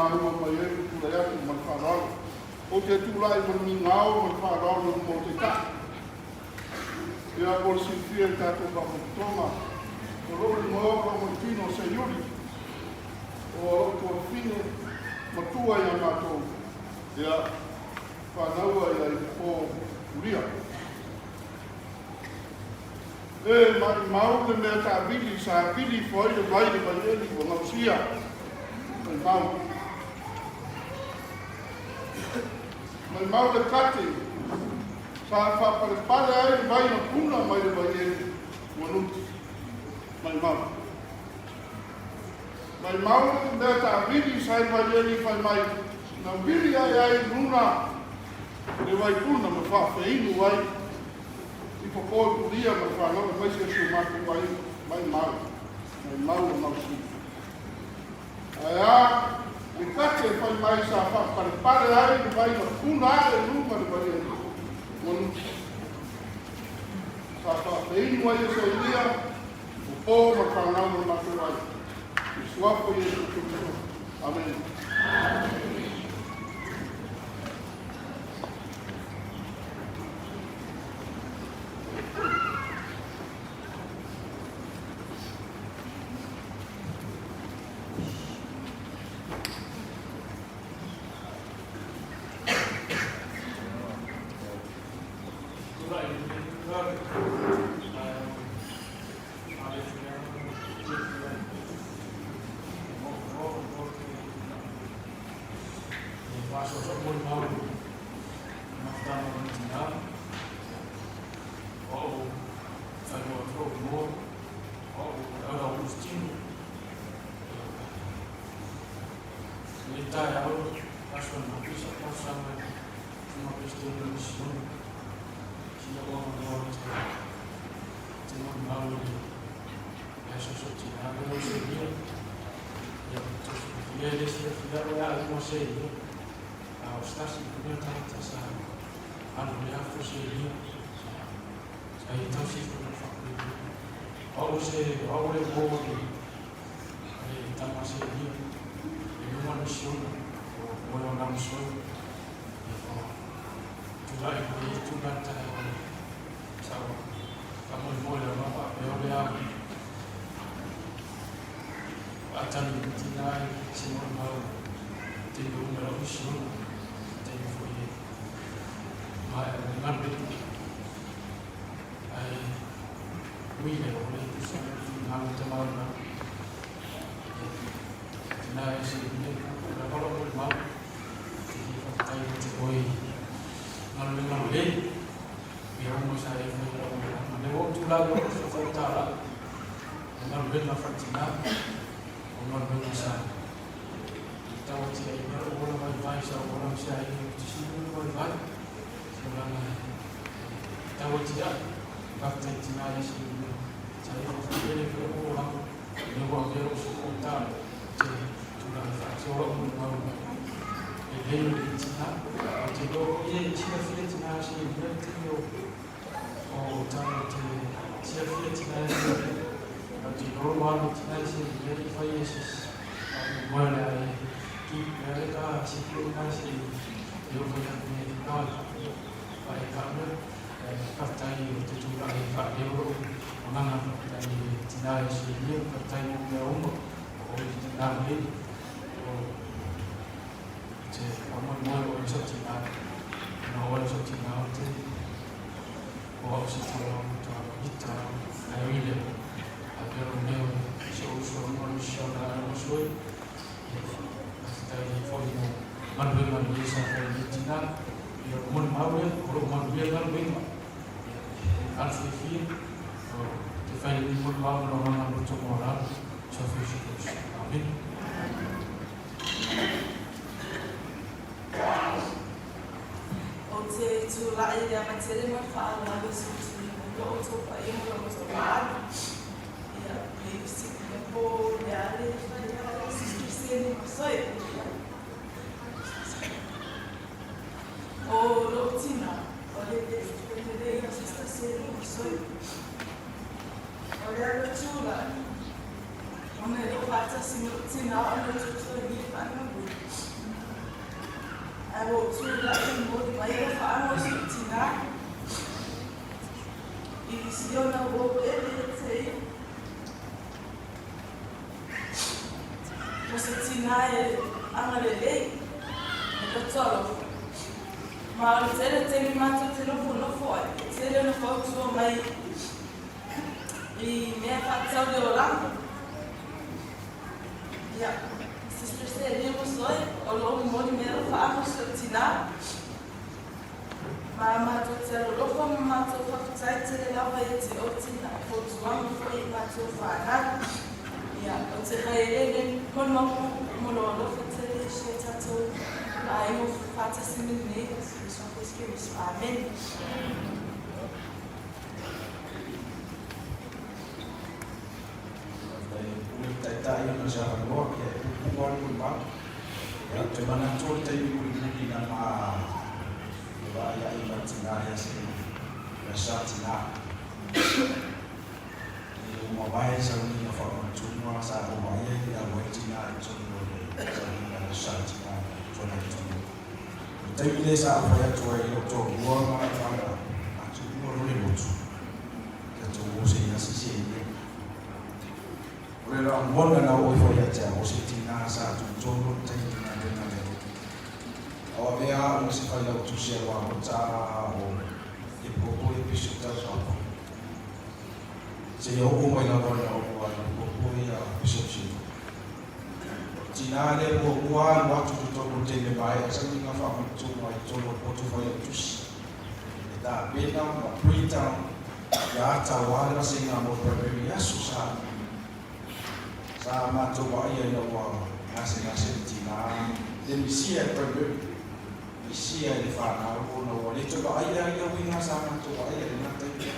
Speaker 12: maua mai ai lou tulai atu ma le faaaloalo. Ou te tulai ma le migao ma le faaaloalo i luma o Taitai. Ia mo le silafia i le tatou faapotopotoga, o lou igoa o lou maitino o Seiuli, o lou tuafafine matua ia matou, ia fanaua ia i po Ulia. E maumau le mea taavili sa vili ifo ai le vai i le vaieli ua gausia. Maumau. Maumau le kate sa faapalepale ai le vai na puna mai le vaieli ua nuti. Maumau. Maumau le mea taavili sa i le vaieli fai mai na vili ae ai i luna le vaipuna ma faafeinu ai i popo i Pulia ma le fanau aemaise o si o matou aiga, maimau, maimau le mausi. Ae a le kate e fai mai sa faapalepale ai le vai na puna ae i luga le vai alii ua nuti. Sa faafeinu ai e Sailia, popo ma le fanau ma le matou aiga. I le suafa o Iesu Keriso. Amene.
Speaker 6: Ou te tulai i le ava tele ma le faaaloalo i se tui mai lo outou paia ma lo outou maalu. Ia, le sili po le ale fai a Sister Sandy Masoe. O lou tina, o le le ia Sister Sandy Masoe. O le alo tulai, ona e lou faatasi ma lou tina ona tutuagia faanauina. Ae ua ou tulai e momoli mai alofaaga o si ou tinā i Siona ua ou pele ia te ia. O se tinā e agalelei, e loto alofa. Ma o le tele taimi matou te nofonofo ai, e tele ona fautua mai i mea faatatau le olaga. Ia, Sister Selia Mosoe, o lo o momoli mai alofaaga o si ou tinā. Ma matou te alolofa ma matou faafetai tele lava ia te oe tina, i fautuaga foi i matou fanau. Ia, ou te vaelele molimau mo lou alofa tele i si o tatou aiga o faatasi mai lenei aso Jesu Keriso. Amene.
Speaker 5: Faafetai i le Pule Taitai ona o se avanoa ia e puupuu lava le molimau. Ia, ou te manatu o le taimi mulimuli na ma vaai ai ma le tina ia se ia sa tina. I ua mavae le sauniga faamanatuga sa ou vaai ai i le alu ai le tina i totonu o le sauniga le sa tina tuanai i totonu. O le taimi lea sa ou fai atu ai i lou toalua ma lau fanau, a tuua loa le lotu, Tatou o se i asi se ia. O le lagona na oo ifo ia te au, o se tina sa tutonu o le taimi na lena le lotu. A o avea au ma se failautusi a Uamota o le popo ia Bishop Tautapa. Seia oo mai lava ina oo ai le popo ia Bishop Shima. O le tina lea muamua alu atu i totonu o le taimi e maea sauniga faamanatuga i totonu o le potu failautusi. E tapena ma printa ia ata aua le vasega mo Primary aso sa sa matou vaaia ina ua gasegase le tina le misia e Primary misia i le fanau ona ua le toe vaaia ia uiga sa matou vaaia i lena taimi.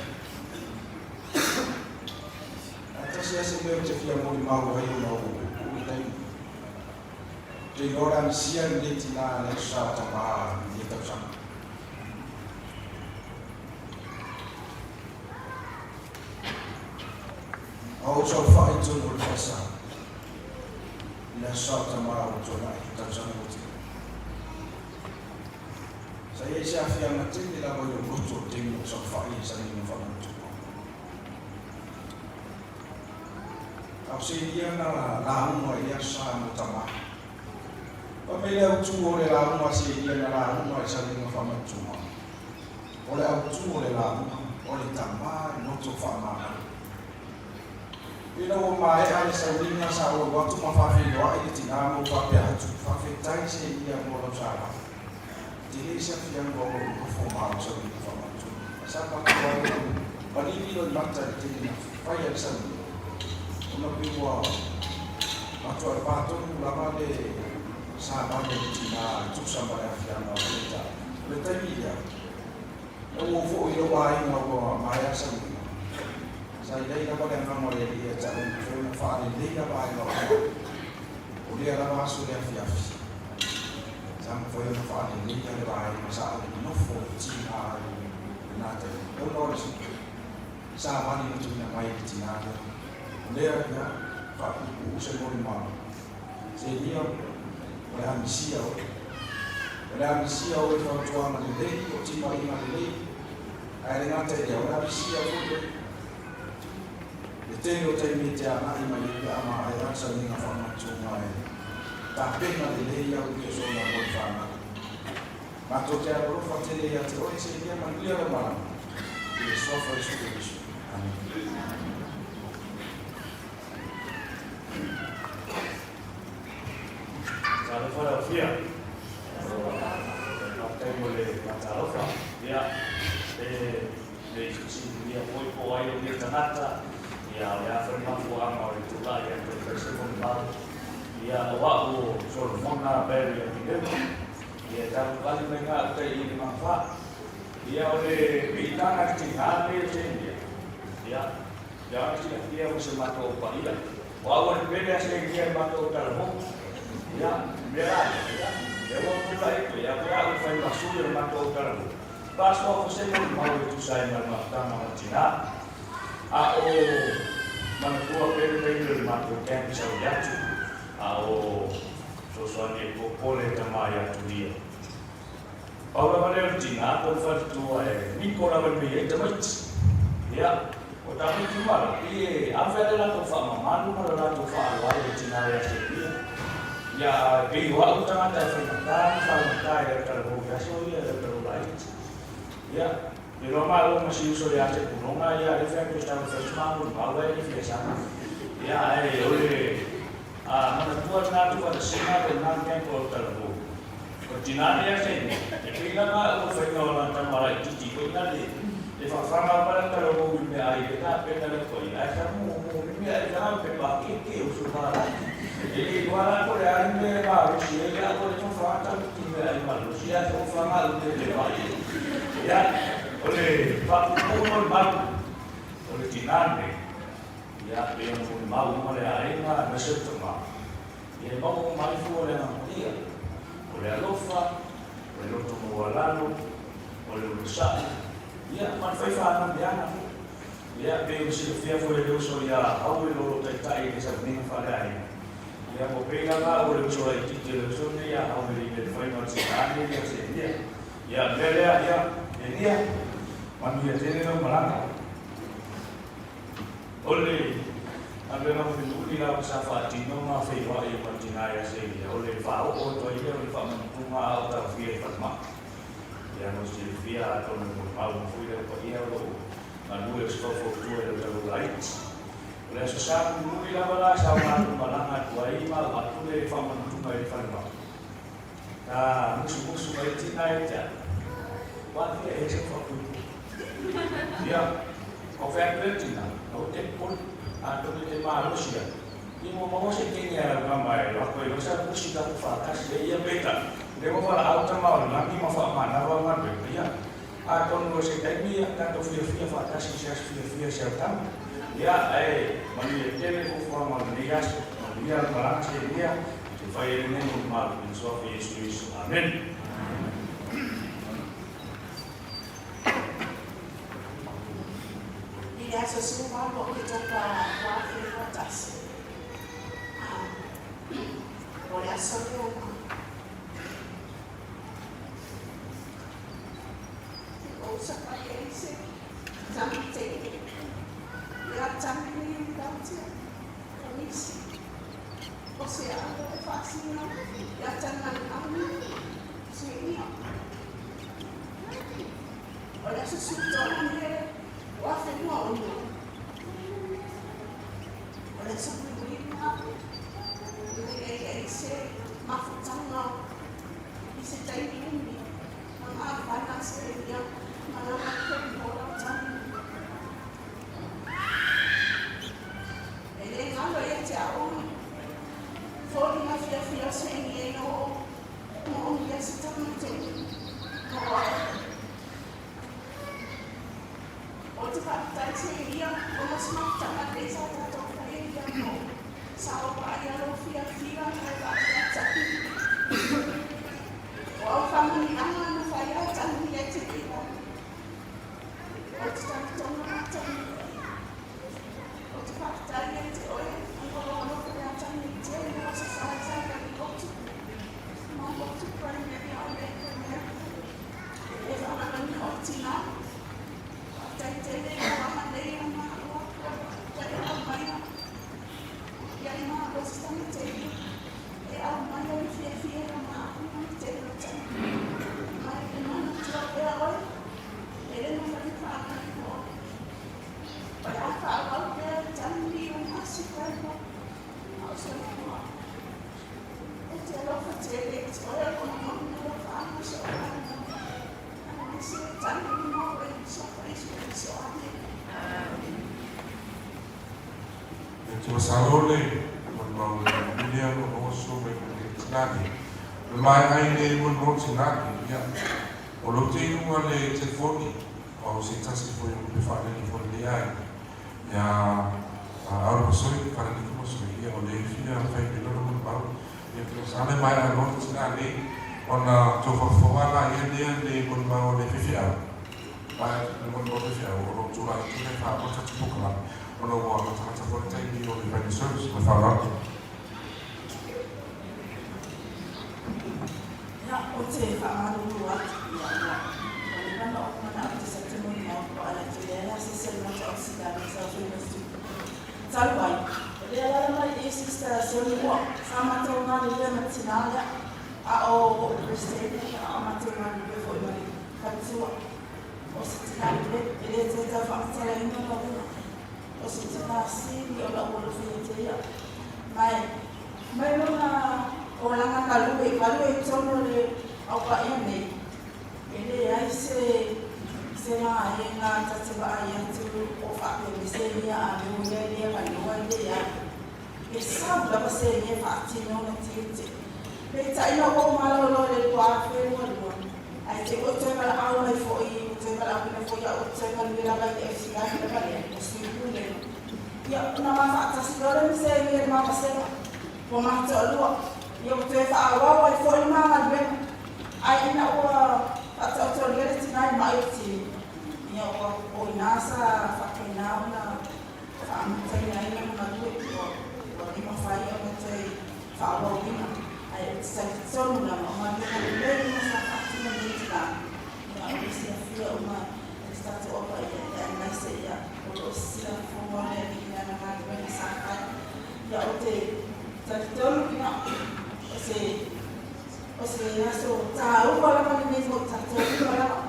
Speaker 5: Ae tasi lava se mea ou te fia molimau ai ona ua puupuu le taimi. Ou te iloa o le a misia lenei tina i le aso sa o tama i lenei tausaga. A ou saofai i totonu o le falesa, i le aso sa o tama ua tuanai i le tausaga ua tea. Sa i ai se aafiaga tele lava i lou loto i le taimi o ou saofai i sauniga faamatutua. A o se ia na lauga i le aso sa mo tama. Fai mai le autu o le lauga a Selia na lauga i sauniga faamatutua. O le autu o le lauga, o le tama i loto faamagalo. Ina ua maea le sauniga sa ou alu atu ma faafeiloai le tina ma ou faapea atu, Faafetai Selia mo lau salama. Te le se afiaga o lou nofo ma au sauniga faamatutua. Sa matou alu malili loimata i le taimi na faia le sauniga, ona pei ua matuai pa tonu lava le savali a le tina e tusa ma le afiaga o le ta. O le taimi lea, na ua ou foi i lou aiga ua maea sauniga. Sa i ai lava le agaga o le Alii ia te au e mafai ona faalelei vaega uma o lea lava aso i le afiafi. Sa mafai ona faaleleia le vaega sa ou nofo i tina ai i lena taimi. Ona o le savali na tuuina mai i le tina lea. O lea ia faapuupuu se molimau. Selia, o le a misia oe. O le a misia oe i fautuaga lelei, o timaiga lelei, ae le gata i lea, o le a misia foi oe. Le tele o taimi e te agai mai ai pe a maea le sauniga faamatuga e tapena lelei au i sona mo le fanau. Matou te alolofa tele ia te oe, seia manuia lau malama. I le Suafa o Iesu Keriso. Amene.
Speaker 13: Talofa lau Afia. Faafetai mo le faatalofa. Ia, e le i fesiligia foi po o ai lou nei tagata, ia, o le a foi le mafuaaga o le tulai atu e fai se molimau. Ia, o au o Solomona Barry Apileu. Ia, e talu mai ga au tai i le mafa. Ia, o le piitaga i le tina lenei o Selia. Ia, Ia ona silafia ma se matou paia. O au o le pele a Selia i le matou talavou. Ia, mea la ia, ia, lea ua tulai atu ia te au e fai ma sui o le matou talavou. Faasoa foi se molimau e tusa ai ma le mafutaga ma le tina. A o manatua pea le taimi o le matou camp i Sauniatu, a o. Fesoasoani e popole e tama ia Tuia. Pau lava lea o le tina po o le faletua e miko lava i mea i ai tamaiti. Ia, o tamaiti uma la, pei e ave le latou faamamalu ma le latou faaaloalo i le tina ia Selia. Ia, ae pei o au le tagata e faigata ma faigata i lau talavou i aso ia i lau talavou laiti. Ia, iloa maua ma si uso ia te Puloga ia le fai atu e tau fai se mamolimau ae le fia sama. Ia, ae o le a manatua lena tuufaatasiga le lena mea po o talavou. O le tina lea se e pei lava au o faiga o lana tama laitiiti foi na le le faafaga uma lana talavou i mea ai le tapena le paia ae sa mu mu le mea ai lava pe pakeke o su malaki. E le iloa la po o le a le mea e malosi ai a o le tofaga tau i mea ai malosi ae tofaga au le le vai. Ia, o le faapuupuu mo le malu o le tina lenei, ia, pei ona molimau uma le aiga aemaise le tama, ia e maua uma ai fua o le Agaga Paia, o le alofa, o le loto maualalo, o le onosai, ia, ma le fai faanamiaga foi. Ia, pei ona silafia foi e le uso ia Haue lo lo taitai i le sauniga faaleaiga, ia, ua pei lava au o le uso laitiiti o le uso lenei ia Haue i le faiga o le Setaane ia Selia. Ia, o le mea lea, ia, Elia, manuia tele lau malaga. O le galuega mulimuli lava sa faatino ma feiloai ma le tina ia Selia, o le faaoo atu ai lea o le faamanatuga a o taofia i le falemai. Ia mo silafia atonu e molimau uma foi lea paia o lo o galue o se faufautua i lau talu laiti. O le Aso Sa mulimuli lava la sa o matou malaga atu ai ma avatu le faamanatuga i le falemai. Na musumusu mai le tina ia te au, Ua afia ea sau faapuipui? Ia, ua fai atu lea tina, Aua te popole, atonu e te malosi ai, ia ua maua se kene a lau tama e lako ai loa sau pusi tatou faatasi ai. Ia peitai, o lea ua valaau tama o le lagi ma faamanava galuega, ia, atonu o se taimi ia tatou fiafia faatasi i se aso fiafia i si au tama. Ia, ae manuia tele fuafuaga o lenei aso, manuia le malaga selia, te fai ai lenei molimau i le Suafa Iesu Keriso. Amene.
Speaker 6: I le aso 18 o Oketopa 2021, o le aso lea na ou sapai ai se tama teine ia Tamini Dautia Komisi o se alo e faasino ia Taimaliaga Suiia. O le aso 13 me 2026, o le aso mulimuli lena e leai ai se mafutaga i se taimi umi ma ngā whana se ia ma ngā mahi o lau tani. E le ngalo ia te au, foliga fiafia o se ngi e no mo o ngia se tama te mo au. O te whakatai se ia o mas matanga te sa tatou whae ia mo sa o pa ia lo fiafia kai wa ia tahi. O au whamanianga na whai a tahi e te ia. O te tangitona a tahi. O te whakatai e te oe, ang oloolo ko ea tangi te mo sa sa sa ka ni otu. Ma otu primary au le primary. E whangangi o tina. Whakatai tele o aha nei a ngā oa kua whakatai au mai a. Ia i ngā o se tangi te e au mai o le whiawhia na ngā anga i te o tangi. Mai e mana tua pea oe, e rena whare whāngai o. O le a faaauau pea le tangi o ngā sikaima a o Samoa. E te alofa tele i te oe o ngā alofa anga so o anga. Aemaise e tangi mo e so Iesu Keriso. Amen.
Speaker 1: E te masalo le molimau le manuia o lo so me le tinani. Le mai ai le molimau tinani, ia. O lo te inunga le telefoni, o se tasi foi o pe whaaneni foi le ai. Ia, aura masoi, whaaneni ko masoi, ia, o le fia whai me lona molimau. Ia, te masalo le mai ai lo tinani, ona tō whafoa la ia lea le molimau o le whiwhiau. Mai le molimau whiwhiau, o lo tū ai tū nei whaamata te pokalame, ona ua matamata foi le taimi o le family service, ma whaarau.
Speaker 6: Ia, ou te faamalulu atu, ia, ua, ua leva ona ou manao ou te sau te molimau po o ala atu lea le asiasi a le matou ausitala i South University. Talu ai, o lea e alaala mai i Sister Seolua, sa matou galulue ma le tina lea, a o ou President, ia, a o matou galulue foi ma le faletua. O se tina lelei, e le toe tau faamatalaina lau O se tina sili o lou alofa ia te ia. Mai, mai lona olaga galue, galue i totonu o le Au Paia nei, e leai se, se vaega ta te vaai atu o faapea a leo ia e le avanoa, e leai. E sau lava se mea e faatino ona tiute. Peitai ina ua ou malolo i le 2022, ae te i ua toe valaau mai foi, ua toe valaauina foi au ou te toe galue lava i le ausilagi lava lea, o Sui Pule. Ia, ona ma faatasi loa lea ma seania i le ma vasega, ua ma toalua. Ia, ua toe faaauau ai foi le ma galuega. Ae ina ua faataotolia le tina i mai o le tino, ia, ua, o i ina sa faapena ona faamataina ai lana galue, ua, ua le mafai ona toe faaauauina, ae ou te talitonu lava o galuega lelei uma sa faatino i lenei tina, ia o lo o silafia uma e le tatou Au Paia, ia aemaise ia o lo o sisila fofoga o le Alii i lana galuega sa fai. Ia ou te talitonu ia o se o se aso taua lava lenei mo i tatou uma lava,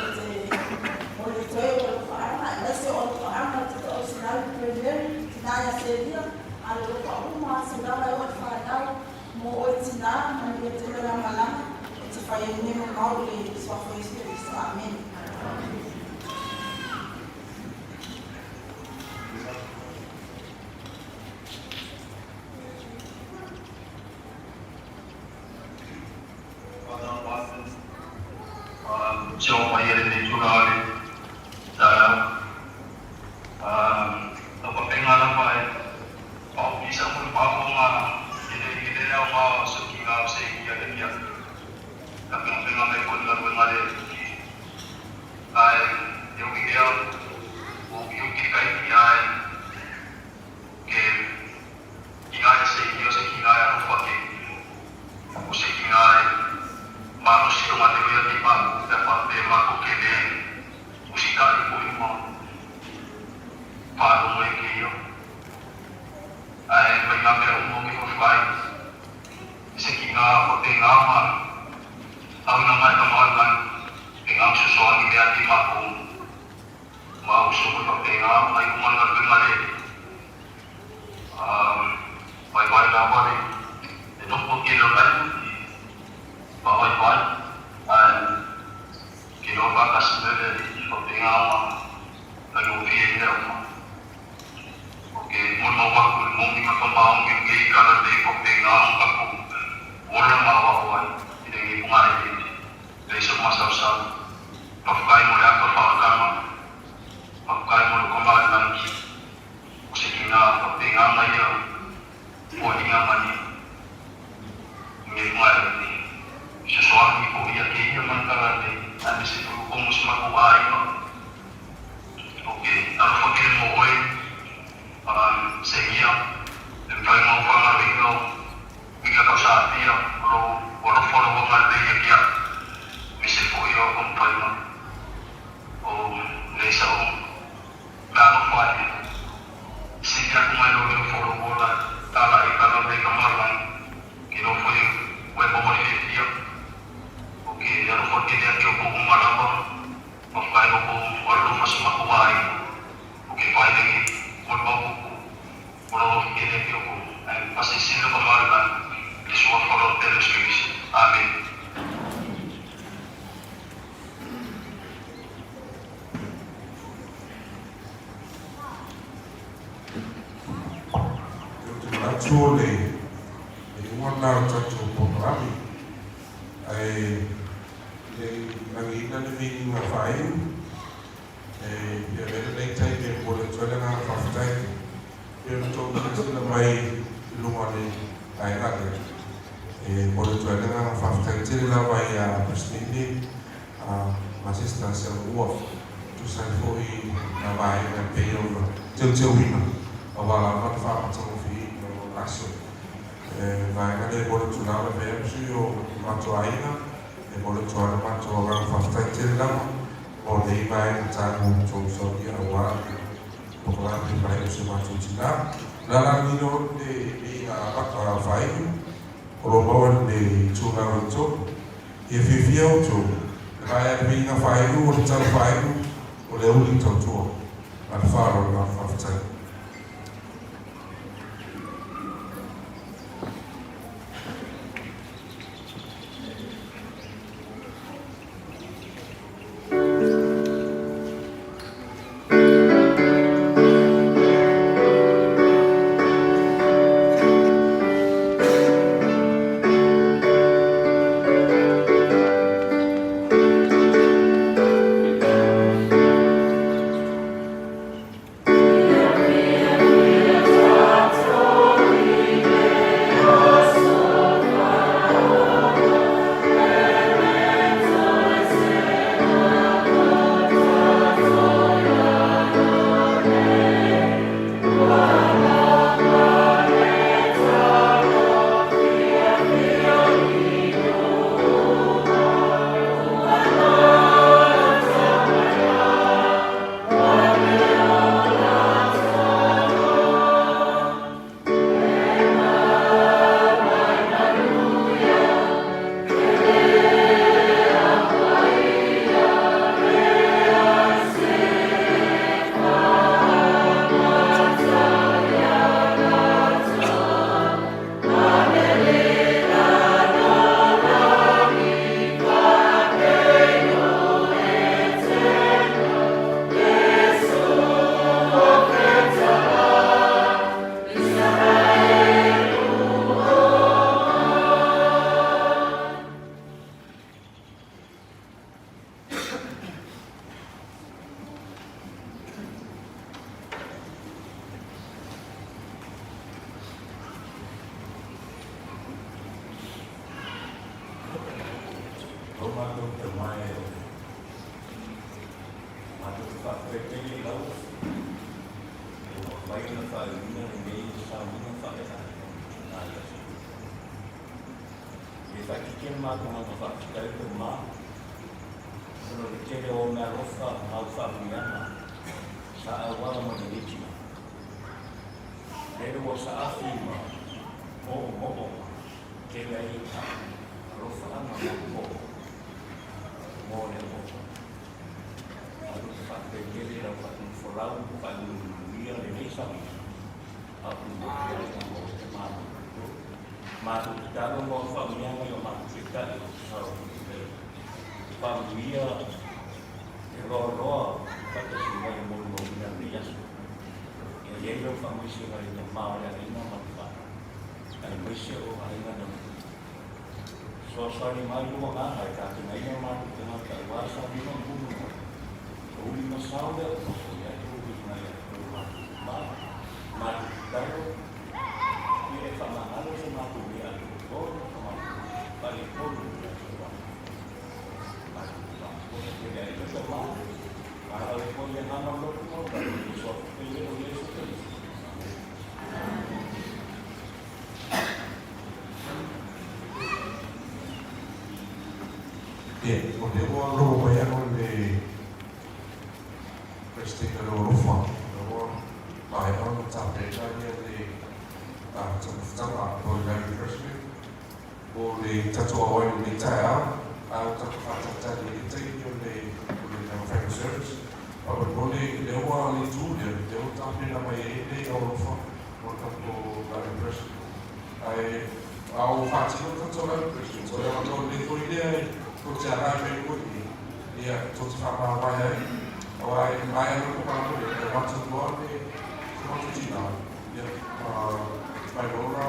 Speaker 6: o te o le toe o alofaaga aemaise o alofaaga o te toausinau i Primary, tina ia Selia, Alolofa uma atu lava e oo i fanau mo oe tina, manuia tele lau malaga, ou te fai ai mea mamao i le Suafa o Iesu Keriso. Amene.
Speaker 14: Tio mai e lenei tulaga le taeao. Lau faapena lava e faaopisa mo le maoaoga e le i le aoga o se kiga o se ia le ia. Tapenapena mai foi le galuega le ae e ui ea o ukiuki kaimi ae ke kiga e se ia o se kiga e alofa ke o se kiga e malosi o ngā leo ia ki ma pe fa pe ma ko ke le usitai foi ma faalogo e kēia. Ae mai ngā mea uma o ke whawhai, se ki ngā whapengā ma auna mai ka maui mai, e ngā usosoani mea ki mākou, ma uso mo whapengā mai uma ngā lunga le, vai vai lava le, e noho ke leo mai, pa vai vai, ae ke loa whakasi me le whapengā ma Taigofie i mea uma. O ke molimau aku i momi ma ka maongi o ngei kala nei ko pe nga o kakou ola ma aoao ai i le ngei punga e ete lei sa masausau. Pafukai mo le aka whaakama, pafukai mo le koma i langi, o se ki nga pa pe nga mai au o hinga mani i ngei punga e ete. Sosoani ko ia ke ia man kala nei ane se pulu komo se makou aiga. Ok, alofa kē mō oe, Sengia, e mawhai ngā whangaro o Mika Kausāpia, o lo alofa lo wanga lei a kia, me se foʻi o ka mawhainga o lei sa o mea alofa e sili aku mai lo leo fo lo ola tala i ka lau lei ka malangi ke lo foi oe maua le fiafia. Ok, alofa kē lea ki o ko uma lava. Mawhai o ko alofa se makou aiga, o ke whailenge, ko le maopopo, o lo kele ke o ko ae pasisilo ka malimali i le suafa o lo tele o Iesu. Amene.
Speaker 1: Ou te manatu o le iuga lena o le tatou polokalame, ae Le lagiina le viiga faaiu, e fia avea lenei taimi e momoli atu ai le agaga faafetai pei ona tou silasila mai i luga o le vaega lea. E momoli atu ai le agaga faafetai tele lava ia Presidente ma Sister Sealua tusa ai foi na vaega e pei ona teuteuina aua lava le faamatagofieina o lona aso. Vaega lea e momoli atu lava e fai atu sui o matou aiga, e momoli atu lava le matou agaga faafetai tele lava mo lenei vaega taua ua outou saunia aua le polokalame faaiu o si o matou tinā. O le a lagiina o le viiga faaiu o lo o maua i le itulau e 3. Ia fiafia outou, le vaea le viiga faaiu o le tala faaiu o le auli tautua. Ma le faaaloalo lava. Faafetai.
Speaker 15: Lo matou tamae o le matou te faafetai i lau ua mafai ona faaiuina lenei sauniga faale-aiga i aso. E faatiti le matou aga faafetai i tama ona o le tele o meaalofa ma au faamanuiaga sa auala mai lenei tina. Lele ua saafi ma moomoo ma tele ai alofaaga ma oo mo le oo. Matou te faafetai tele i lau faatonufolau ma faaiuiuia lenei sauniga a o tuuina atu ai mo te Malo. Matou tatalo mo faamanuiaga i o matou taitai o Saoa Faamanuia e loaloa faatasi mai e molimauina lenei aso. Ia i ai lau faamaisega i le tama o le aiga ma le fanau, aemaise o aiga na fesoasoani mai lou agaga e tapenaina matou tagata aua sauniga ma mulu mai. O uli ma sao lea ua foi ai lou uiga ia te oe matou tama, matou tatalo, ia e faamagalo so matou mea atoatoa ma so matou faaletonu i le aso ua matou tama. Ua tele ai le tama, valaau foi le agaga o lotu ma o tatou soa pele o Iesu Keriso. Amene.
Speaker 1: Ia, o lea ua logo mai alo le President o le Alofa, lea ua maea ona tapena ia le taumafataga po o le live refreshment mo le tatou aoai i lenei taeao, a ua tatou faatalitali ai le taimi o le final service. Faamolemole, lea ua le itu lea, lea ua tapena mai ai le Alofa mo le tatou live refreshment. Ae a ua faatino le tatou live refreshment, o le avanoa lelei foi lea e tou te agai mai ai foi ia, tou te faamavae ai. Aua e maea loa le polokalame lea, e avatu loa le matou tina, ia, mai loa la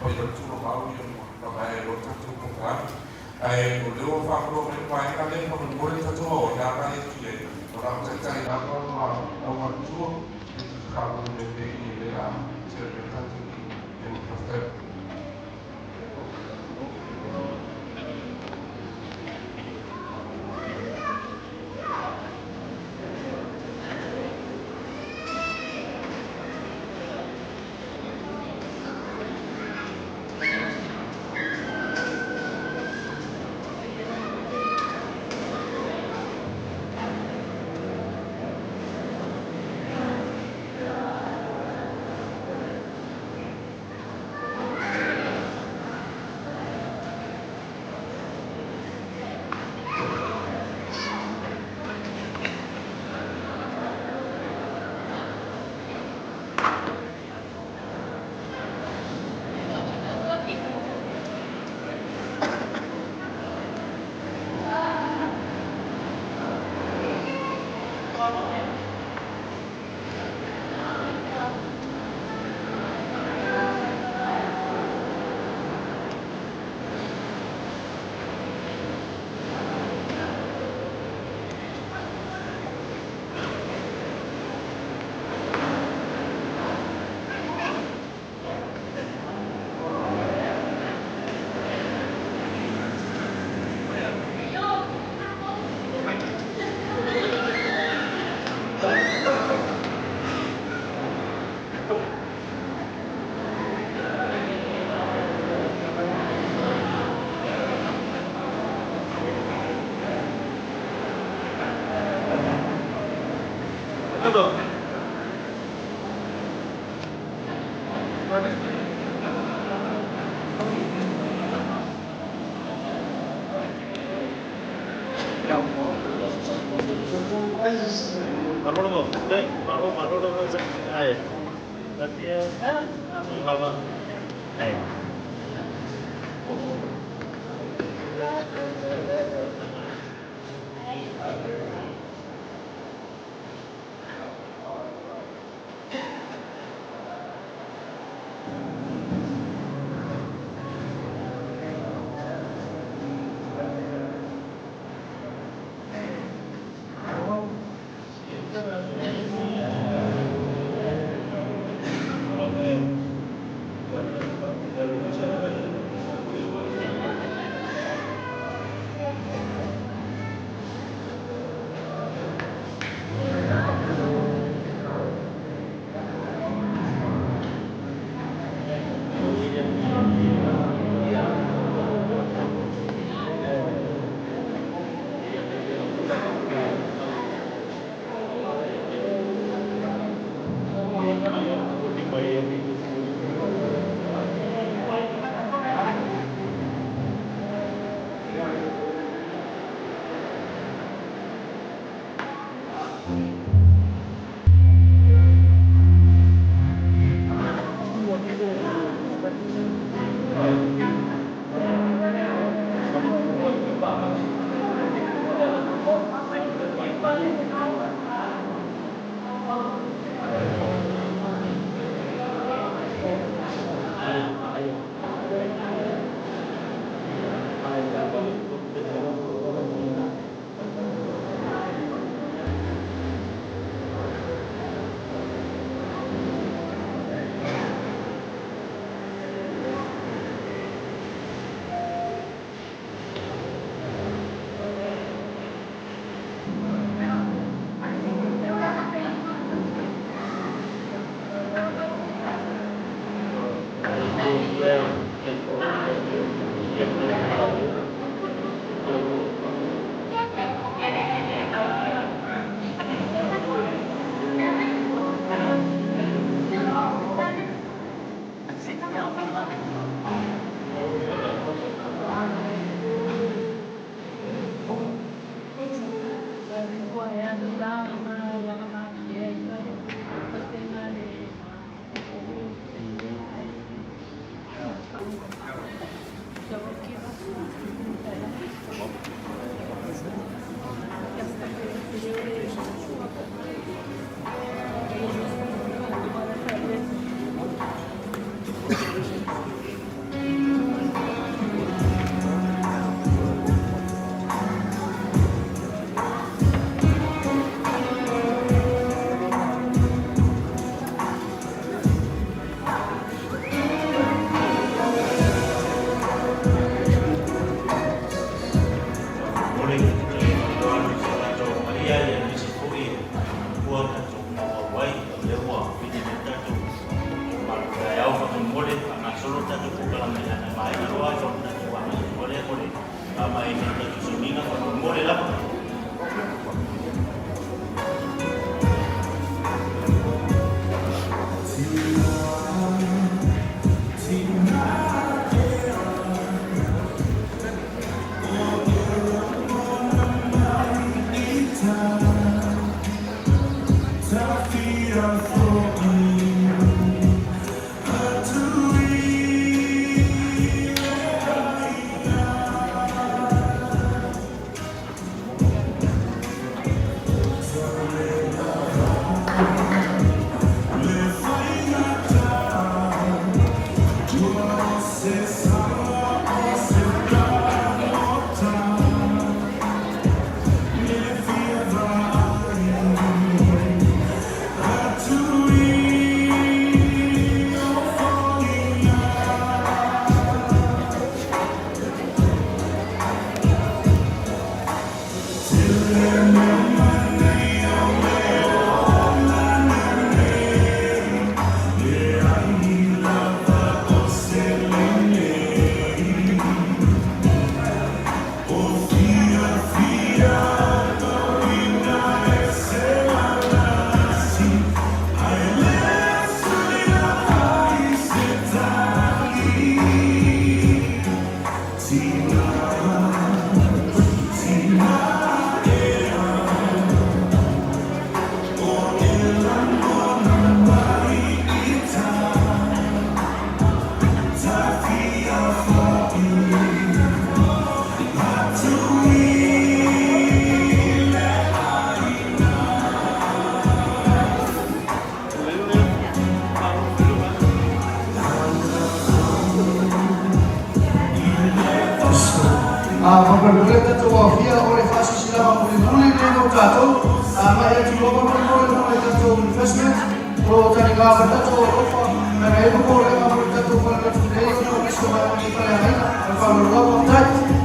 Speaker 1: paia le tuulamau, ia, ma maea ai loa le tatou polokalame. Ae o lea ua faamaloa mai le vaega lea, faamolemole le tatou aoga e agai atu i ai, o le a taitai lava ma aumatutua e te faalogologo i le a serve ai tatou i le faafetai.
Speaker 16: Faamolemole tatou aofia o le faasilasilaga mulimuli lenei mo tatou. Agai atu loa faamolemole mo le tatou refreshment. O lo o taliga mai tatou alofa ma nai popolega mo le tatou fale lotu nei ona o nisi o vaega nei faleagaina. Ma le faaaloalo lava, faafetai.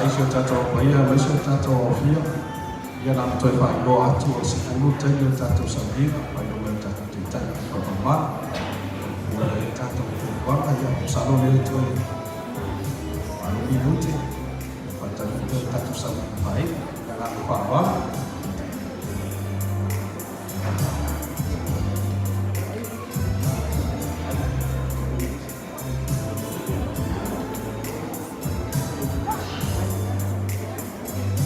Speaker 17: onosai i si o tatou Ao Paia aemaise o le tatou Aofia. Ia na ona toe faailoa atu o le 10 taimi o le tatou sauniga, faailoa mai e le tatou Taitai i le Faamama. Ua i ai le tatou fuafuaga, ia masalo o lea e toe 8 minute, faataunuu le tatou sauniga faaiu. Ma le agaga faaaloalo.